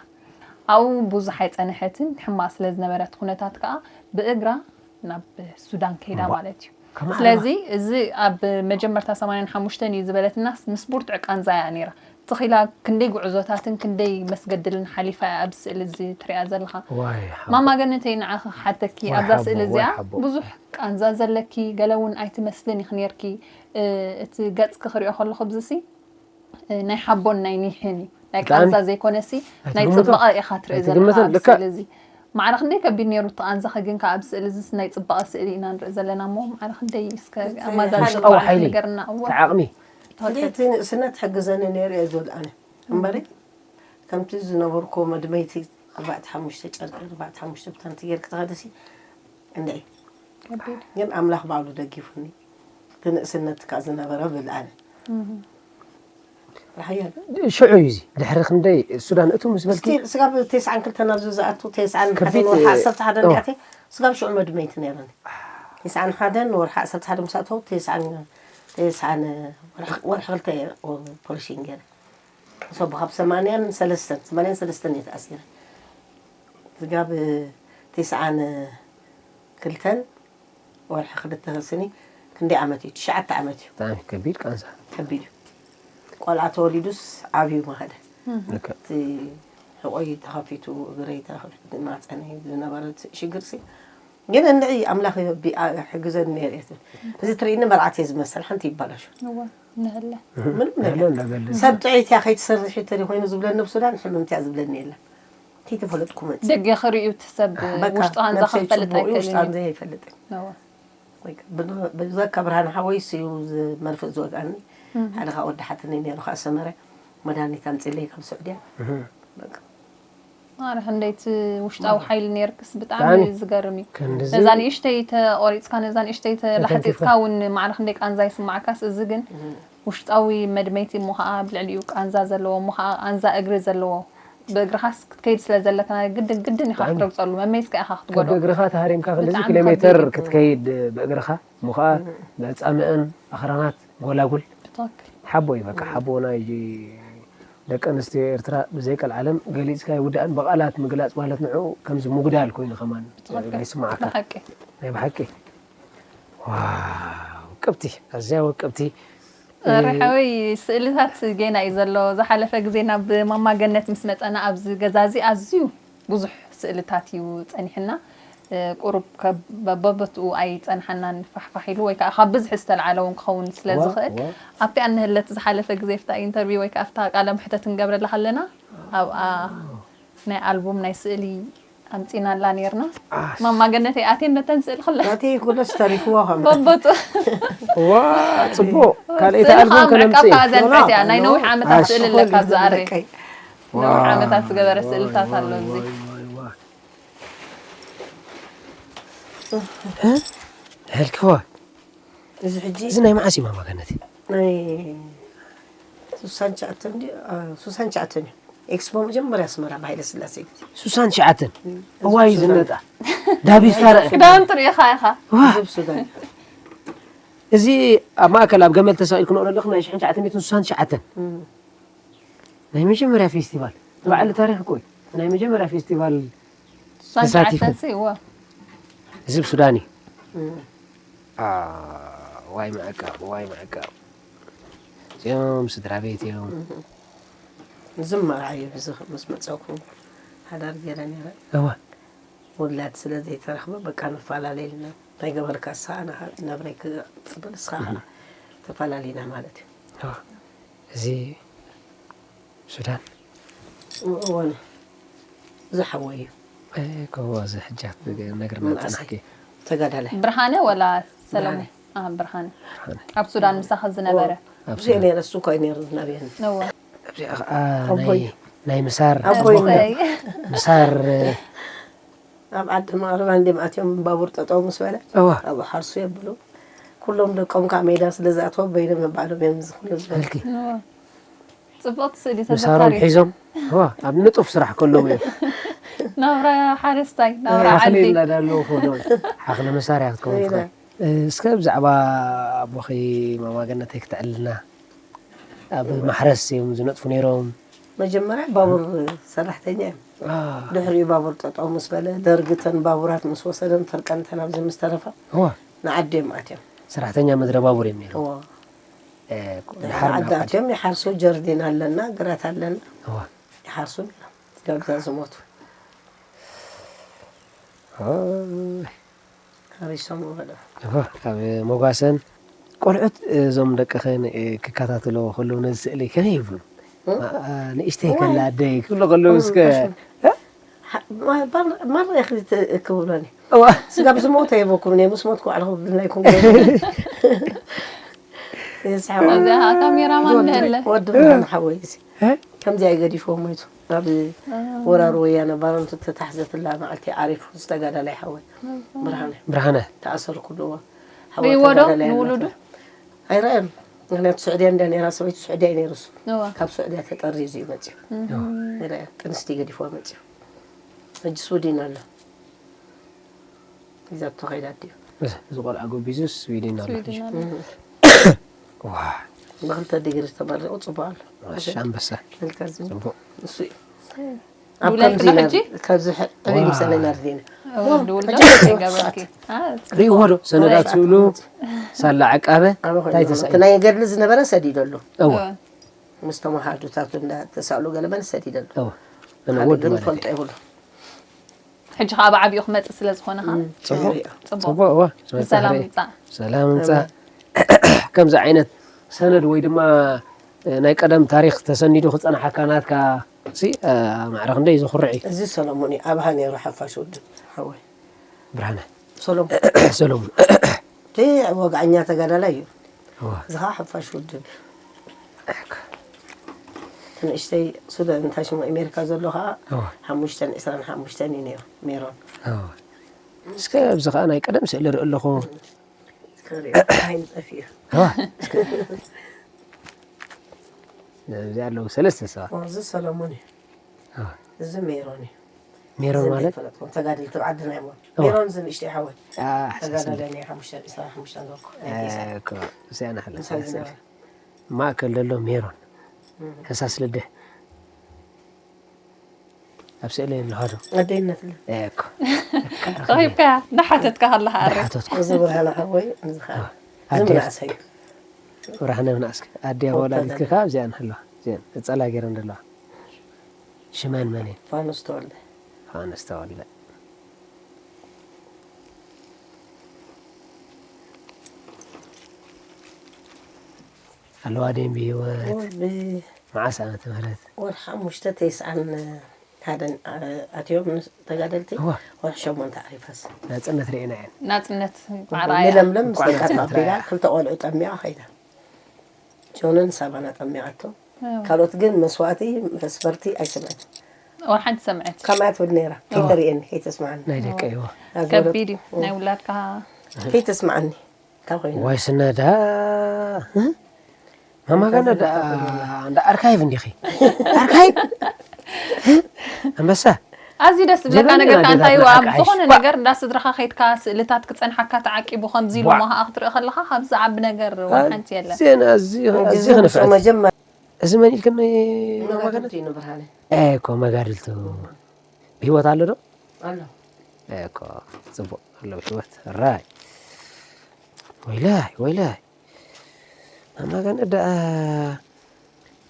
ኣብኡ ብዙሕ ኣይፀንሐትን፣ ሕማቕ ስለ ዝነበረት ኩነታት ከዓ ብእግራ ናብ ሱዳን ከይዳ ማለት እዩ። ስለዚ እዚ ኣብ መጀመርታ ሰማንያን ሓሙሽተን እዩ ዝበለትናስ ምስ ብርቱዕ ቃንዛ እያ ነይራ። ትኺላ ክንደይ ጉዕዞታትን ክንደይ መስገድልን ሓሊፋ እያ ኣብዚ ስእሊ እዚ ትሪኣ ዘለኻ። ማማ ገነተይ ንዓኺ ክሓተኪ ኣብዛ ስእሊ እዚኣ ብዙሕ ቃንዛ ዘለኪ ገለ እውን ኣይትመስልን ኢኺ ነርኪ። እቲ ገጽኪ ክሪኦ ከለኹ ኣብዚ ሲ ናይ ሓቦን ናይ ኒሕን እዩ። ናይ ቃንዛ ዘይኮነሲ ናይ ጽባቐ ኢኻ ትርኢ ዘለኻ ኣብዚ ስእሊ እዚ። ማዕረ ክንደይ ከቢድ ነይሩ እቲ ቃንዛኺ ግን ከኣ ኣብዚ ስእሊ እዚስ ናይ ጽባቐ ስእሊ ኢና ንርኢ ዘለና እሞ ማዕረ ክንደይ እስከ ኣማዛዝን ውሽጣዊ ሓይሊ ንገርና። እወ። ተዓቕሚ። እንዴት ንእስነት ትሕግዘኒ ነይሩ እየ ዝብል ኣነ እምበሪ ከምቲ ዝነበርኩ መድመይቲ ኣርባዕተ ሓሙሽተ ጨርቂ ኣርባዕተ ሓሙሽተ ብታንቲ ጌርክ ትኸድሲ እንደ ግን ኣምላኽ ባዕሉ ደጊፉኒ። እቲ ንእስነት ከኣ ዝነበረ ብል ኣነ። ሽዑ እዩ እዚ ድሕሪ ክንደይ ሱዳን እቱ ምስ በልኪ ስጋብ ተስዓን ክልተን ኣብዚ ዝኣቱ ተስዓን ሓደን ወርሒ ዓሰርተ ሓደን ዲኣተ ስጋብ ሽዑ መድመይቲ ነይረኒ። ተስዓን ሓደን ወርሒ ዓሰርተ ሓደ ምስ ኣተው ተስዓን ተስዓን ወርሒ ክልተ ኦፕሬሽን ገይረ። ሰቡ ካብ ሰማንያን ሰለስተን ሰማንያን ሰለስተን እየ ተኣሲረ። ስጋብ ተስዓን ክልተን ወርሒ ክልተ ስኒ ክንደይ ዓመት እዩ? ትሽዓተ ዓመት እዩ። ብጣዕሚ ከቢድ ቃንዛ። ከቢድ እዩ። ቆልዓ ተወሊዱስ ዓብዩ መኸደ። ልክዕ። እቲ ሕቆይ ተኸፊቱ፣ እግረይ ተኸፊቱ፣ ማፀነይ ዝነበረ ሽግር ሲ ግን እንድዒ ኣምላኽ ሕግዘን ነይረ እየ ትብል። እዚ ትርእይኒ መርዓት እየ ዝመሰል ሓንቲ ይባላሹ። እወ፣ ንህለ። ምንም ነገር። ንህለ እንዳገለጸ። ሰብ ጥዕይቲ እያ ከይትሰርሒ ተሪ ኮይኑ ዝብለኒ ኣብ ሱዳን ሕምምቲ እያ ዝብለኒ የለን። ከይተፈለጥኩ መጽእ። ደገ ክርእዩ እቲ ሰብ በቃ ውሽጡ ቃንዛ ነብሰይ ክፈልጥ ጽቡቕ እዩ፣ ውሽጡ ኣይክእልን እዩ። ቃንዛ ኣይፈልጥን። እወ። ወይ ከ-፣ ብን-፣ ብዘካ ብርሃን ሓወይ ስዩ ዝ-፣ መርፍእ ዝወግኣኒ። ሓደ ካብ ወዲ ሓትኒ ነይሩ፣ ካብ ሰመረ መድሃኒት ኣምጺለይ ካብ ስዑድያ። በቃ። ኣረ፣ ክንደይ እቲ ውሽጣዊ ሓይሊ ነይርክስ፣ ብጣዕሚ ብጣዕሚ። ዝገርም እዩ። ክንድዚ ነዛ ንእሽተይ ተቆሪጽካ፣ ነዛ ንእሽተይ ተላሕጺጽካ ተተንኪፍካ። እውን ማዕረ ክንደይ ቃንዛ ይስማዓካስ፣ እዚ ግን ውሽጣዊ መድመይቲ እሞ ኸዓ፣ ኣብ ልዕሊኡ ቃንዛ ዘለዎ እሞ ኸዓ፣ ቃንዛ እግሪ ዘለዎ፣ ብእግርኻስ ክትከይድ ስለ ዘለካ፣ ግድን፣ ግድን ኢኻ ብጣዕሚ። ክትረግጸሉ፣ መመይስካ ኢኻ ክትጎድኦ። ከብዲ እግርኻ ተሃሪምካ ክንድዚ ብጣዕሚ ኪሎ ሜተር ከቢድ እዩ። ክትከይድ ብእግርኻ፣ እሞ ኸዓ፣ መጻምእን ኣኽራናት፣ ጎላጉል። ብትኽክል። ሓቦ እዩ፣ በቃ፣ ሓቦ ናይ ደቂ ኣንስትዮ ኤርትራ ብዘይ ቀልዓለም ገሊጽካ ኣይውዳእን። ብቓላት ምግላጽ ማለት ንዕኡ ከምዚ ምጉዳል ኮይኑ ከማን ብትኽክል። ይስምዓካ። ብሓቂ። ናይ ብሓቂ። ዋው፣ ውቅብቲ፣ ኣዝያ ውቅብቲ። ርሓወይ ስእልታት ጌና እዩ ዘሎ። ዝሓለፈ ግዜ ናብ ማማ ገነት ምስ መጸና ኣብዚ ገዛ እዚ ኣዝዩ ብዙሕ ስእልታት እዩ ጸኒሕና። እ፣ ቁሩብ ከብ-፣ በቦትኡ ኣይጸንሓናን ፋሕፋሕ ኢሉ ወይ ከዓ ካብ ብዝሒ ዝተልዓለ እውን ክኸውን ስለ እዋ፣ ዝኽእል፣ እዋ። ኣብቲ ኣንህለት ዝሓለፈ ግዜ፣ ኣብታ ኢንተርቪው ወይ ከዓ ኣብታ ቃለ መሕተት ክንገብረላ ከለና፣ ኣብኣ ናይ ኣልቡም ናይ ስእሊ ኣምጺናላ ኔርና። ኣሽ። ማማ ገነተይ ኣትየን ነተን ስእሊ ከለ ናተይ ኩለስ ተሪፍዎ ከም በቦቱ። እዋ፣ ጽቡቕ። ካልኣይቲ ስእሊ ኣልቡም ከዓ ከነምጽእ። ምዕቃብ ከኣ ዘንፈት እያ። ናይ ነዊሕ ዓመታት ኣሽ። ስእሊ ኣለካ ኣብዚ ኣረ። ደቀይ። ነዊሕ ዓመታት ዝገበረ ስእልታት ኣሎ ኣብዚ። ዋይ፣ ዋይ፣ ዋይ። እ? ህልክዋ። እዚ ሕጂ እዚ ናይ መዓስ እዩ ማማ ገነተይ? ናይ ሱሳን ትሽዓተን ድዩ? አ፣ ሱሳን ትሽዓተን እዩ። ኤክስፖ መጀመርያ ኣስመራ ብሃይለ ስላሴ ግዜ። ሱሳን ትሽዓተን? እም፣ እዋይ ሱሳን። ዝነጣ። ዳቢት ታረአ። ክዳውንቲ ርኢኻ ኢኻ። ዋ። እዚ ኣብ ሱዳን። እዚ ኣብ ማእከል ኣብ ገመል ተሰቒልኩ ንቕረ ኣለኹ ናይ ሽሕን ትሽዓተ ሚእትን ሱሳን ትሽዓተን። እም። ናይ መጀመርያ ፌስቲቫል። በዓል ታሪኽ እኮ እዩ። ናይ መጀመርያ ፌስቲቫል ሱሳን ተሳቲፈ። ትሽዓተን ሲ፣ እወ። እዚ ብሱዳን እዩ። እም። አ፣ ዋይ ምዕቃብ፣ ዋይ ምዕቃብ። እዚኦም ስድራ ቤት እዮም። እም። ዝመርዓዩ ብዚ ምስ መጸኩ ሓዳር ገይረ ነይረ። እወ። ውላድ ስለ ዘይተረኽበ በቃ ንፈላለ ኢልና። እንታይ ገበርካ ንስኻ ኣነ ኸ ናብረይ ክቕጽል ንስኻ ኸኣ እም። ተፈላለና ማለት እዩ። እወ። እዚ ሱዳን? እወ፣ እወ። እዚ ሓወይ እዩ። እ፣ ከዎ እዚ ሕጂ ክትነግርና መናእሰይ ጸናሕኪ። ተጋዳላይ። ብርሃነ ወላ ሰለሙን? ብርሃነ። አ፣ ብርሃነ። ብርሃነ። ኣብ ሱዳን ምሳኺ ዝነበረ? እወ። ኣብ እዚ ሱዳን። ነይረ፣ እሱ እኮ እዩ ነይሩ ዝናብየኒ። እወ። ኣብዚኣ ኸኣ ኣቦይ። ናይ፣ ናይ ምሳር፣ ኣቦይ። ኣቦይ። ምሳር፣ እ፣ ኣብ ዓዲ ማዕረባ እንዲም ኣትዮም ባቡር ጠጠው ምስ በለ፣ እዋ። ኣብኡ ሓርሱ የብሉ። ኩሎም ደቆም ከዓ ሜዳ ስለ ዝኣተው በይኖም ባዕሎም እዮም እዚ ኩሉ ዝበሉ። በልኪ። እዋ። ጽብቕቲ ስእሊ ምሳሮም ተዘካሪት። ሒዞም፣ እዋ፣ ኣብ ንጡፍ ስራሕ ከለዉ እዮም። ናብራ ሓረስታይ ናብራ ሓኽሊ ዓዲ እናዳለዉ ከለዉ ሓኽሊ መሳርያ ክትከውን ትኽእል። እስከ ብዛዕባ ኣቦኺ ማማ ገነተይ ክተዕልና። ኣብ ማሕረስ እዮም ዝነጥፉ ነይሮም። መጀመርያ ባቡር ሰራሕተኛ እዮም። ድሕሪኡ ባቡር ጠጠው ምስ በለ፣ ደርጊ እተን ባቡራት ምስ ወሰደን፣ ፈርቀንተን ኣብዚ ምስ ተረፋ እዋ፣ ንዓዲ እዮም ኣትዮም። ሰራሕተኛ ምድረ ባቡር እዮም ነይሮም። እዎ። እ፣ ድሕሪ ዓዲ ኣትዮም ይሓርሱ። ጀርዲን ኣለና፣ ግራት ኣለና፣ እዋ፣ ይሓርሱ ነይሮም። ዳርጋ ዝሞቱ ኦይ፣ ሓሪሶም ወደ እዋ፣ ካብ ሞጋሰን ቆልዑት እዞም ደቅኽን እ፣ ክከታተልዎ ከለዉ ነዚ ስእሊ ከመይ ይብሉ? እ? ኣ፣ ኣ፣ ንእሽተይ ከላ ኣደይ ክብሉ ከለዉ እስከ እ? ማራ ኢኺ ክብሎኒ እዋ፣ ስጋብ ዝሞተ ይበኩም እኔ ምስ ሞትኩ ባዕልኹ ብናይኩም እዚኣ ካሜራማን ንህለ ወዲ ብርሃን ሓወይ እዚ እ? ከምዚኣ ይገዲፍዎ ሞይቱ። ኣብ ወራር ወያነ ባሮንቱ ተታሕዘትላ መዓልቲ ዓሪፉ ዝተጋዳላይ ሓወይ ብርሃነ ብርሃነ ተኣሰርኩ ኣለዎ። ርእይዎ ዶ ንውሉዱ? ኣይረኣየን። ምክንያቱ ስዑድያ እንዳ ነራ ሰበይቱ ስዑድያ እዩ ነይሩ እሱ። እዋ። ካብ ስዑድያ ተጠርዩ እዩ መፅዩ። ይረኣየ። ጥንስቲ ገዲፍዋ መፅዩ። ሕጂ ስዊድን ኣሎ። ሒዛቶ ከይዳ ድዩ? እዚ ቆልዓ ጎቢዙ ስዊድን ኣሎ። ስዊድን ኣሎ። ዋ፣ ብክልተ ዲግሪ ተመሪቑ ፅቡቅ ኣሎ። ማሻ ኣንበሳ። ልካ ዝብል ፅቡቅ። እሱ እዩ። ኣብ ድውለል ከምዚ ክዳ ናብ- ሕጂ? ካብዚ ሕ- ዕብይ ምሰለና ርዲና ድውልዶ ሕጂ ገበርኪ? ርእይዎ ዶ ሰነዳት ዝብሉ ሳላ ዕቃበ ኣብ እንታይ ኮይኑ ተሳኢሉ? እቲ ናይ ገድሊ ዝነበረ ሰዲደሉ እወ ምስ ተመሃዱታቱ እንዳተሳእሉ ገለ መለ ሰዲደሉ። እወ። እነ ሓደ ወዲ ግን ማለት ፈልጦ እዩ። ይብሉ። ሕጂ ከዓ ብዓብኡ ክመፅእ ስለ ዝኾነ ከዓ ፅቡቅ ይሪኦ። ፅቡቅ ፅቡቅ እወ። ብሰላም ይምፃእ። ሰላም ይምፃእ። ከምዚ ዓይነት ሰነድ ወይ ድማ እ፣ ናይ ቀደም ታሪክ ተሰኒዱ ክፀናሓካ ናትካ ሲ እ፣ ማዕረ ክንደይ ዘኹርዕ እዩ። እዚ ሰሎሞን እዩ ኣብሃ ነይሩ ሓፋሽ ውድብ ሓወይ ብርሃነ ሰሎሞን ሰሎሙን እቲ ወግዓኛ ተጋዳላይ እዩ። እወ፣ እዚ ከዓ ሓፋሽ ውድብ እዩ። እቲ ንእሽተይ ሱዳን እንታይ ሽሙ ኣሜሪካ ዘሎ ከዓ እወ፣ ሓሙሽተን ዕስራን ሓሙሽተን እዩ ነይሩ ሜሮን እወ። እስከ ኣብዚ ከዓ ናይ ቀደም ስእሊ ርኢ ኣለኹ። ክሪኦ ዓይን ጠፊኡ እዋ፣ እስከ ኣብዚ ኣለዉ ሰለስተ ሰባት። እዚ ሰሎሞን እዩ። እዋ። እዚ ሜሮን እዩ። ሜሮን ማለት ፈለጥኩም ተጋደልቲ ዓድና እዮም። እዋ። ሜሮን እዚ ንእሽተይ ሓወይ ኣ፣ ሓሳስኒ። ተጋዳላይ ናይ ሓሙሽተ ዕስራ ሓሙሽተ ዘለኩ ናይ ቴሳ እኮ እዚኣ ናሕላ ምሳይ ዝነበረ ማእከል ዘሎ ሜሮን ሕሳስ ልደ ኣብ ስእሊ ኣለኻ ዶ? ኣደይነት ለ እኮ ጸኺብካያ እናሓተትካ ከለኻ ኣረ ሓተትኩ እዚ ብርሃነ ሓወይ እዚ ከዓ እዚ ኣደ ምናእሰይ እዩ። ብርሃነ ምናእስኪ ኣደ ወላዲትኪ ከ ኣብዚኣን ኣለዋ እዚኣን እጸላ ገይረን ዘለዋ ሽመን መን እየን? ፋኑስ ተወልደ ፋኑስ ተወልደ ኣለዋ ድየን ብህይወት? ወዲ መዓስ ዓመተ ምህረት? ወርሒ ሓሙሽተ ተስዓን ሓደን ኣትዮም ምስ ተጋደልቲ እዋ። ወርሒ ሸሞንተ ዓሪፈስ ናጽነት ርኢና እየን። ናጽነት ማዕራያ ንለምለም ምስ እንኳዕ ደቃ ናጽነት ተቐቢላ ረኣያ። ክልተ ቆልዑ ጠሚቓ ከይዳ ጆንን ሳባና ጠሚቓቶ ካልኦት ግን መስዋእቲ መስፈርቲ ኣይሰምዐትን ወር ሓንቲ ሰምዐት ከማያት ወድ ነይራ ከይተርእየኒ ከይተስምዓኒ ናይ ደቀ ይዎ ኣዝወረ- ከቢድ እዩ ናይ ውላድካ ከይተስምዓኒ ካብ ኮይኑ ዋይ ስነዳ ማማ ገነዳ እንዳ ኣርካይቭ እንዲኺ ኣርካይቭ ኣንበሳ ኣዝዩ ደስ ዝብለካ ጀጋኑ ነገር ኢና ከ እንታይ እዩ ኣዴታትና ኣብ ኣርካይቭ። ዝኾነ ነገር እንዳ ስድራኻ ከይድካ ስእልታት ክፀንሓካ ተዓቂቡ ከምዚ ኢሉ ዋዕ። ሞ ከዓ ክትርኢ ከለኻ ካብዚ ዓቢ ነገር ዋን ሓንቲ የለን ኣዝየን ኣዝዩ ኣዝዩ ግዜ ምስ ክንፍዕት መጀመር እዚ መን ኢልክን ማማ ገነት መጋድልቲ እዩ ንብርሃነ እኮ መጋድልቱ ብህይወት ኣሎ ዶ ኣሎ እኮ ጽቡቅ ኣሎ ብህይወት ራይ ወይላይ ወይላይ ማማ ገነት ደኣ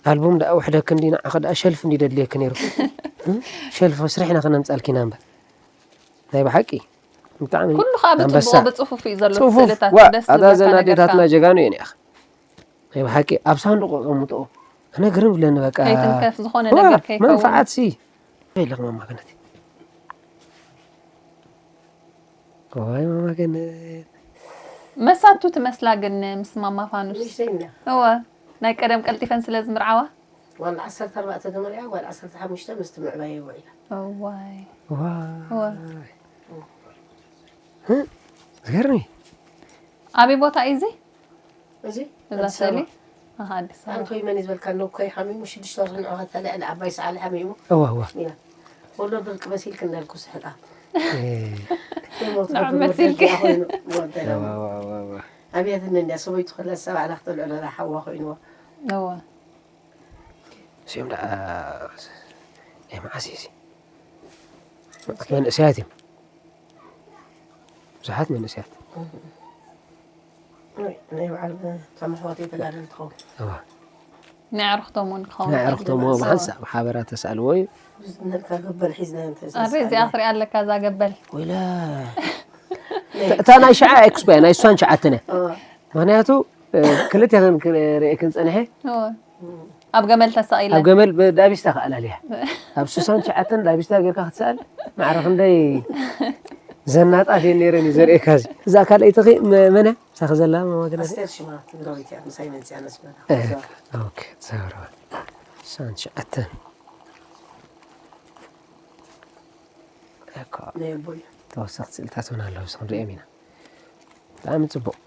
ኣልቡም ደኣ ውሕደክ እንዲ ንዓኸ ደኣ ሸልፍ እንዲ ደድልየክ ነይሩ ሸልፍ ስርሕና ከነምጻልኪና እምበር ናይ ብሓቂ ብጣዕሚ ኩሉ ከዓ ብፅቡቅ ኣንበሳ ብፅፉፍ እዩ ዘሎ ጽፉፍ ስእልታት ዋ ደስ ኣታ ዝብለካ ዘን ነገር ኣዴታትና ከዓ ጀጋኑ እየን ኢኻ ናይ ብሓቂ ኣብ ሳንዱቅ ኣቐምጥኦ ኣነ ግርም ብለኒ በቃ ከይትንከፍ ዝኾነ ዋ፣ ነገር ከይከውን መንፈዓት ሲ ኢለክ ማማ ገነት ወይ ማማ ገነት መሳቱ ትመስላ ግን ምስ ማማ ፋኑስ ንእሽተይና እወ ናይ ቀደም ቀልጢፈን ስለ ዝምርዓዋ ጓል ዓሰርተ ኣርባዕተ ተመሪዓ ጓል ዓሰርተ ሓሙሽተ ምስ ትምዕባየ ውዒላ እዋይ ዋ እወ ዝገርሚ ኣበይ ቦታ እዩ እዚ እዚ እዛ ኣዲስ ስእሊ ኣበባ። ኣሃ፣ ኣዲስ ኣበባ። ኣንቶይ መን ዝበልካ ነኮይ ሓሚሙ ሽዱሽተ ወርሒ ንዑ ከተልዕል ዓባይ ሰዓል ሓሚሙ እዋ እዋ ኢና ወሎ ድርቂ መሲልክ እንዳልኩ ስሕቃ እ፣ ከይሞት ንዑ ወዲ መሲልኪ። ወደያ ኮይኑ ወደያ እዋ እዋ እዋ እዋ ኣብያትና እንዲያ ሰበይቱ ከላ ሰብኣና ክተልዕለላ ሓዋ ኮይንዎ እወ እዚኦም ደኣ ናይ መዓስ እዩ እዚ ብዙሓት መንእሰያት እዮም ብዙሓት መንእሰያት ናይ በዓል ተመሕዋት የተጋደል ትኸውን እዋ ናይ ዕርኽቶም እውን ክኸውን ናይ ዕርኽቶም እዎ ብሓንሳእ ብሓበራ ተሳልዎ እዩ ዝነልካ ገበል ሒዝና ኣረ እዚኣ ክሪኣ ኣለካ እዛ ገበል ወይላ እታ ናይ ሸዓ ኤክስፖ እያ ናይ ሱሳን ሸዓተን እያ ምክንያቱ ክልቴኽን ክርእየክን ፀንሐ እወ። ኣብ ገመል ተሳኢለ ኣብ ገመል ብዳቢስታ ከኣላልያ ኣብ ሱሳን ሸዓተን ዳቢስታ ጌርካ ክትሰኣል ማዕረ ክንደይ ዘናጣት እየን ነይረን እዩ ዘርእየካ እዚ እዛ ካልኣይትኺ መ- መን እያ ሳኺ ዘላ ማማገና ኣስቴር ሽማ ትግራዊት እያ ምሳይ መፅያ ነስመራ ተዛረባ ሱሳን ሸዓተን እኮ ናይ ኣቦይ ተወሰኽቲ ስእልታት እውን ኣለዉ ስ ክንሪኦም ኢና ብጣዕሚ ፅቡቅ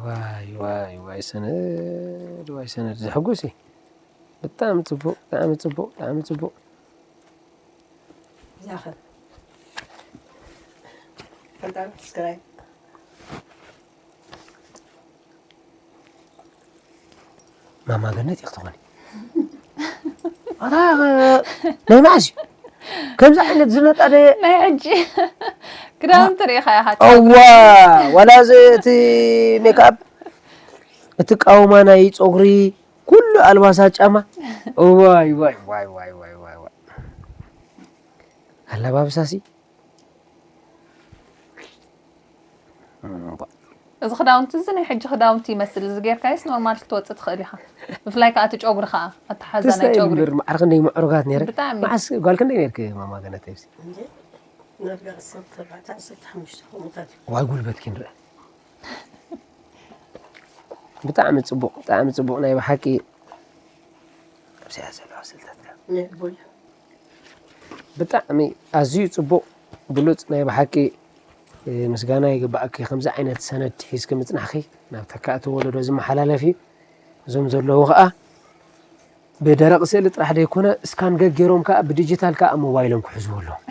ዋይ ዋይ ዋይ ሰነድ ዋይ ሰነድ ዘሕጉስ እዩ ብጣዕሚ ፅቡቅ ብጣዕሚ ፅቡቅ ብጣዕሚ ፅቡቅ ዛኸ ፈጣን ስክራይ ማማ ገነት ኢኺ ትኾኒ ኣታ ናይ መዓስ እዩ ከምዚ ዓይነት ዝነጣደ ናይ ሕጂ ክዳውንቲ ርኢኻ ኢኻ እዋ ዋላ እዚ እቲ ሜክኣፕ እቲ ቃውማ ናይ ፀጉሪ ኩሉ ኣልባሳት ጫማ እዋይ ዋይ ዋይ ዋይ ዋይ ዋይ ዋይ ኣለባብሳሲ እዚ ክዳውንቲ እዚ ናይ ሕጂ ክዳውንቲ ይመስል እዚ ጌርካዮስ ኖርማል ክትወፅእ ትኽእል ኢኻ ብፍላይ ከዓ እቲ ጨጉሪ ከዓ ኣተሓዛ ናይ ክስታይ ጨጉሪ እምበር ማዕረ ክንደይ ምዕሩጋት ነይረ ብጣዕሚ። መዓስ ጓል ክንደይ ነርክ ማማ ገነት ይብሲ ናብዳ ዓሰርተ ኣርባዕተ ዓሰርተ ሓሙሽተ ከምኡታት እዩ ዋይ ጉልበት ክንርአ ብጣዕሚ ፅቡቅ ብጣዕሚ ፅቡቅ ናይ ብሓቂ ኣብዚኣ ዘለዋ ስእልታት ናይ ኣቦይ ብጣዕሚ ኣዝዩ ፅቡቕ ብሉፅ ናይ ብሓቂ ምስጋና ይግባኣኪ ከምዚ ዓይነት ሰነድ ሒዝኪ ምፅናሕኪ ናብ ተካእቲ ወለዶ ዝመሓላለፍ እዩ እዞም ዘለዉ ከዓ ብደረቕ ስእሊ ጥራሕ ዘይኮነ ስካን ገገሮም ከዓ ብዲጂታል ከዓ ኣብ ሞባይሎም ክሕዝዎ ኣለዎም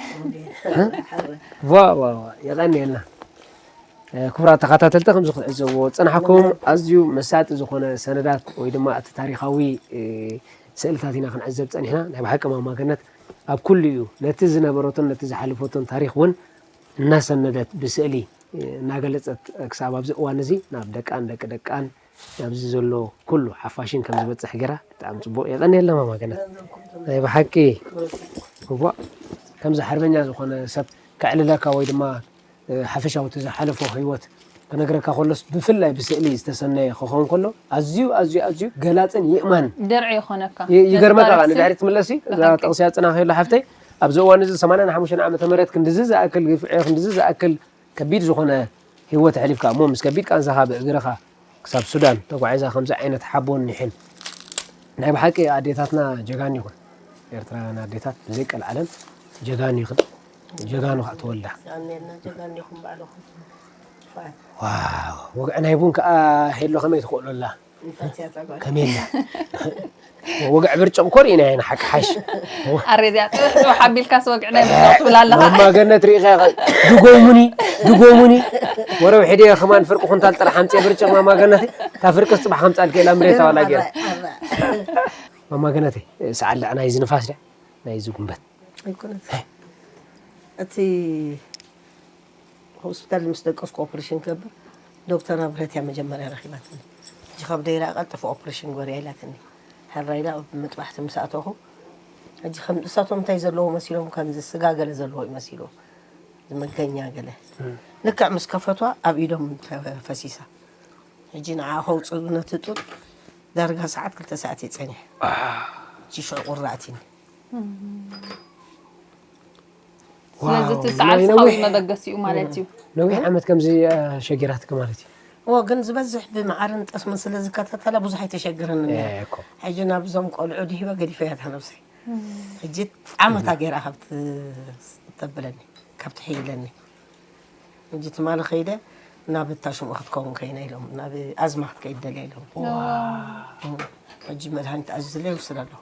ዋ ዋ ዋ የቐንየልና ክቡራት ተኸታተልቲ ከምዚ ክትዕዘብዎ ዝፀናሕኩም ኣዝዩ መሳጢ ዝኾነ ሰነዳት ወይ ድማ እቲ ታሪኻዊ ስእልታት ኢና ክንዕዘብ ፀኒሕና ናይ ብሓቂ ማማ ገነት ኣብ ኩሉ እዩ ነቲ ዝነበረቶን ነቲ ዝሓለፈቶን ታሪክ እውን እናሰነደት ብስእሊ እናገለፀት ክሳብ ኣብዚ እዋን እዚ ናብ ደቃን ደቂ ደቃን ናብዚ ዘሎ ኩሉ ሓፋሽን ከም ዝበፅሕ ገይራ ብጣዕሚ ፅቡቅ የቀንየልና ማማ ገነት ናይ ብሓቂ እዋ ከምዚ ሓርበኛ ዝኾነ ሰብ ከዕልለካ ወይ ድማ ሓፈሻዊ እቲ ዝሓለፎ ህይወት ክነግረካ ከሎስ ብፍላይ ብስእሊ ዝተሰነየ ክኸውን ከሎ ኣዝዩ ኣዝዩ ኣዝዩ ገላፅን ይእማን ድርዒ ይኾነካ ይገርመካ ንድሕሪት ትምለሲ እዛ ጥቕሲ ኣፀናኺ ኣሎ ሓፍተይ ኣብዚ እዋን እዚ ሰማንያን ሓሙሽተን ዓመተ ምህረት ክንድዚ ዝኣክል ግፍዒ ክንድዚ ዝኣክል ከቢድ ዝኾነ ህይወት ኣሕሊፍካ እሞ ምስ ከቢድ ቃንዛኻ ብእግርኻ ክሳብ ሱዳን ተጓዒዛ ከምዚ ዓይነት ሓቦን ኒሕን ናይ ብሓቂ ኣዴታትና ጀጋኑ ይኹን ኤርትራውያን ኣዴታት ብዘይ ቀልዓለም ጀጋኑ ይኹን ጀጋኑ ከዓ ተወልዳ ኣሜና ጀጋኑ ይኹን ባዕልኹም ዋው ወግዒ ናይ ቡን ከዓ ሄሎ ከመይ ትኽእሎላ ከመይ ኢላ ወግዒ ብርጭቕ ኮር ኢና ኢና ሓቂ ሓሽ ኣረ እዚኣ ጥብሕ ጥብሕ ኣቢልካስ ወግዒ ናይ ብርጭቕ ትብል ኣለኻ ማማ ገነት ርኢኻ ድጎሙኒ ድጎሙኒ ወረው ሕደ ከማን ፍርቂ ኩንታል ጥራሕ ኣምፅአ ብርጭቕ ማማ ገነተይ እታ ፍርቂ ፅባሕ ከምፃልክ ኢላ ምሬታ ዋላ ገይራ ማማ ገነተይ ሰዓል ደኣ ናይዚ ንፋስ ድያ ናይዚ ጉንበት ኣይኮነት እቲ ሆስፒታል ምስ ደቀስኩ ኦፕሬሽን ክገብር ዶክተር ኣብረህት እያ መጀመርያ ረኺባትኒ ሕጂ ካብ ደይራ ቀልጥፍ ኦፕሬሽን ጎርያ ኢላትኒ ሕራ ኢላ ኣብ ምጥባሕቲ ምስ ኣተኹ ሕጂ ከም እሳቶም እንታይ ዘለዎ መሲሎም ከምዚ ስጋ ገለ ዘለዎ እዩ መሲሉ ዝመገኛ ገለ ልክዕ ምስ ከፈቷ ኣብ ኢዶም ተፈሲሳ ሕጂ ንዓ ከውፅኡ ነቲ ጡጥ ዳርጋ ሰዓት ክልተ ሰዓት እየ ፀኒሐ ሕጂ ሽዑ ቁራእቲኒ ስለዚ እቲ ሰዓል ስኻዊ መበገሲኡ ማለት እዩ ነዊሕ ዓመት ከምዚ ሸጊራትክ ማለት እዩ እዎ ግን ዝበዝሕ ብመዓርን ጠስምን ስለ ዝከታተላ ብዙሕ ኣይተሸግረንን እያ ሕጂ ናብዞም ቆልዑ ድሂበ ገዲፈያ እታ ነብሰይ ሕጂ ዓመታ ገይራ ካብቲ ተብለኒ ካብቲ ሕይለኒ ሕጂ ትማሊ ከይደ ናብ እታ ሽምኡ ክትከውን ከይና ኢሎም ናብ ኣዝማ ክትከይድ ደልያ ኢሎም። ሕጂ መድሃኒት ኣዝለ ይውስድ ኣለኹ።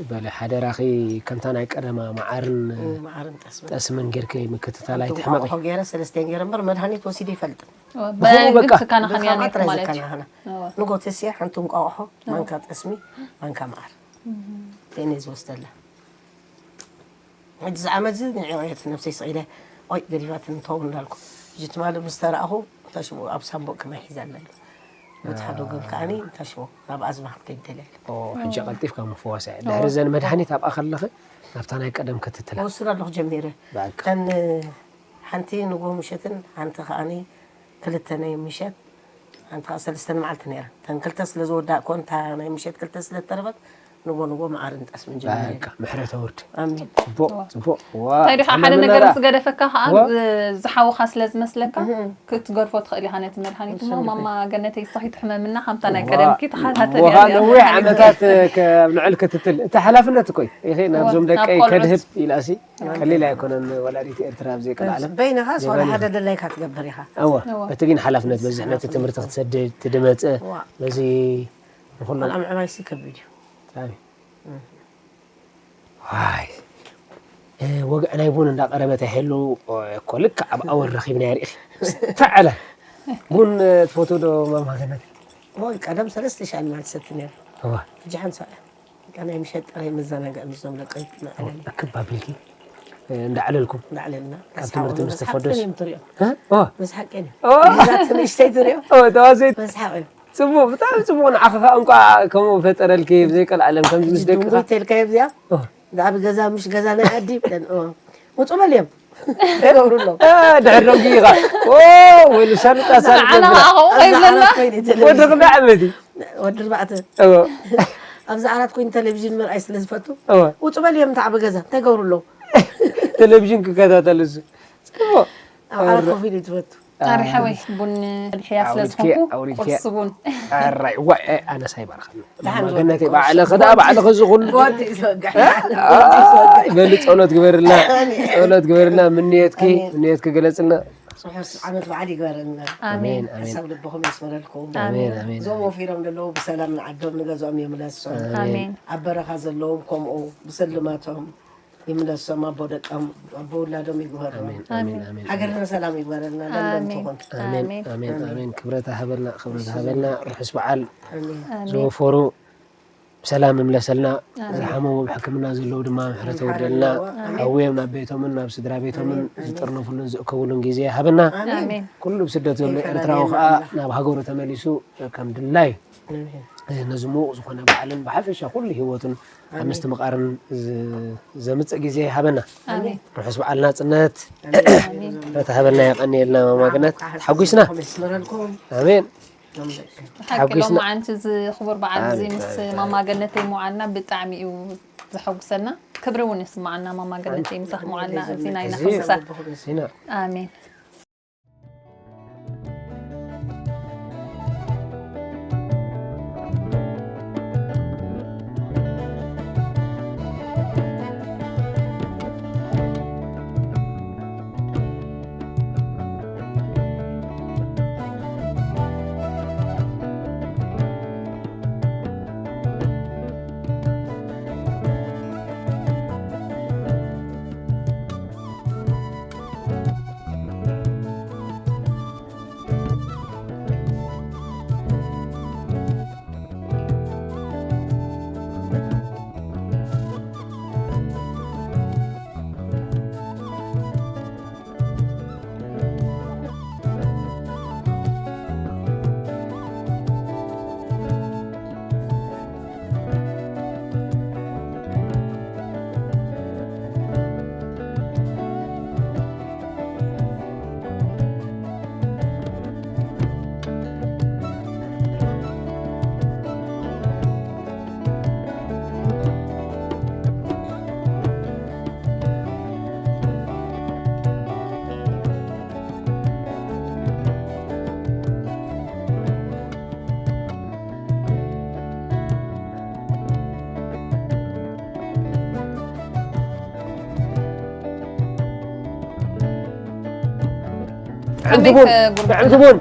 በለ ሓደራኺ ከምታ ናይ ቀደማ መዓርን መዓርን ጠስመ ጠስምን ጌርኪ ምክትታል ኣይትሕመቒ። ገይረ ሰለስቴን ገይረ እምበር መድሃኒት ወሲደ ይፈልጥን። ብኡ በቃ። ከናኸን እያ ብኻብኣ ነይርኩ ጥራይ ማለት እዩ። ዝከናኸና። ንጎ ተስያ ሓንቲ እንቋቑሖ ማንካ ጠስሚ ማንካ መዓር። ቴኔ ዝወስደላ ሕጂ ዝዓመት እዚ ንዕዮ እየ ነብሰይ ስቕ ኢለ ቆይ ገዲፋትኒ ትኸውን እንዳልኩ ሕጂ ትማሊ ምስ ተራእኹ እንታይ ሽሙ ኣብ ሳንቡእ ከማይ ሒዛ ኣላ ኢሉ። በቲ ሓደ ወገን ከዓኒ እንታይ ሽሙ ናብ ኣዝማ ክትከይድ ደልያ ኢሉ። ሕጂ ቀልጢፍካ ምፍዋስ እያ ድሕሪ ዘን መድሓኒት ኣብኣ ከለኺ ናብታ ናይ ቀደም ክትትላ ወስድ ኣለኹ ጀሚረ ተን ሓንቲ ንጎ ምሸትን ሓንቲ ከዓኒ ክልተ ናይ ምሸት ሓንቲ ከዓ ሰለስተ መዓልቲ ነይራ ተን ክልተ ስለ ዝወዳእኮ እንታ ናይ ምሸት ክልተ ስለ ተረፈት ንጎ ንጎ መዓር ንጠስም እንጀምር በቃ ምሕረት ኣውርድ ኣሜን ጽቡቅ ጽቡቅ እንታይ ዲኻ ሓደ ነገር ምስ ገደፈካ ከዓ ዝሓውኻ ስለ ዝመስለካ ክትገርፎ ትኽእል ኢኻ ነቲ መድሃኒት እሞ ማማ ገነተይ ይሳኺ ትሕመምና ሓምታ ናይ ቀደምኪ ተኸታተል እያ ነዊሕ ዓመታት ኣብ ልዕል ክትትል እቲ ሓላፍነት እኮ እዩ ኢኺ ናብዞም ደቀይ ከድህብ ኢላሲ ቀሊል ኣይኮነን ወላዲት ኤርትራ ኣብ ዘይቀልዓለም በይንኻስ ዋላ ሓደ ደላይካ ትገብር ኢኻ እወ እቲ ግን ሓላፍነት በዝሕ ነቲ ትምህርቲ ክትሰድድ ትድመጽእ በዚ ንኹሎም ምዕባይሲ ከቢድ እዩ ዋይ ወግዕ ናይ ቡን እንዳቀረበ ተሄሉ እኮ ልክዕ ኣብ ኣወል ረኺብናያ ርኢኺ ዝተዐለ ቡን ትፈትው ዶ ማማ ገነት ወይ ቀደም ሰለስተ ሻሂ እና ትሰቲ ነይሩ ሕጂ ሓንሳ እያ በቃ ናይ ምሸት ጥራይ መዘናግዒ ምስዞም ደቀይ ክነዕለል እክብ ኣቢልኪ እንዳዕለልኩም እንዳዕለልና ካብ ትምህርቲ ምስ ተፈደሽ ትሪኦ እ? ኦ፣ መስሓቅ እዩ እዛ ትንእሽተይ ትሪኦ ኦ፣ ተዋሰይ መስሓቅ እዩ ጽቡቅ ብጣዕሚ ጽቡቅ ንዓኺ ከዓ እንኳዕ ከምኡ ፈጠረልኪ ብዘይ ቀልዓለም ከምዚ ምስ ደቅኻ ድንጉይ ተልካዮ እዚኣ ኦ። ዳኣ ብገዛ ምሽ ገዛ ናይ ዓዲ ይብለን ኦ። ውጹ በል እዮም ይገብሩ ኣለዉ እ፣ ድሕር ደንጉ ኢኻ ኦ፣ ወይሉ ሳልጣ ሳልጣ ንዓና ከዓ ከምኡ ከይብለና። ወዲ ክዳ ዓመት እዩ ወዲ ኣርባዕተ እዎ ኣብዚ ዓራት ኮይኑ ቴሌቪዥን ምርኣይ ስለ ዝፈቱ እዎ ውጹ በል እዮም ተዓቢ ገዛ እንታይ ይገብሩ ኣለዉ ቴሌቪዥን ክከታተል እሱ ጽቡቅ ኣብ ዓራት ኮፍ ኢሉ እዩ ዝፈቱ ኣሪ ሓወይ ቡን ድሕያ ስለ ዝኾንኩ ኣውሪድኪ- ኣውሪድኪ- ቁርሲ ቡን ኣራይ ዋ ኣነስ ኣይባርኸኒ ደሓን ማማ ገነተይ ዝበልኩ። ባዕልኺ ደኣ ባዕልኺ እዚ ኩሉ ወዲ እዩ ዝወግሕ ወዲ እዩ ዝወግሕ በሊ ጸሎት ግበርልና ጸሎት ግበርልና ምንየትኪ ምንየትኪ ገለጽልና ርሑስ ዓመት በዓል ይግበረልና ኣሜን ኣሜን ሓሳብ ልብኹም የስመረልኩም ኣሜን ኣሜን እዞም ወፊሮም ዘለዉ ብሰላም ንዓዶም ንገዝኦም ይምለሶም ኣሜን ኣብ በረኻ ዘለዎም ከምኡ ብስልማቶም ይምለሶም ኣቦ ደቆም ኣቦ ውላዶም ይግበሮም ኣሜን ኣሜን ኣሜን ሃገርና ሰላም ይግበረልና ለምለም ኣሜን ትኹን ኣሜን ኣሜን ኣሜን ኣሜን ክብረት ሃበልና ክብረት ሃበልና ርሑስ በዓል ኣሜን ዝወፈሩ ሰላም ይምለሰልና ዝሓመሙ ኣብ ሕክምና ዘለዉ ድማ ምሕረት የውርደልና ሓውዮም ናብ ቤቶምን ናብ ስድራ ቤቶምን ዝጥርነፉሉን ዝእከቡሉን ግዜ ይሃበና ኣሜን ኩሉ ብስደት ዘሎ ኤርትራዊ ከዓ ናብ ሃገሩ ተመሊሱ ከም ድላይ ነዚ ምዉቕ ዝኾነ በዓልን ብሓፈሻ ኩሉ ህይወቱን ኣብ ምስትምቓርን ዘምፅእ ግዜ ይሃበና። ርሑስ በዓል ናፅነት ተተሃበልና የቐንየልና ማማ ገነት ተሓጒስና። ኣሜን። ሓቂ ሎማዓንቲ እዚ ክቡር በዓል እዚ ምስ ማማ ገነተይ ምውዓልና ብጣዕሚ እዩ ዘሐጉሰና። ክብሪ እውን ይስማዓና ማማ ገነተይ ምሳኽ ምውዓልና እዚ ናይና ሕጉሳ። ኣሜን። ከመይ ጥዕምቲ ቡን። ጥዕምቲ ቡን።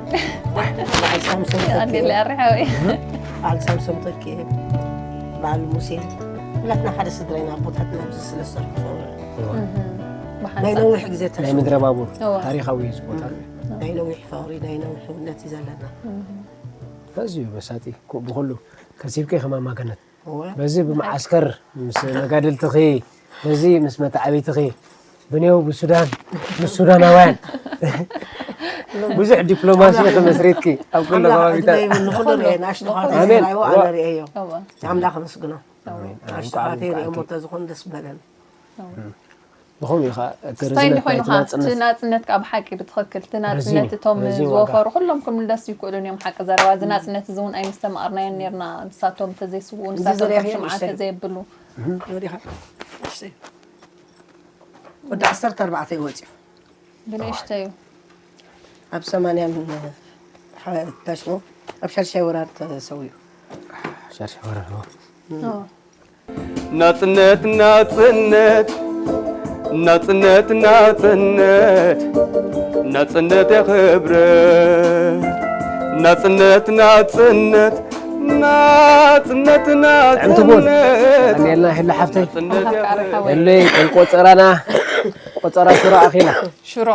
በዓል ሳምሶን ኣደለ ኣርሓወይ በዓል ሳምሶን ተኪኤ በዓል ሙሴ ኩላትና ሓደ ስድራ ኢና። ኣቦታትና ኣብዚ ስለ ዝሰርሑ ዝኸበሩ ናይ ብሓንሳብ ነዊሕ ግዜ ናይ ተሪፉ ምድረ ባቡር እዋ። ታሪኻዊ እዩ እዚ ቦታ። ናይ ነዊሕ ፍቕሪ ናይ ነዊሕ እምነት እዩ ዘለና። ኣዝዩ መሳጢ ኩ- ብኹሉ ከሲብከ ከማማ ገነት እወ በዚ ብመዓስከር ምስ መጋድልትኺ በዚ ምስ መተዓቢትኺ ብኔው ብሱዳን ምስ ሱዳናውያን ብዙሕ ዲፕሎማሲ ተመስሪትኪ ኣብ ኩሉ ኣምላኽ ከባቢታት ዕድመ ይብሉ ንኹሉ ርኤ ንኣሽቱ ኣሜን። ኣነ ርኤዮ እዋ። ኣምላኽ ኣመስግኖ ኣሜን። ኣሽቱ እንኳዕ ኣተይ ርኦም ኣብቃዓኪ። ተዝኾን ደስ በለን። ብኸምኡ ኢኻ እቲ እንታይ እንዲ ርዝነት ኮይኑ ናይቲ ኸዓ እቲ ናፅነት ናፅነት ካብ ሓቂ ብትኽክል እቲ ናፅነት ረዚን- እቶም ረዚን ዋጋ። ዝወፈሩ ኩሎም ክምለሱ ይክእሉን እዮም። ሓቂ ዘረባ እዚ ናፅነት እዚ እውን ኣይምስተማቕርናዮን ነርና። ንሳቶም ተዘይስውኡ እዚ ንሳቶም ዝርያ ከም ሄር ሽምዓ ይሰዩ። ተዘየብሉ ወዲኻ ወዲ ዓሰርተ ኣርባዕተ እዩ ወፂኡ ብንእሽተዩ ኣብ ሰማንያን ሓታሽሞ ኣብ ሻድሻይ ወራር ተሰዊኡ። ሻድሻይ ወራር ኦ። ናጽነት ናጽነት ናጽነት ናጽነት ናጽነት የኽብረ ናጽነት ናጽነት ናጽነት ጥዕምቲ ቡን ናጽነት ቀኒልና ሄላ ሓፍተይ ናጽነት ኣሃ፣ የኽብረ ኣርሓወይ። ሄለይ ከም ቆፀራና ቆፀራ ሽሮ ኣኺላ ሽሮ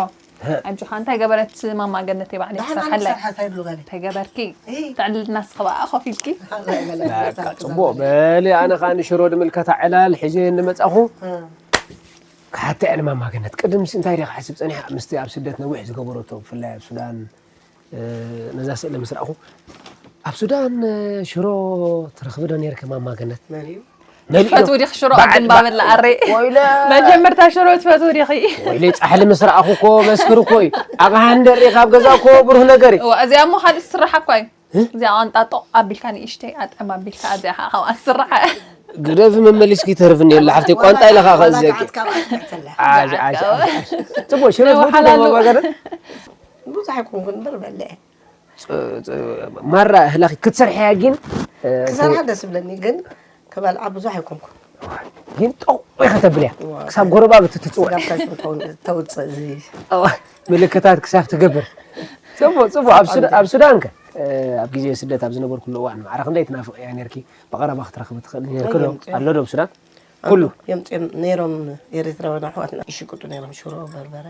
ኣጆኻ እንታይ ገበረት ማማ ገነተይ ባዕለይ ደሓን ኣነ ክሰርሓለይ ሰርሓ እንታይ ይብሉ ጋለ እንታይ ገበርኪ እይ። ተዕልልና ስኸባ ኮፍ ኢልኪ በቃ ፅቡቅ በሊ ኣነ ከዓ ንሽሮ ድምልከታ ዕላል ሒዘ እንመፃኹ ክሓተ ዕልማ ማገነት ቅድም እንታይ ደ ክሓስብ ፀኒሓ ምስቲ ኣብ ስደት ነዊሕ ዝገበረቶ ብፍላይ ኣብ ሱዳን እ፣ ነዛ ስእሊ ምስ ረኣኹ ኣብ ሱዳን እ፣ ሽሮ ትረኽቢ ዶ ነርኪ ማማ ገነት መን እዩ መሊኡ ትፈትው ዲኺ ሽሮ ኣብ በዓል- ግንባበላ ኣረ ወይለ መጀመርታ ሽሮ ትፈትው ዲኺ ወይለ ፃሕሊ ምስ ረኣኹ እኮ መስክር እኮ እዩ ኣቕሓ እንደርኢ ካብ ገዛ እኮ ብሩህ ነገር እዩ እዋ እዚኣ እሞ ካልእ ስራሕ እኳ እዩ እዚኣ ቋንጣ ጦቕ ኣቢልካ ንእሽተይ ኣጠም ኣቢልካ እዚኣ ከዓ ካብኣ ዝስራሕ ግደፊ መመሊስኪ ተርፍኒ የለ ሓፍተይ ቋንጣ ኢለ ከዓ ከእዘኪ ካብ ኣትክልትለ ዓሽ ዓሽ ዓሽ። ፅቡቅ ሽሮ ወሓላሉ። ትፈትው ማማ ገነት ብዙሕ ኣይኮንኩን እምበር በልዐ ማራ ህላኺ ክትሰርሐያ ግን እ፣ ክሰርሓ ደስ ይብለኒ ግን ክበልዓ ብዙሕ ኣይኮንኩን ግን ጠቑ ኢኻ ተብልያ ክሳብ ጎረባብቲ ትፅውዕ ጋብታ ሽንኮውን ተውፅእ እዚ ምልክታት ክሳብ ትገብር ፅቡቅ ፅቡቅ ኣብ ሱዳ- ኣብ ሱዳን ከ እ፣ ኣብ ግዜ ስደት ኣብ ዝነበርኩሉ እዋን ማዕረ ክንደይ ትናፍቅ እያ ነርኪ ብቀረባ ክትረክብ ትኽእል ነርኪ ዶ የምፅኦ። ኣሎ ዶ ኣብ ሱዳን ኩሉ የምፅኦም ነይሮም ኤርትራውያን ኣሕዋትና ይሽቅጡ ነይሮም ሽሮ በርበረ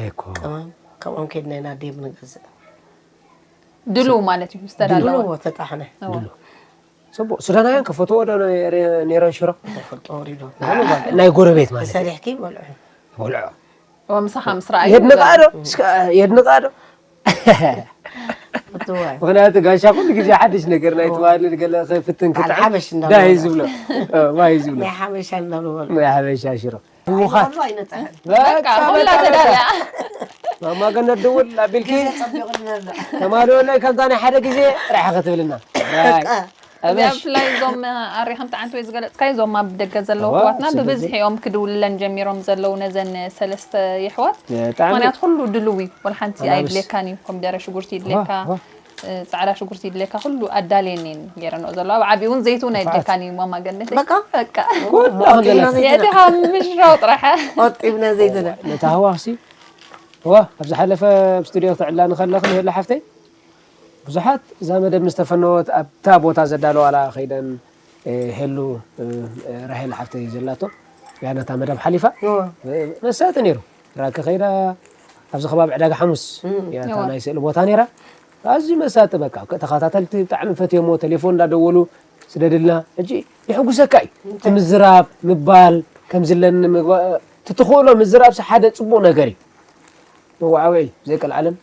እኮ ቀማም ካብኦም ከድና ኢና ዴብ ንገዝእ ድልው ማለት እዩ ዝተዳለወ ድልዎ ተጣሕነ እዋ። ድሉ ፅቡቅ ሱዳናውያን ከፈትዎ ዶ ነረ- ነይረን ሽሮ ተፈልጦ ወሪዶ ናይ ጎረቤት ማለት እዩ። ሰሪሕኪ በልዑ በልዖ እዋ ምሳኻ ምስ ረኣዩ የድንቃ ዶ እስከ የድንቃ ዶ እትዋይ ምክንያቱ ጋሻ ኩሉ ግዜ ሓድሽ ነገር ናይ ትባህል ገለ ክፍትን በዓል ሓበሽ እንዳበሉ ዳይ ዝብሎ እ፣ ዋይ ዝብሎ ናይ ሓበሻ እንዳበሉ በሉ ናይ ሓበሻ ሽሮ ህውኻት ኩሉ ኣይነፅሕን በቃ ኩላ ተዳልያ ማማ ገነት ድውል ኣቢልኪ ፀቢቑ ንነብዕ ተማልወለይ ከምታ ናይ ሓደ ግዜ ጥራሕ ክትብልና ራይ እዚኣ ኣበሽ ብፍላይ እዞም ኣሬ ከምቲ ዓንተ ወይ ዝገለፅካዮ እዞም ኣብ ደገ ዘለዉ እዋ፣ ኣሕዋትና ስለዚ- ብብዝሒ እዮም ክድውልለን ጀሚሮም ዘለዉ ነዘን ሰለስተ የሕዋት ብጣዕሚ ምክንያት ኩሉ ድልው እዩ ወላ ሓንቲ ኣናብስ። ኣይድልየካን እዩ ኮሚደረ ሽጉርቲ ይድልየካ እዋ፣ እዋ። እ፣ ፃዕዳ ሽጉርቲ ይድልየካ ኩሉ ኣዳልየን እየን ገይረንኦ ዘለዋ ኣብ ዓብኡ እውን ዘይትውን ኣይድልየካ እዩ ማማ ገነት በቃ። በቃ ኩሉ ኣኽለላ። የእቲኻ ምሽራው ጥራሕ ቆጢብና ዘይትነ ነታ ህዋኽሲ እዋ ኣብ ዝሓለፈ ኣብ ስቱድዮ ክትዕላ ንኸለኽን ይህላ ሓፍተይ ብዙሓት እዛ መደብ ምስ ተፈነወት ኣብታ ቦታ ዘዳለዋላ ከይደን እ፣ ሄሉ እ፣ ራሄል ሓፍተይ ዘላቶ ያ ነታ መደብ ሓሊፋ እ፣ መሳጢ ነይሩ ራኪ ከይዳ ኣብዚ ከባቢ ዕዳጋ ሓሙስ ያታ እዋ። ናይ ስእሊ ቦታ ነይራ ኣዝዩ መሳጢ በቃ ተኸታተልቲ ብጣዕሚ ፈትዮሞ ቴሌፎን እንዳደወሉ ስደድልና ሕጂ ይሕጉሰካ እዩ እቲ ምዝራብ ምባል ከምዝለኒ ምግባ- እቲ ትኽእሎ ምዝራብሲ ሓደ ፅቡቅ ነገር እዩ መዋዓውዒ ዘይቀልዓለም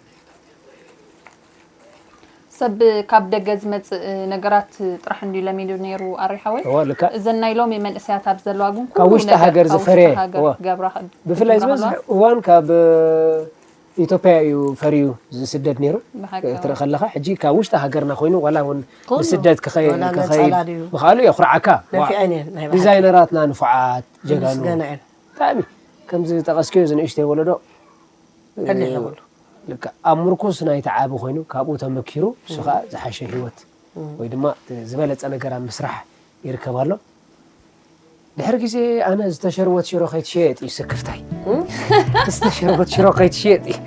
ሰብ ካብ ደገ ዝመፅእ ነገራት ጥራሕ እንድዩ ለሚዱ ነይሩ ኣሪሓወይ እወ ልካ እዘን ናይ ሎሚ መንእሰያት ኣብ ዘለዋ ግን ካብ ውሽጢ ሃገር ዝፈረየ እወ ገብራ ብፍላይ ዝበዝሕ እዋን ካብ ኢትዮጵያ እዩ ፈርዩ ዝስደድ ነይሩ ክትርኢ ከለካ ሕጂ ካብ ውሽጢ ሃገርና ኮይኑ ዋላ እውን ንስደት ክኸይድ ምክኣሉ የኩርዓካ ዲዛይነራትና ንፉዓት ጀጋኑ ብጣዕሚ ከምዚ ጠቀስክዮ ዝንእሽተይ ወለዶ ልክዕ ኣብ ምርኩስ ናይቲ ዓቢ ኮይኑ ካብኡ ተመኪሩ ንሱ ከዓ ዝሓሸ ሂወት ወይ ድማ ዝበለፀ ነገር ኣብ ምስራሕ ይርከብ ኣሎ ድሕሪ ግዜ ኣነ ዝተሸርወት ሽሮ ከይትሸየጥ እዩ ስክፍታይ ዝተሸርወት ሽሮ ከይትሸየጥ እዩ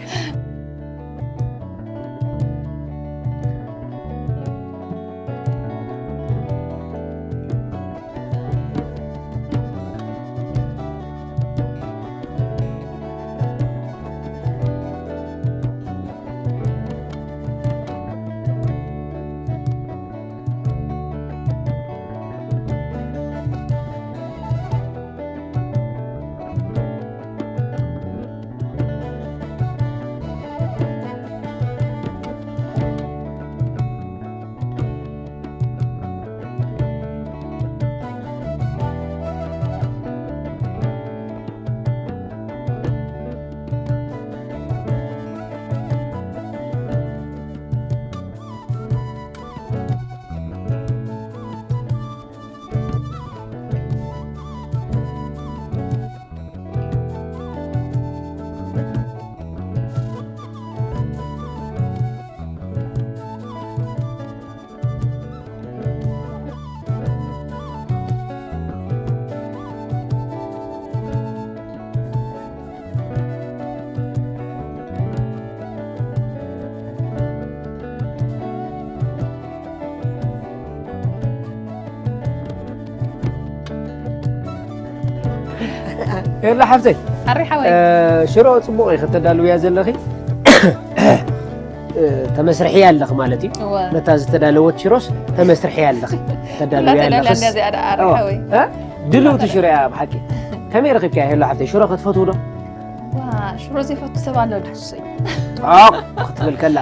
የላ ሓፍተይ ኣሪ ሓወይ ሽሮ ጽቡቕ እዩ ከተዳልውያ ዘለኺ። ተመስርሕያ ኣለኺ ማለት እዩ። ነታ ዝተዳለወት ሽሮስ ተመስርሕያ ኣለኺ። ተዳልውያ ኣለኺ። ድልውቲ ሽሮ እያ ብሓቂ። ከመይ ረኺብካ? የላ ሓፍተይ ሽሮ ክትፈትው ዶ? ሽሮ ዘይፈቱ ሰብ ኣሎ ድሕሰይ። ክትብል ከላ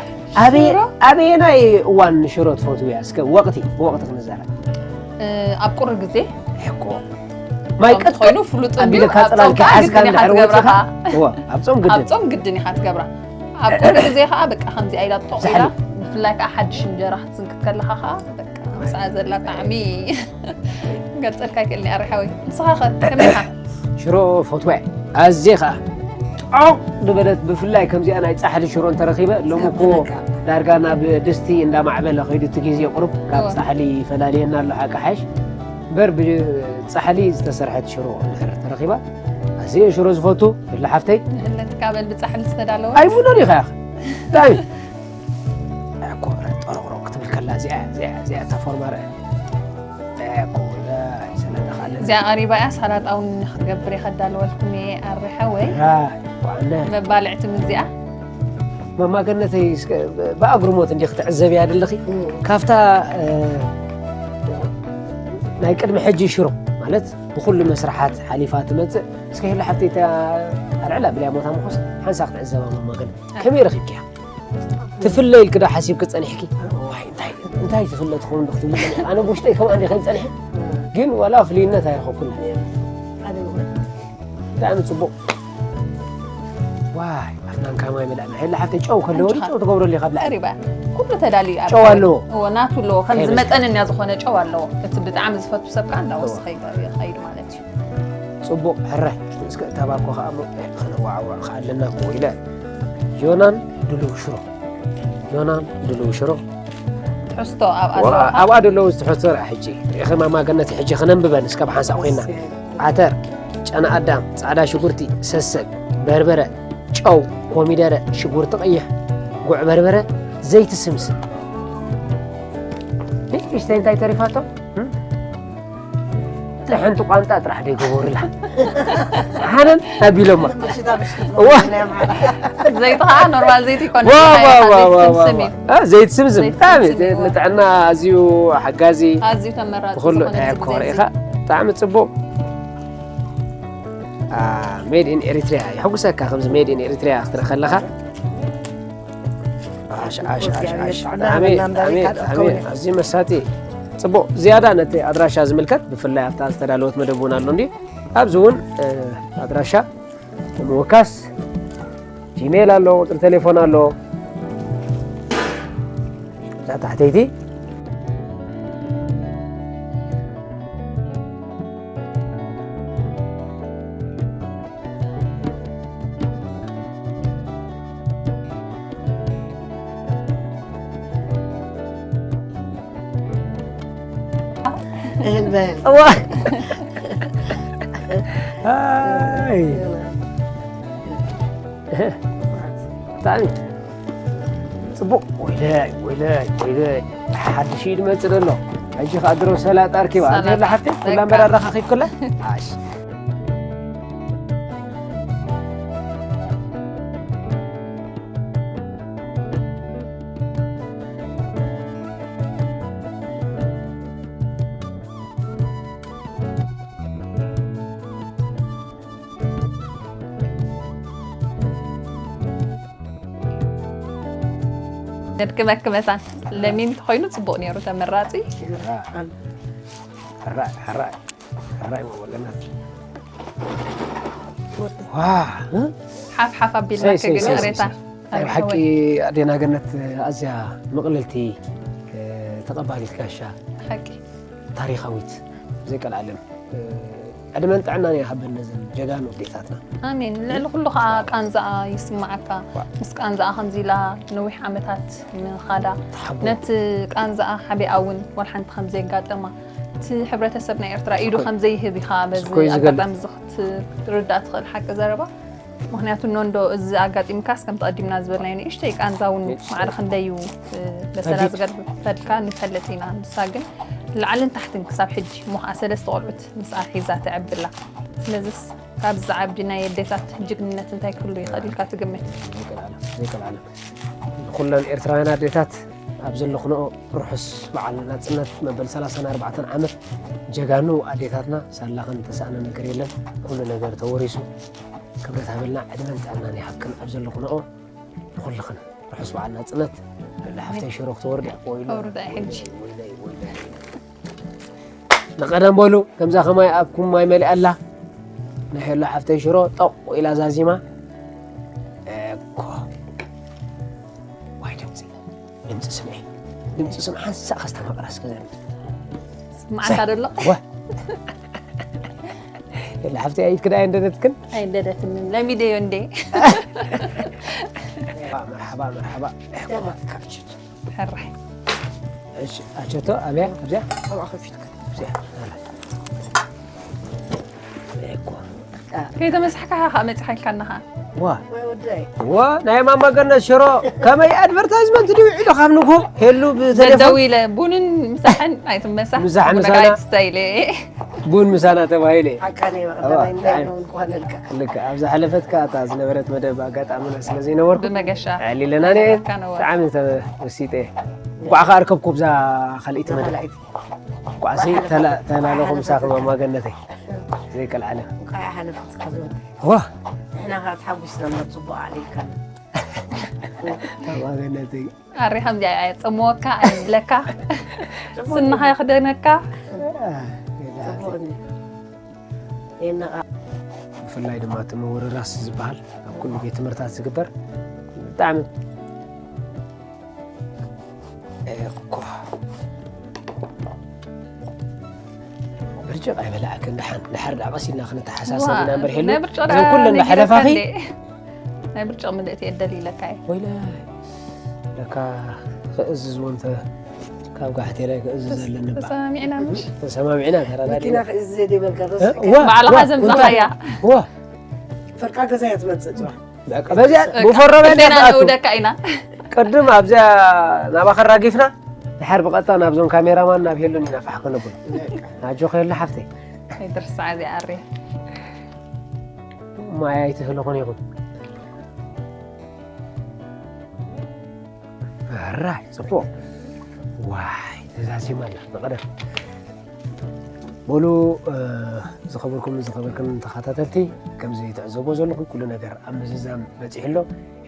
ኣበየናይ እዋን ሽሮ ትፈትው እያ? እስከ ወቕቲ ብወቕቲ ክንዛረብ። ኣብ ቁሪ ግዜ ሕቆ ማይ ቀጥ ኮይኑ ፍሉጥ እንዲዩ ኣቢልካ ኣብ ጾም ጽላልካ ከዓ ሓዝካ ግድን ኢኻ እንድሕር ትገብራ ወፂኻ ኸዓ። እወ፣ ኣብ ጾም ኣብ ግድን ቁሪ ግዜ ከዓ በቃ ከምዚ ኢላ ጥጦቕ ኢላ ዛሕሊ። ብፍላይ ከዓ ሓድሽ እንጀራ ክትዝንክት ከለኻ ከዓ በቃ ምስኣ ዘላ ጣዕሚ ገልፀልካ ይክእልኒ ኣረ ሓወይ ንስኻ ኸ ከመይ ኢኻ ሽሮ ፈትዋ ኣዝየ ከዓ ጣቕ ዝበለት ብፍላይ ከምዚኣ ናይ ፃሕሊ ሽሮ እንተረኺበ ሎሚ እኮ ዳርጋ ናብ ድስቲ እንዳማዕበለ ከይዱ እቲ ግዜ ቁሩብ ካብ እወ። ፃሕሊ ፈላልየና ኣሎ ሓቂ ሓሽ እምበር ብፃሕሊ ዝተሰርሐት ሽሮ እንድሕር ተረኺባ ኣዝየ ሽሮ ዝፈቱ የላ ሓፍተይ ንህለትካ በል ብፃሕሊ ዝተዳለወ ኣይሙኖን ኢኻ ኢኻ እንታይ እኮ ጠረቕረቕ ክትብል ከላ እዚኣ እዚኣ እዚኣ እታ ፎርማ ርአ እኮ ሰላጣ ካለ እዚኣ ቀሪባ እያ ሳላጣ እውን ክትገብር እየ ከዳለወልኩም እየ ኣረ ሓወይ ዋዕነ መባልዕቲ ምዚኣ መማገነተይ እስከ ብኣግርሞት እንዲ ክትዕዘብያ ደለኺ ካብታ እ፣ ናይ ቅድሚ ሕጂ ሽሮ ማለት ብኩሉ መስርሓት ሓሊፋ ትመፅእ እስከ ህላ ሓፍተይ ኣልዕላ ብልያ ሞታ ምኾስ ሓንሳ ክትዕዘባ መማገን ከመይ ረኺብኪያ ትፍለ ኢልኪ ዶ ሓሲብኪ ፀኒሕኪ ዋይ እንታይ እንታይ ትፍለ ትኸውን ዶ ክትብሊ ፀኒሕኪ ኣነ ብውሽጠይ ከምኣ እንዲ ከይፀኒሐ ግን ዋላ ፍልይነት ኣይረኸብኩላ ብጣዕሚ ፅቡቕ ዋይ ኣፍናንካ ማይ መላእና ሄላ ሓፍተይ ጨው ከለዎ ጨው ትገብረሉ ኢኻ ብላ ቀሪባ ኩሉ ተዳልዩ እዩ ኣብ ጨው ኣለዎ እዎ ናቱ ኣለዎ ከምዚ መጠንኛ ዝኾነ ጨው ኣለዎ እቲ ብጣዕሚ ዝፈቱ ሰብ ከዓ እንዳወሰኸ ይኸይድ ማለት እዩ ፅቡቕ ሕራይ እስከ እታ ባኮ ከዓ እሞ ከነዋዓውዕ ከኣለና እኮ ኢለ ዮናን ድልው ሽሮ ዮናን ድልው ሽሮ ትሕዝቶ ኣብኣ ኣለዎ ኣብኣ ደለዉ ዝትሕዝቶ ርኣ ሕጂ ርኢኸ ማማ ገነት ሕጂ ክነንብበን እስከ ብሓንሳእ ኮይና ዓተር ጨና ኣዳም ፃዕዳ ሽጉርቲ ሰሰግ በርበረ ጨው ኮሚደረ ሽጉርቲ ቀይሕ ጉዕ በርበረ ዘይቲ ስምስም ንእሽተይ እንታይ ተሪፋቶ ሓንቲ ቋንጣ ጥራሕ ደይገበሩላ ሓነን ኣቢሎማ ዘይቲ ከዓ ኖርማል ዘይቲ ይኮን ዘይት ስምስም ንጥዕና ኣዝዩ ሓጋዚ ኣዝዩ ተመራፂ ዝኾነ ኮሪእኻ ብጣዕሚ ፅቡቅ ሜድ ኢን ኤሪትሪያ ይሕጉሰካ ከምዚ ሜድ ኢን ኤሪትሪያ ክትርኢ ከለካ ኣዝዩ መሳጢ ፅቡቅ ዝያዳ ነቲ ኣድራሻ ዝምልከት ብፍላይ ኣብታ ዝተዳለወት መደብ እውን ኣሎ እንዲ ኣብዚ እውን ኣድራሻ ንምውካስ ጂሜል ኣሎ ቁፅሪ ቴሌፎን ኣሎ እዛ ታሕተይቲ እህል በል እዋ ብጣዕሚ ፅቡቅ ወይለይ ወይለይ ወይለይ ሓድሽ እዩ ድመፅእ ዘሎ ሕጂ ከዓ ድሮ ሰላጣ ኣርኪባ ኣላ ሓፍቲ ኩላ መራራኻ ኺብክላ ነድክመክ መሳን ለሚን ተኮይኑ ፅቡቅ ነይሩ ተመራፂ ሕራይ ሕራይ ሕራይ ወገናት ሓፍ ሓፍ ኣቢልና ከግን ቅሬታ ናይ ብሓቂ ኣዴና ገነት ኣዝያ ምቕልልቲ ተቐባሊት ጋሻ ሓቂ ታሪኻዊት ዘይቀልዓለም ዕድመን ጥዕናን ይሃበን ነዘን ጀጋኑ ኣዴታትና ኣሜን። ልዕሊ ኩሉ ከዓ ቃንዛኣ ይስማዓካ። ምስ ቃንዛኣ ከምዚ ኢላ ነዊሕ ዓመታት ምኻዳ ነቲ ቃንዛኣ ሓቢኣ እውን ዋላ ሓንቲ ከምዘየጋጠማ እቲ ሕብረተሰብ ናይ ኤርትራ ኢዱ ከምዘይህብ ኢኻ በዚ ኣጋጣሚ እዚ ክትርዳእ ትኽእል ሓቂ ዘረባ። ምክንያቱ ኖንዶ እዚ ኣጋጢምካስ ከምቲ ቀዲምና ዝበልናዮ ንእሽተይ ቃንዛ እውን ማዕረ ክንደይ እዩ በሰላ ዝገድፈልካ ንፈልጥ ኢና። ንሳ ግን ላዕልን ታሕትን ክሳብ ሕጂ እሞ ከዓ ሰለስተ ቆልዑት ምስኣ ሒዛ ተዕብላ። ስለዚስ ካብዚ ዝዓቢ ናይ ኣዴታት ጅግንነት እንታይ ክህሉ ይኽእል ኢልካ ትግምት? ዘይቀልዓለም፣ ዘይቀልዓለም። ንኩለን ኤርትራውያን ኣዴታት ኣብ ዘለኹንኦ ርሑስ በዓል ናጽነት መበል ሰላሳን ኣርባዕተን ዓመት ጀጋኑ ኣዴታትና ሳላኽን ተሳእነ ነገር የለን። ኩሉ ነገር ተወሪሱ። ክብረት ሃበልና፣ ዕድመን ጥዕናን ይሃብክን ኣብ ዘለኹንኦ ንኹልኽን። ርሑስ በዓል ናጽነት። ለሓፍተይ ሽሮ ክትወርድ እያ። ወይለይ፣ ኣውርዳ ሕጂ። ወይለይ፣ ወይለይ። ንቐደም በሉ፣ ከምዛ ከማይ ኣብኩም ማይ መሊኣ ኣላ። ናይ ሄሎ ሓፍተይ ሽሮ ጠቑ ኢላ ዛዚማ። እኮ። ዋይ ድምፂ፣ ድምፂ ስምዒ፣ ድምፂ ስምዒ ሓንሳእ ከስተማቕራ እስከ ዘንድ። መዓልታ ደሎ ዋ። የለ ሓፍተይ ኣይትክዳ ኣይንደደትክን? ኣይንደደትንን። ለሚደዮ እንዴ? መርሓባ፣ መርሓባ። ሕራይ። እሺ፣ ኣቸቶ ኣብያ ኣብዚያ ኣብዚያ። ከይተመሳሕካ ኢኻ መፂኻ ኢልካና ኸዓ። ዋ ዋ፣ ናይ ማማ ገነት ሽሮ ከመይ ኣድቨርታይዝመንት ድዩ ውዒሉ ካብ ንጎ ሄሉ ብተሌፎን ደደዊለ ቡንን ምሳሕን ኣይትመሳሕ ምሳሕ ቡን ምሳና። ጋይት ስታይል እየ። ቡን ምሳና ተባሂለ። ሓቃ ናይ ኣዋ፣ መቐዳማይ ኣይ። ምኾነልካ ልክ ኣብዛ ሓለፈት ከኣ እታ ዝነበረት መደብ ኣጋጣሚ ስለ ዘይነበርኩ ብመገሻ ዕሊለና ነ ዝነበርካ ነበር። ብጣዕሚ ተመሲጠ። እንኳዕ ከኣ ርከብኩ ብዛ ካልኢት መደብ። እንኳዕሲ ተላ- ተላለኹ ምሳኺ ማማ ገነተይ ዘይቀልዓለ። እንኳዕ ሓለፈትካ ዝወደ ዋ ንሕና ከዓ ተሓጒስና እምበር ፅቡቅ ኣዕሊልካና። ማማ ገነተይ ኣሪ ከምዚኣ እያ ፅምወካ ኣይብለካ ስንኻ ይኽደነካ። ፅቡቅ እኒ የነቃ ብፍላይ ድማ እቲ ምውርራስ ዝበሃል ኣብ ኩሉ ቤት ትምህርታት ዝግበር ብጣዕሚ እኮ ብርጭቕ ኣይበላዕክን። ደሓን ድሓር ዳኣ ቀሲልና ክንተሓሳሰብ ኢና እምበር ሄሉ ናይ ብርጭቕ እዞም ኩለን ነጊረካ ዳሓለፋኺ እንዴ? ናይ ብርጭቕ ምልእቲ የደል ኢለካ እየ። ወይለ ለካ ክእዝዝ ወንተ ካብ ጋሕቴላይ ክእዝዝ ዘለኒ ባ ተሰማሚዕና ምሽ? ተሰማሚዕና ተራዳዲና መኪና ክእዝዝ የደበልካ ተስ ዋ ባዕልኻ ዋ ዘምጻኻ እንታይ? እያ። ዋ ፍርቃ ገዛ እያ ትመፅእ ፅዋ በቃ በዚኣ ብፈሮ በዚኣ ግዴና ትኣቱ ንውደካ ኢና። ቅድም ኣብዚኣ ናባኻ ራጊፍና ድሓር ብቐጥታ ናብዞም ካሜራማን ናብ ሄሉን ኢና ፋሕ ክንብል። ኣጆኺ ሄሉ ሓፍተይ ኣይትርስዓ እዚኣ ኣሪ። ማይ ኣይትህልኹን ኢኹም። ራይ ጽቡቕ ዋይ ተዛዚማ ኣላ መቐደም በሉ። ዝኸበርኩም ዝኸበርክን ተኸታተልቲ ከምዚ ትዕዘቦ ዘለኹም ኩሉ ነገር ኣብ ምዝዛም በፂሑ ኣሎ።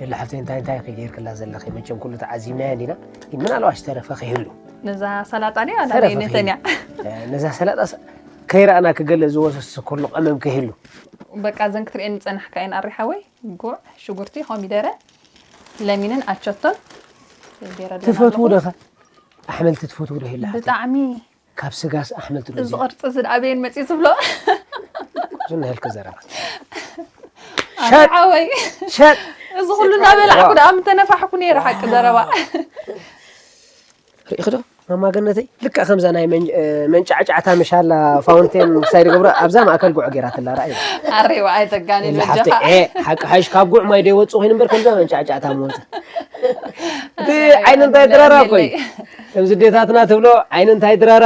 ሄሉ ሓፍተይ እንታይ እንታይ ጌርክላ ዘለኺ መቸም ኩሉ ተዓዚብናዮ እንዲና። ምናልባሽ ተረፈ ከይህሉ ነዛ ሰላጣ ድያ ተረፈ ነተን እያ። ነዛ ሰላጣ ከይረኣና ክገለ ዝወሰስ ኩሉ ቀመም ከይህሉ በቃ እዘን ክትሪኤን ዝፀናሕካ እየን ኣሪ ሓወይ። ጉዕ ሽጉርቲ ኮሚደረ ለሚንን ኣቸቶን ገይረለና ትፈትዉ ኣለኹ። ዶ ኸ ኣሕምልቲ ትፈትዉ ዶ ሄሉ ሓፍተይ? ብጣዕሚ ካብ ስጋስ ኣሕምልቲ ዶ እዚ ቅርፂ እዚ ደኣ በየን መፅዩ ዝብሎ ዝናሃልክ ዘረባ ኣሪ ሓወይ ሸጥ እዚ ኩሉ እናበላዕኩ ደኣ ምተነፋሕኩ ነይረ ሓቂ ዘረባ። ርኢኽዶ ማማ ገነተይ ልክዕ ከምዛ ናይ መን- መንጫዕጫዕታ ምሻላ ፋውንቴን ክሳይ ዝገብሮ ኣብዛ ማእከል ጉዕ ገይራትላ ራእይ ኣሬዋ ኣይተጋኒ ሓፍተ በጃኻ። ሓቂ ሓሽ ካብ ጉዕ ማይ ደይወፁ ኮይኑ እምበር ከምዛ መንጫዕጫዕታ መወፀ እቲ ዓይኒ እንታይ ድራራ እኮ እዩ ከምዚ ዴታትና ትብሎ ዓይኒ እንታይ ድራራ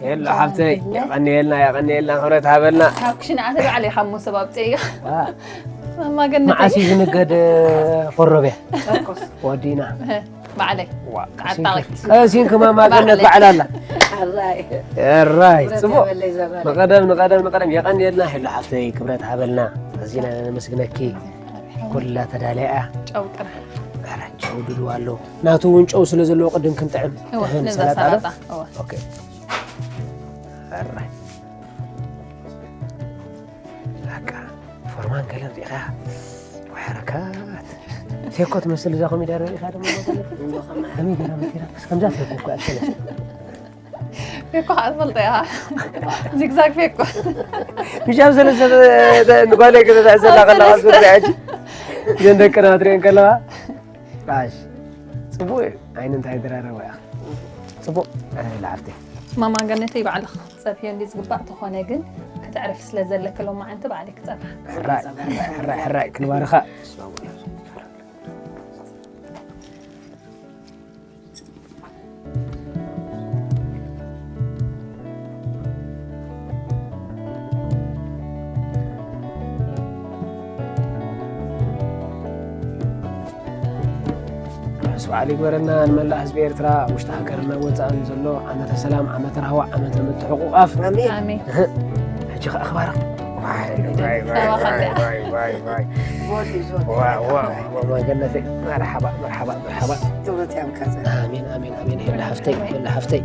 የሎ ሓብተይ፣ የቐንየልና፣ የቐንየልና፣ ክብረት ሃበልና። ካብ ክሽነ ኣተ ባዕለ ካብ መሶብ ኣብ ጸይኻ። ዋ። ማማ ገነተይ። መዓስ እዩ ዝንገድ፣ ፎሮብያ? ጨርቆስ። ወዲና። እህ፣ ባዕለይ። ዋ፣ ቀሲንኪ፣ ቀሲንኪ ማማ ገነት ባዕለይ። ባዕላ ኣላ። ኣራይ። ኣራይ፣ ክብረት ጽቡቕ። ሃበለይ ዘመነ። ንቐደም፣ ንቐደም፣ ንቐደም። የቐንየልና፣ ሄሎ ሓብተይ፣ ክብረት ሃበልና። ኣዚና ነመስግነኪ። ኩላ ተዳልያ እያ። ጨው ጥራሕ። ኧረ፣ ጨው ድልዋ ኣሎ። ናቱ እውን ጨው ስለ ዘለዎ ቅድም ክንጥዕም። እወ፣ እህን ነዛ ሰላጣ ዶ? ሰላጣ፣ እወ። ኦኬ። ኣራይ። በቃ፣ ፎርማን ገለን ሪኢኻ። ወይ ሓረካት። ፌኮ ትመስል እዛ ኮሚደረ ሪኢኻ ድማ ማለት። ኮሚደረ መኪና፣ ከምዛ ፌኮ እኮ እያ ትመስል። ፌኮ ከዓ ትፈልጦ ኢኻ። ዚግዛግ ፌኮ። ምሽ ኣብ ሰለስተ ንጓለይ ክትሕዝ ዘላ ኣብ ከለኻ ሰለስተ። ዙርያ ሕጂ። እዘን ደቅና ክትሪኤን ከለኻ። ባሽ። ጽቡቕ እዩ። ዓይኒ እንታይ ድራረባ እያ። ጽቡቕ። ኣይ፣ ላዕብቲ። ማማ ገነተይ ባዕልኻ ክትጸብሕዮ እንዲ ዝግባእ ተኾነ ግን ክትዕርፊ ስለ ዘለኪ ሎማዓንቲ ባዕለይ ክጸብሓ። ሕራይ፣ ሕራይ፣ ሕራይ፣ ሕራይ፣ ክንባርኻ። ርሑስ በዓል ይግበረልና ንመላእ ህዝቢ ኤርትራ፣ ውሽጢ ሃገርን ኣብ ወጻእን ዘሎ ዓመተ ሰላም፣ ዓመተ ራህዋ፣ ዓመተ ምትሕቑቓፍ። ኣሜን። ኣሜን። እህ፣ ሕጂ ኸኣ ክባርኽ። ዋይ፣ ዋይ፣ ዋይ፣ ተባረኽ። ዋይ፣ ዋይ፣ ዋይ፣ ዋይ። ዞን እዩ፣ ዞን። ዋ፣ ዋ፣ ዋ፣ ዋ፣ ገነተይ። መርሓባ፣ መርሓባ፣ መርሓባ። ክብረት ያምካ ዘ- ኣሜን፣ ኣሜን፣ ኣሜን። ሄላ ሓፍተይ፣ ሄላ ሓፍተይ።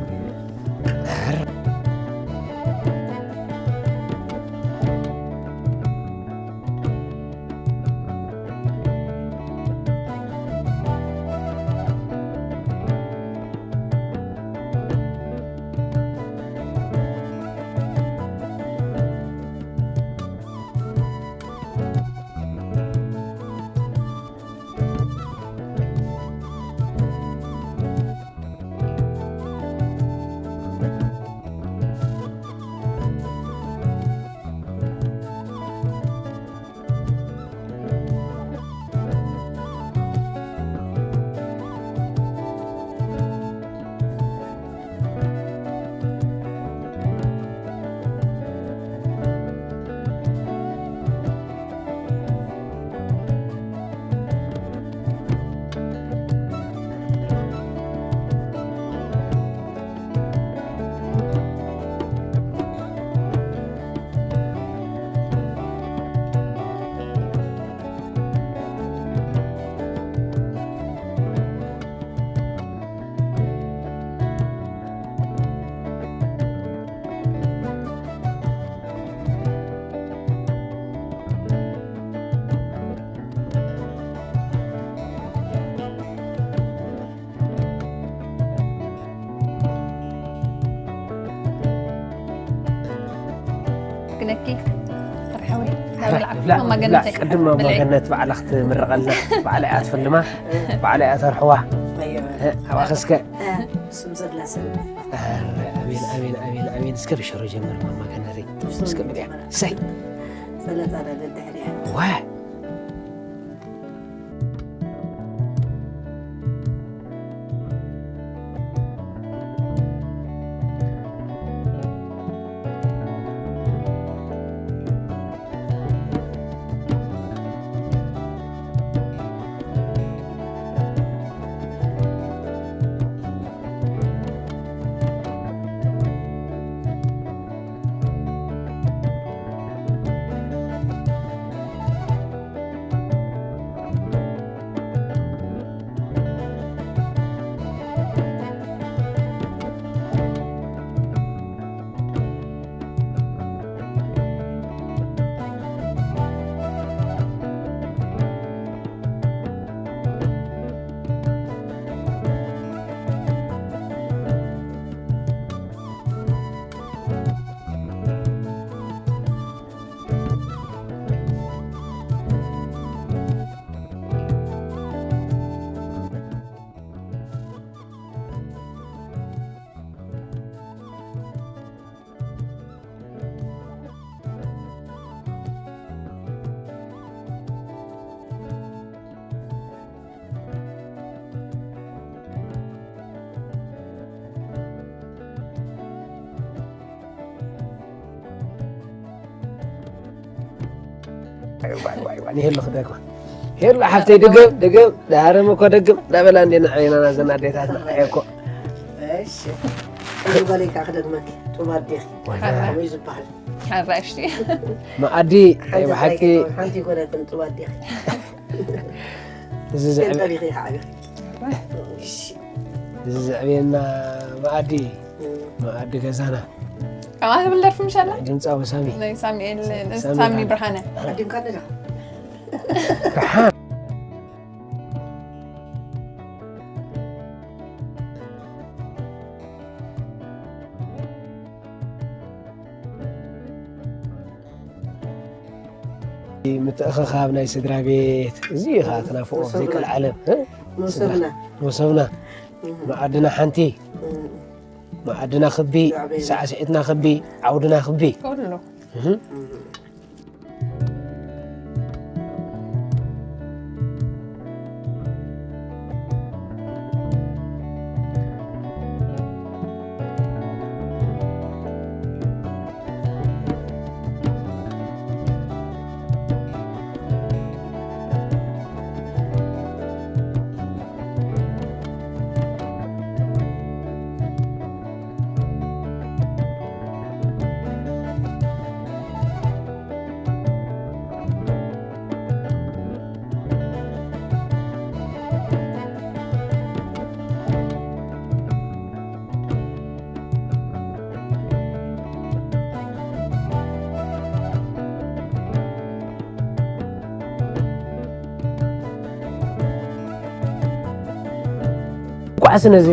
ግነኪ ርሐወይ ናብላ ብላ፣ ማማ ብላ። ገነተይ። ቅድም ማማ ብልዒ። ገነት ባዕላ ክትምርቐልና፣ ባዕላ እያ ትፈልማ፣ ባዕላ እያ ተርሕዋ። ኣየወ። እ፣ ኣባኸስከ። እ፣ ስም ዘላ ሰብ። ኣረ፣ ኣሜን፣ ኣሜን፣ ኣሜን፣ ኣሜን። እስከ ብሸሮ ጀምር ማማ ገነተይ። ብሽሮ እስከ ብልያ። ጀምር። ሰይ። ሰለጣ ደደድሕሪያ። ዋ። ዋይ ዋይ ዋይ፣ ንሄሉ ክደግማ። ሄሉ ሓፍተይ፣ ድገም ድገም፣ ዳሃረም እኮ ደግም ዳበላ እንዴ ንዕቤናና ዘና ኣዴታትና። ኣይ እኮ። እሺ። እዚ በለይ ከዓ ክደግመኪ። ጡብ ኣዴኺ። ከምኡ እዩ ዝበሃል። ሓራሽቲ መኣዲ ናይ ብሓቂ ሓንቲ ይኮነትን ጡብ ኣዴኺ። እዚ ዘዕበ- ጠቢኺ ከዓ ኢኺ። እሺ። እዚ ዘዕብየና መኣዲ፣ መኣዲ ገዛና። ከምኣ ትብል ደርፊ ምሻላ ድምፃዊ ሳሚ። ናይ ሳሙኤል ሳሚ ሳሚ ብርሃነ። ብርሃነ ቀዲምካ ኣለካ። ምትእኽኻብ ናይ ስድራ ቤት፣ እዚ እዩ ከዓ ተናፍቆ ዘይቀልዓለም። እ? መሶብና። መሶብና፣ መኣድና ሓንቲ፣ መኣድና ክቢ፣ ሳዕስዒትና ክቢ፣ ዓውድና ክቢ። ኩሉ እህ። ኳዕስ ነዚ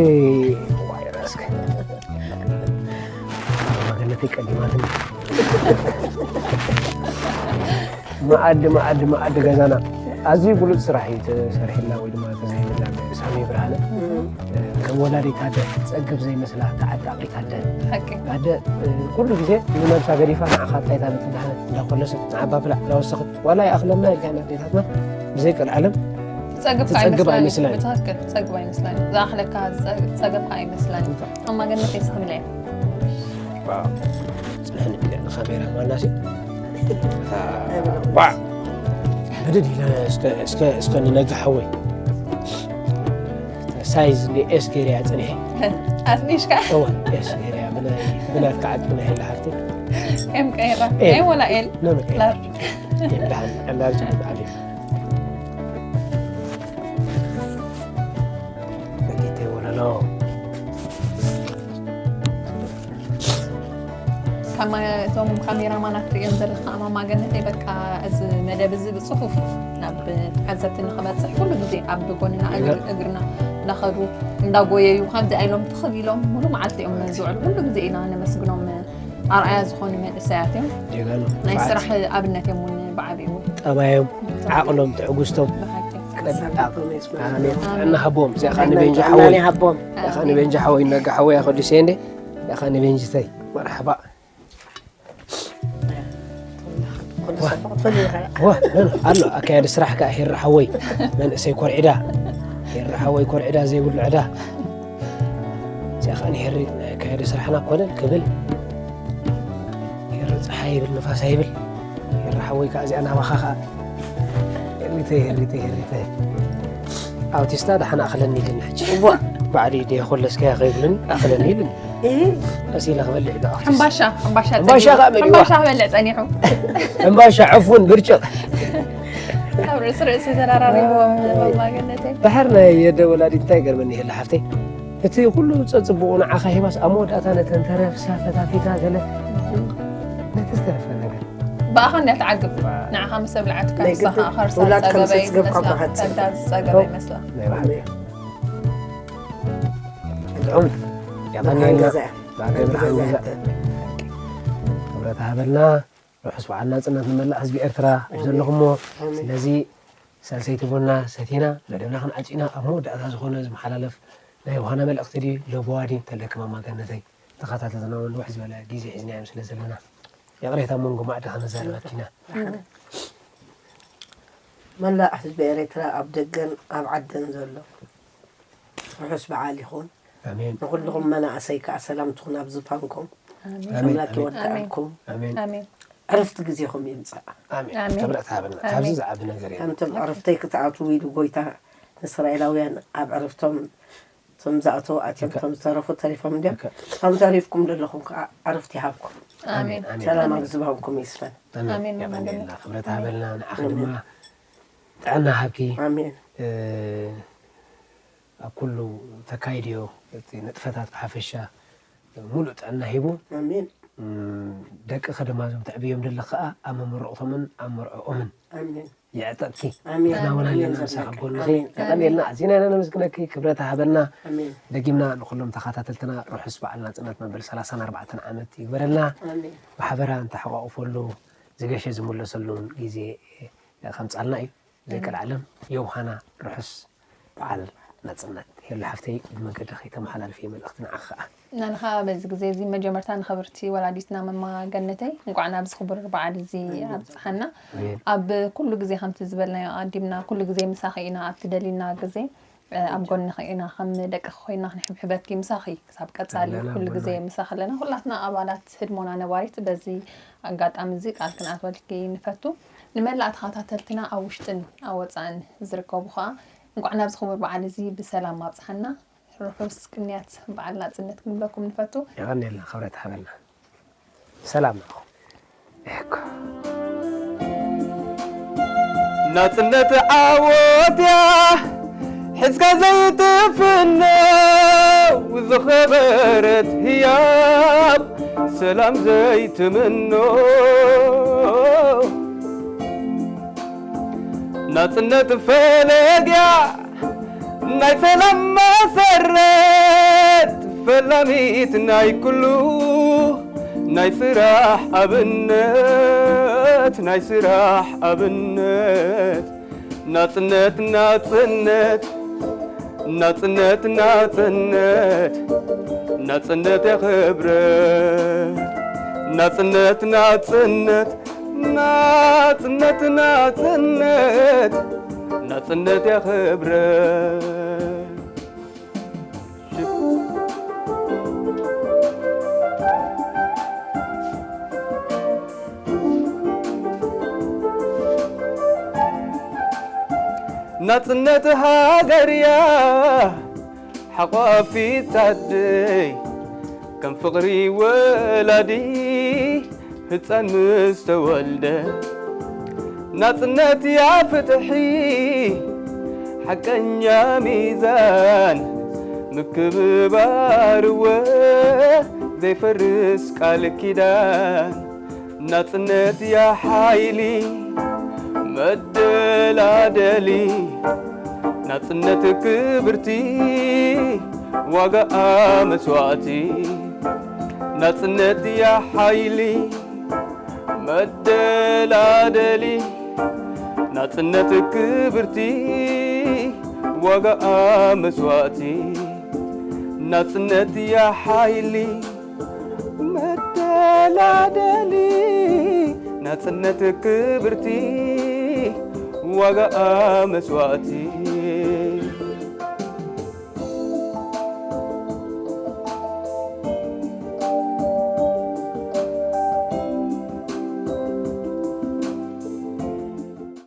መገነተይ ቀዲማትኒ። መኣዲ መኣዲ መኣዲ ገዛና ኣዝዩ ብሉፅ ስራሕ እዩ ተሰሪሕልና ወይ ድማ ተዘይብላ ሳሚ ብርሃነ። ከም ወላዲት ኣደ ትፀግብ ዘይመስላ ተዓጣቒት ኣደ። ሓቂ ኣደ ኩሉ ግዜ ንነብሳ ገዲፋ ንዓኻ ጥራይ እታ ነቲ እንዳኾለሰት ንዓባ ብላዕ እንዳወሰኸት ዋላ ይኣኽለና ኢልካ ኢና ኣዴታትና ብዘይ ቀልዓለም ትፀግብ ትፀግብ ኣይመስላን ኣይመስላን። ብትኽክል ትፀግብ ኣይመስላን ዝኣኽለካ ዝፀ- ዝፀገብካ ኣይመስላን። ኣማገነት የስኽብለ ጽንሕኒ ኢለ ንካሜራ ማናሲ ብድድ ኢለ እስከ- እስከ እስከ ንነጋ ሓወይ ሳይዝ እንደ ኤስ ገይረያ ጽኒሐ ኣስኒሽካ እወ ኤስ ገይረያ ብናይ- ብናትካ ዓቅሚ ናይ ሓፍቲ ኤም ቀይራ ኤል። ኤም ወላ ኤል ነመቀ ላርጅ የብልሃን ዕላል ዝብል ዓብዩ መጊተይ ወለሎ ካማ- እቶም ካሜራማናት ትሪኦም ዘለካ ኣማማ ገነተይ በቃ እዚ መደብ እዚ ብፅፉፍ ናብ ተዓዘብቲ ንክበፅሕ ኩሉ ግዜ ኣብ ጎንና እግር- እግርና እንዳኸዱ እንዳጎየዩ ከምዚ ኣይሎም ትኽብ ኢሎም ሙሉ መዓልቲ እዮም ዝውዕሉ። ኩሉ ግዜ ኢና ነመስግኖም። ኣርኣያ ዝኾኑ መንእሰያት እዮም። ጀጋኑ ናይ ንፉዓት። ስራሕ ኣብነት እዮም እውን ብዓብዩ እውን ጠባዮም ዓቕሎም ትዕጉስቶም ብሓቂ ቀጣ ሳብቶም የስመ- ኣሜን ጥዕና ሃቦም እዚኣ ከዓ ንቤንጂ ሓወይ ሃቦም እዚኣ ከዓ ንቤንጂ ሓወይ ነጋ ሓወይ ኣኸዲሰ እንዴ እዚኣ ከዓ ንቤንጂተይ መርሓባ ኩሉ ሰብ ክትፈልጥ ኢኻ። ዋ ነን ኣሎ ኣካያዲ ስራሕ ከዓ ሄሪ ሓወይ መንእሰይ ኮርዒዳ ሄሪ ሓወይ ኮርዒዳ ዘይብሉ ዕዳ እዚኣ ከዓ ንሄሪ ናይ ኣካያዲ ስራሕና ኮነ ክብል ሄሪ ፀሓይ ይብል ንፋስ ኣይብል ሄሪ ሓወይ ከዓ እዚኣ ናባኻ ከዓ ሄሪተይ ሄሪተይ ሄሪተይ ኣውቲስታ ደሓን ኣኽለኒ ኢልኒ ሕጂ እዋ ባዕሊ ድየ ኮለስከያ ከይብልኒ ኣኽለኒ ኢልኒ እህ ቀስ ኢለ ክበልዕ ዶ ኣውቲስታ ሕምባሻ ሕምባሻ ሕምባሻ ጸኒሑ- ከዓ በሊዕዋ። ሕምባሻ ክበልዕ ጸኒሑ እምባሻ ዕፉን ብርጭቕ ኣብ ርእሲ ርእሲ ተደራሪብዎም ዘማማገነተይ ድሓር ናይ የደ ወላዲት እንታይ ገርመኒ ይህለ ሓፍተይ እቲ ኩሉ ፀፅቡቑ ንዓኻ ሂባስ ኣብ መወዳእታ ነተን ተረፍሳ ፈታቲታ ገለ ነቲ ዝተረፈ ነገር ብኣኻ እንዳተዓግብ ንዓኻ ምስ ኣብልዓትካ ናይ ንሳ ግድን ከዓ ከርሳ ውላድ ከም ዝፀገበይ ዝፅገብካ መስላ እኳ ሓፂር። ከርሳ ዝፀገበይ መስላ ናይ ባሕሪ ጥዑም ብርሃን ያቐንየልና ገዛ እያ። ብኣካል ብርሃን ገዛ ገዛ እያ። ክብረት ሃበልና ርሑስ በዓል ናፅነት ንመላእ ህዝቢ ኤርትራ ኣብዘለኹሞ ኣሜን። ስለዚ ሳልሰይቲ ቡና ሰቲና መደብና ክንዓፂና ኣብ መወዳእታ ዝኾነ ዝመሓላለፍ ናይ ዮሃና መልእኽቲ ድዩ ለቦዋ ድዩ እንተለክም ኣማገነተይ ተኸታተልና እውን ውሕ ዝበለ ግዜ ሒዝናዮም ስለ ዘለና ይቕሬታ መንጎ ማዕዲ ከነዛርበኪና መላእ ህዝቢ ኤርትራ ኣብ ደገን ኣብ ዓደን ዘሎ ርሑስ በዓል ይኹን። ኣሜን ንኩልኹም መናእሰይ ከዓ ሰላም ትኹን ኣብ ዝፋንኩም። ኣሜን ኣምላክ ኣሜን ይወድኣልኩም። ኣሜን ኣሜን ዕርፍቲ ግዜኹም ይምጻእ። ኣሜን። ኣሜን። ክብረት ሃበልና። ኣሜን። ካብዚ ዝዓቢ ነገር የለን። ከምቶም ዕርፍተይ ክትኣትዉ ኢሉ ጎይታ ንእስራኤላውያን ኣብ ዕርፍቶም እቶም ዝኣተዉ ኣትዮም ትክክል። እቶም ዝተረፉ ተሪፎም እንዲዮም ትክክል። እቶም ተሪፍኩም ዘለኹም ከዓ ዕርፍቲ ይሃብኩም። ኣሜን። ኣሜን። ሰላም ኣብ ዝባንኩም ይስፈን። ኣሜን። የቐንየልና። መመገብ ክብረት ሃበልና። ንዓኺ ድማ ጥዕና ሃብኪ። ኣሜን። እ፣ ኣብ ኩሉ ተካይድዮ እቲ ንጥፈታት ብሓፈሻ ሙሉእ ጥዕና ሂቡ ኣሜን። እም፣ ደቅኺ ድማ እዞም ተዕብዮም ዘለኺ ከዓ ኣብ መመረቕቶምን ኣብ መርዕኦምን ኣሜን። የዕጠጥኪ። ኣሜን። ንሕና እውን ኣሜን ኣለና ዘመን። ምሳኺ ኣብ ጎንኺ። ኣሜን። የቐንየልና። ኣዚና ኢና ነመስግነኪ። ክብረት ሃበልና። ኣሜን። ደጊምና ንኩሎም ተኸታተልትና ርሑስ በዓል ናጽነት መበል ሰላሳን ኣርባዕተን ዓመት ይግበረልና። ኣሜን። ብሓበራ እንተሓቋቑፈሉ ዝገሸ ዝምለሰሉን ግዜ ከምጻልና እዩ። ዘይቀልዓለም ዮውሃና ርሑስ በዓል ናጽነት። ሄሉ ሓፍተይ ብመገዲ ከይተመሓላልፊ መልእኽቲ ንዓኺ ከኣ። ናንኻ በዚ ግዜ እዚ መጀመርታ ንኽብርቲ ወላዲትና መማ ገነተይ እንኳዕ ናብዚ ክቡር በዓል እዚ ኣብፅሓና። ኣሜን። ኣብ ኩሉ ግዜ ከምቲ ዝበልናዮ ኣዲምና ኩሉ ግዜ ምሳኺ ኢና ኣብ ትደሊና ግዜ እ፣ ኣብ ጎንኺ ኢና ከም ደቅኺ ኮይና ክንሕብሕበኪ ምሳኺ ክሳብ ቀፃሊ ኣለና ኩሉ ግዜ ጎንኺ። ምሳኺ ኣለና። ኩላትና ኣባላት ህድሞና ነባሪት በዚ ኣጋጣሚ እዚ ቃል ክንኣትወልኪ ንፈቱ። ንመላእ ተኸታተልትና ኣብ ውሽጥን ኣብ ወፃእን ዝርከቡ ከዓ እንኳዕ ናብዚ ክቡር በዓል እዚ ብሰላም ኣብፅሓና። ርሑስ ቅንያት በዓል ናፅነት ክንብለኩም ንፈቱ። የቐንየልና። ክብረት ሃበልና። ሰላም ንዓኹም። እኮ ናጽነት ዓወት እያ ሒዝካ ዘይትፍነው ዝኸበረት ህያብ ሰላም ዘይትምኖ ናጽነት ፈለግያ ናይ ሰላም መሰረት ፈላሚት ናይ ኩሉ ናይ ስራሕ ኣብነት ናይ ስራሕ ኣብነት ናጽነት ናጽነት ናጽነት ናጽነት ናጽነት የኽብረት ናጽነት ናጽነት ናጽነት ናጽነት ናጽነት የኽብረት ናጽነት ሃገርያ ሓቋፊት ኣደይ ከም ፍቕሪ ወላዲ ህፃን ምስ ተወልደ ናጽነት ያ ፍትሒ ሓቀኛ ሚዛን ምክብባርወ ዘይፈርስ ቃል ኪዳን ናጽነት ያ ሓይሊ መደላደሊ ናጽነት ክብርቲ ዋጋኣ መስዋእቲ ናጽነት ያ ሓይሊ መደላደሊ ናጽነት ክብርቲ ዋጋኣ መስዋእቲ ናጽነት ያ ሓይሊ መደላደሊ ናጽነት ክብርቲ ዋጋኣ መስዋእቲ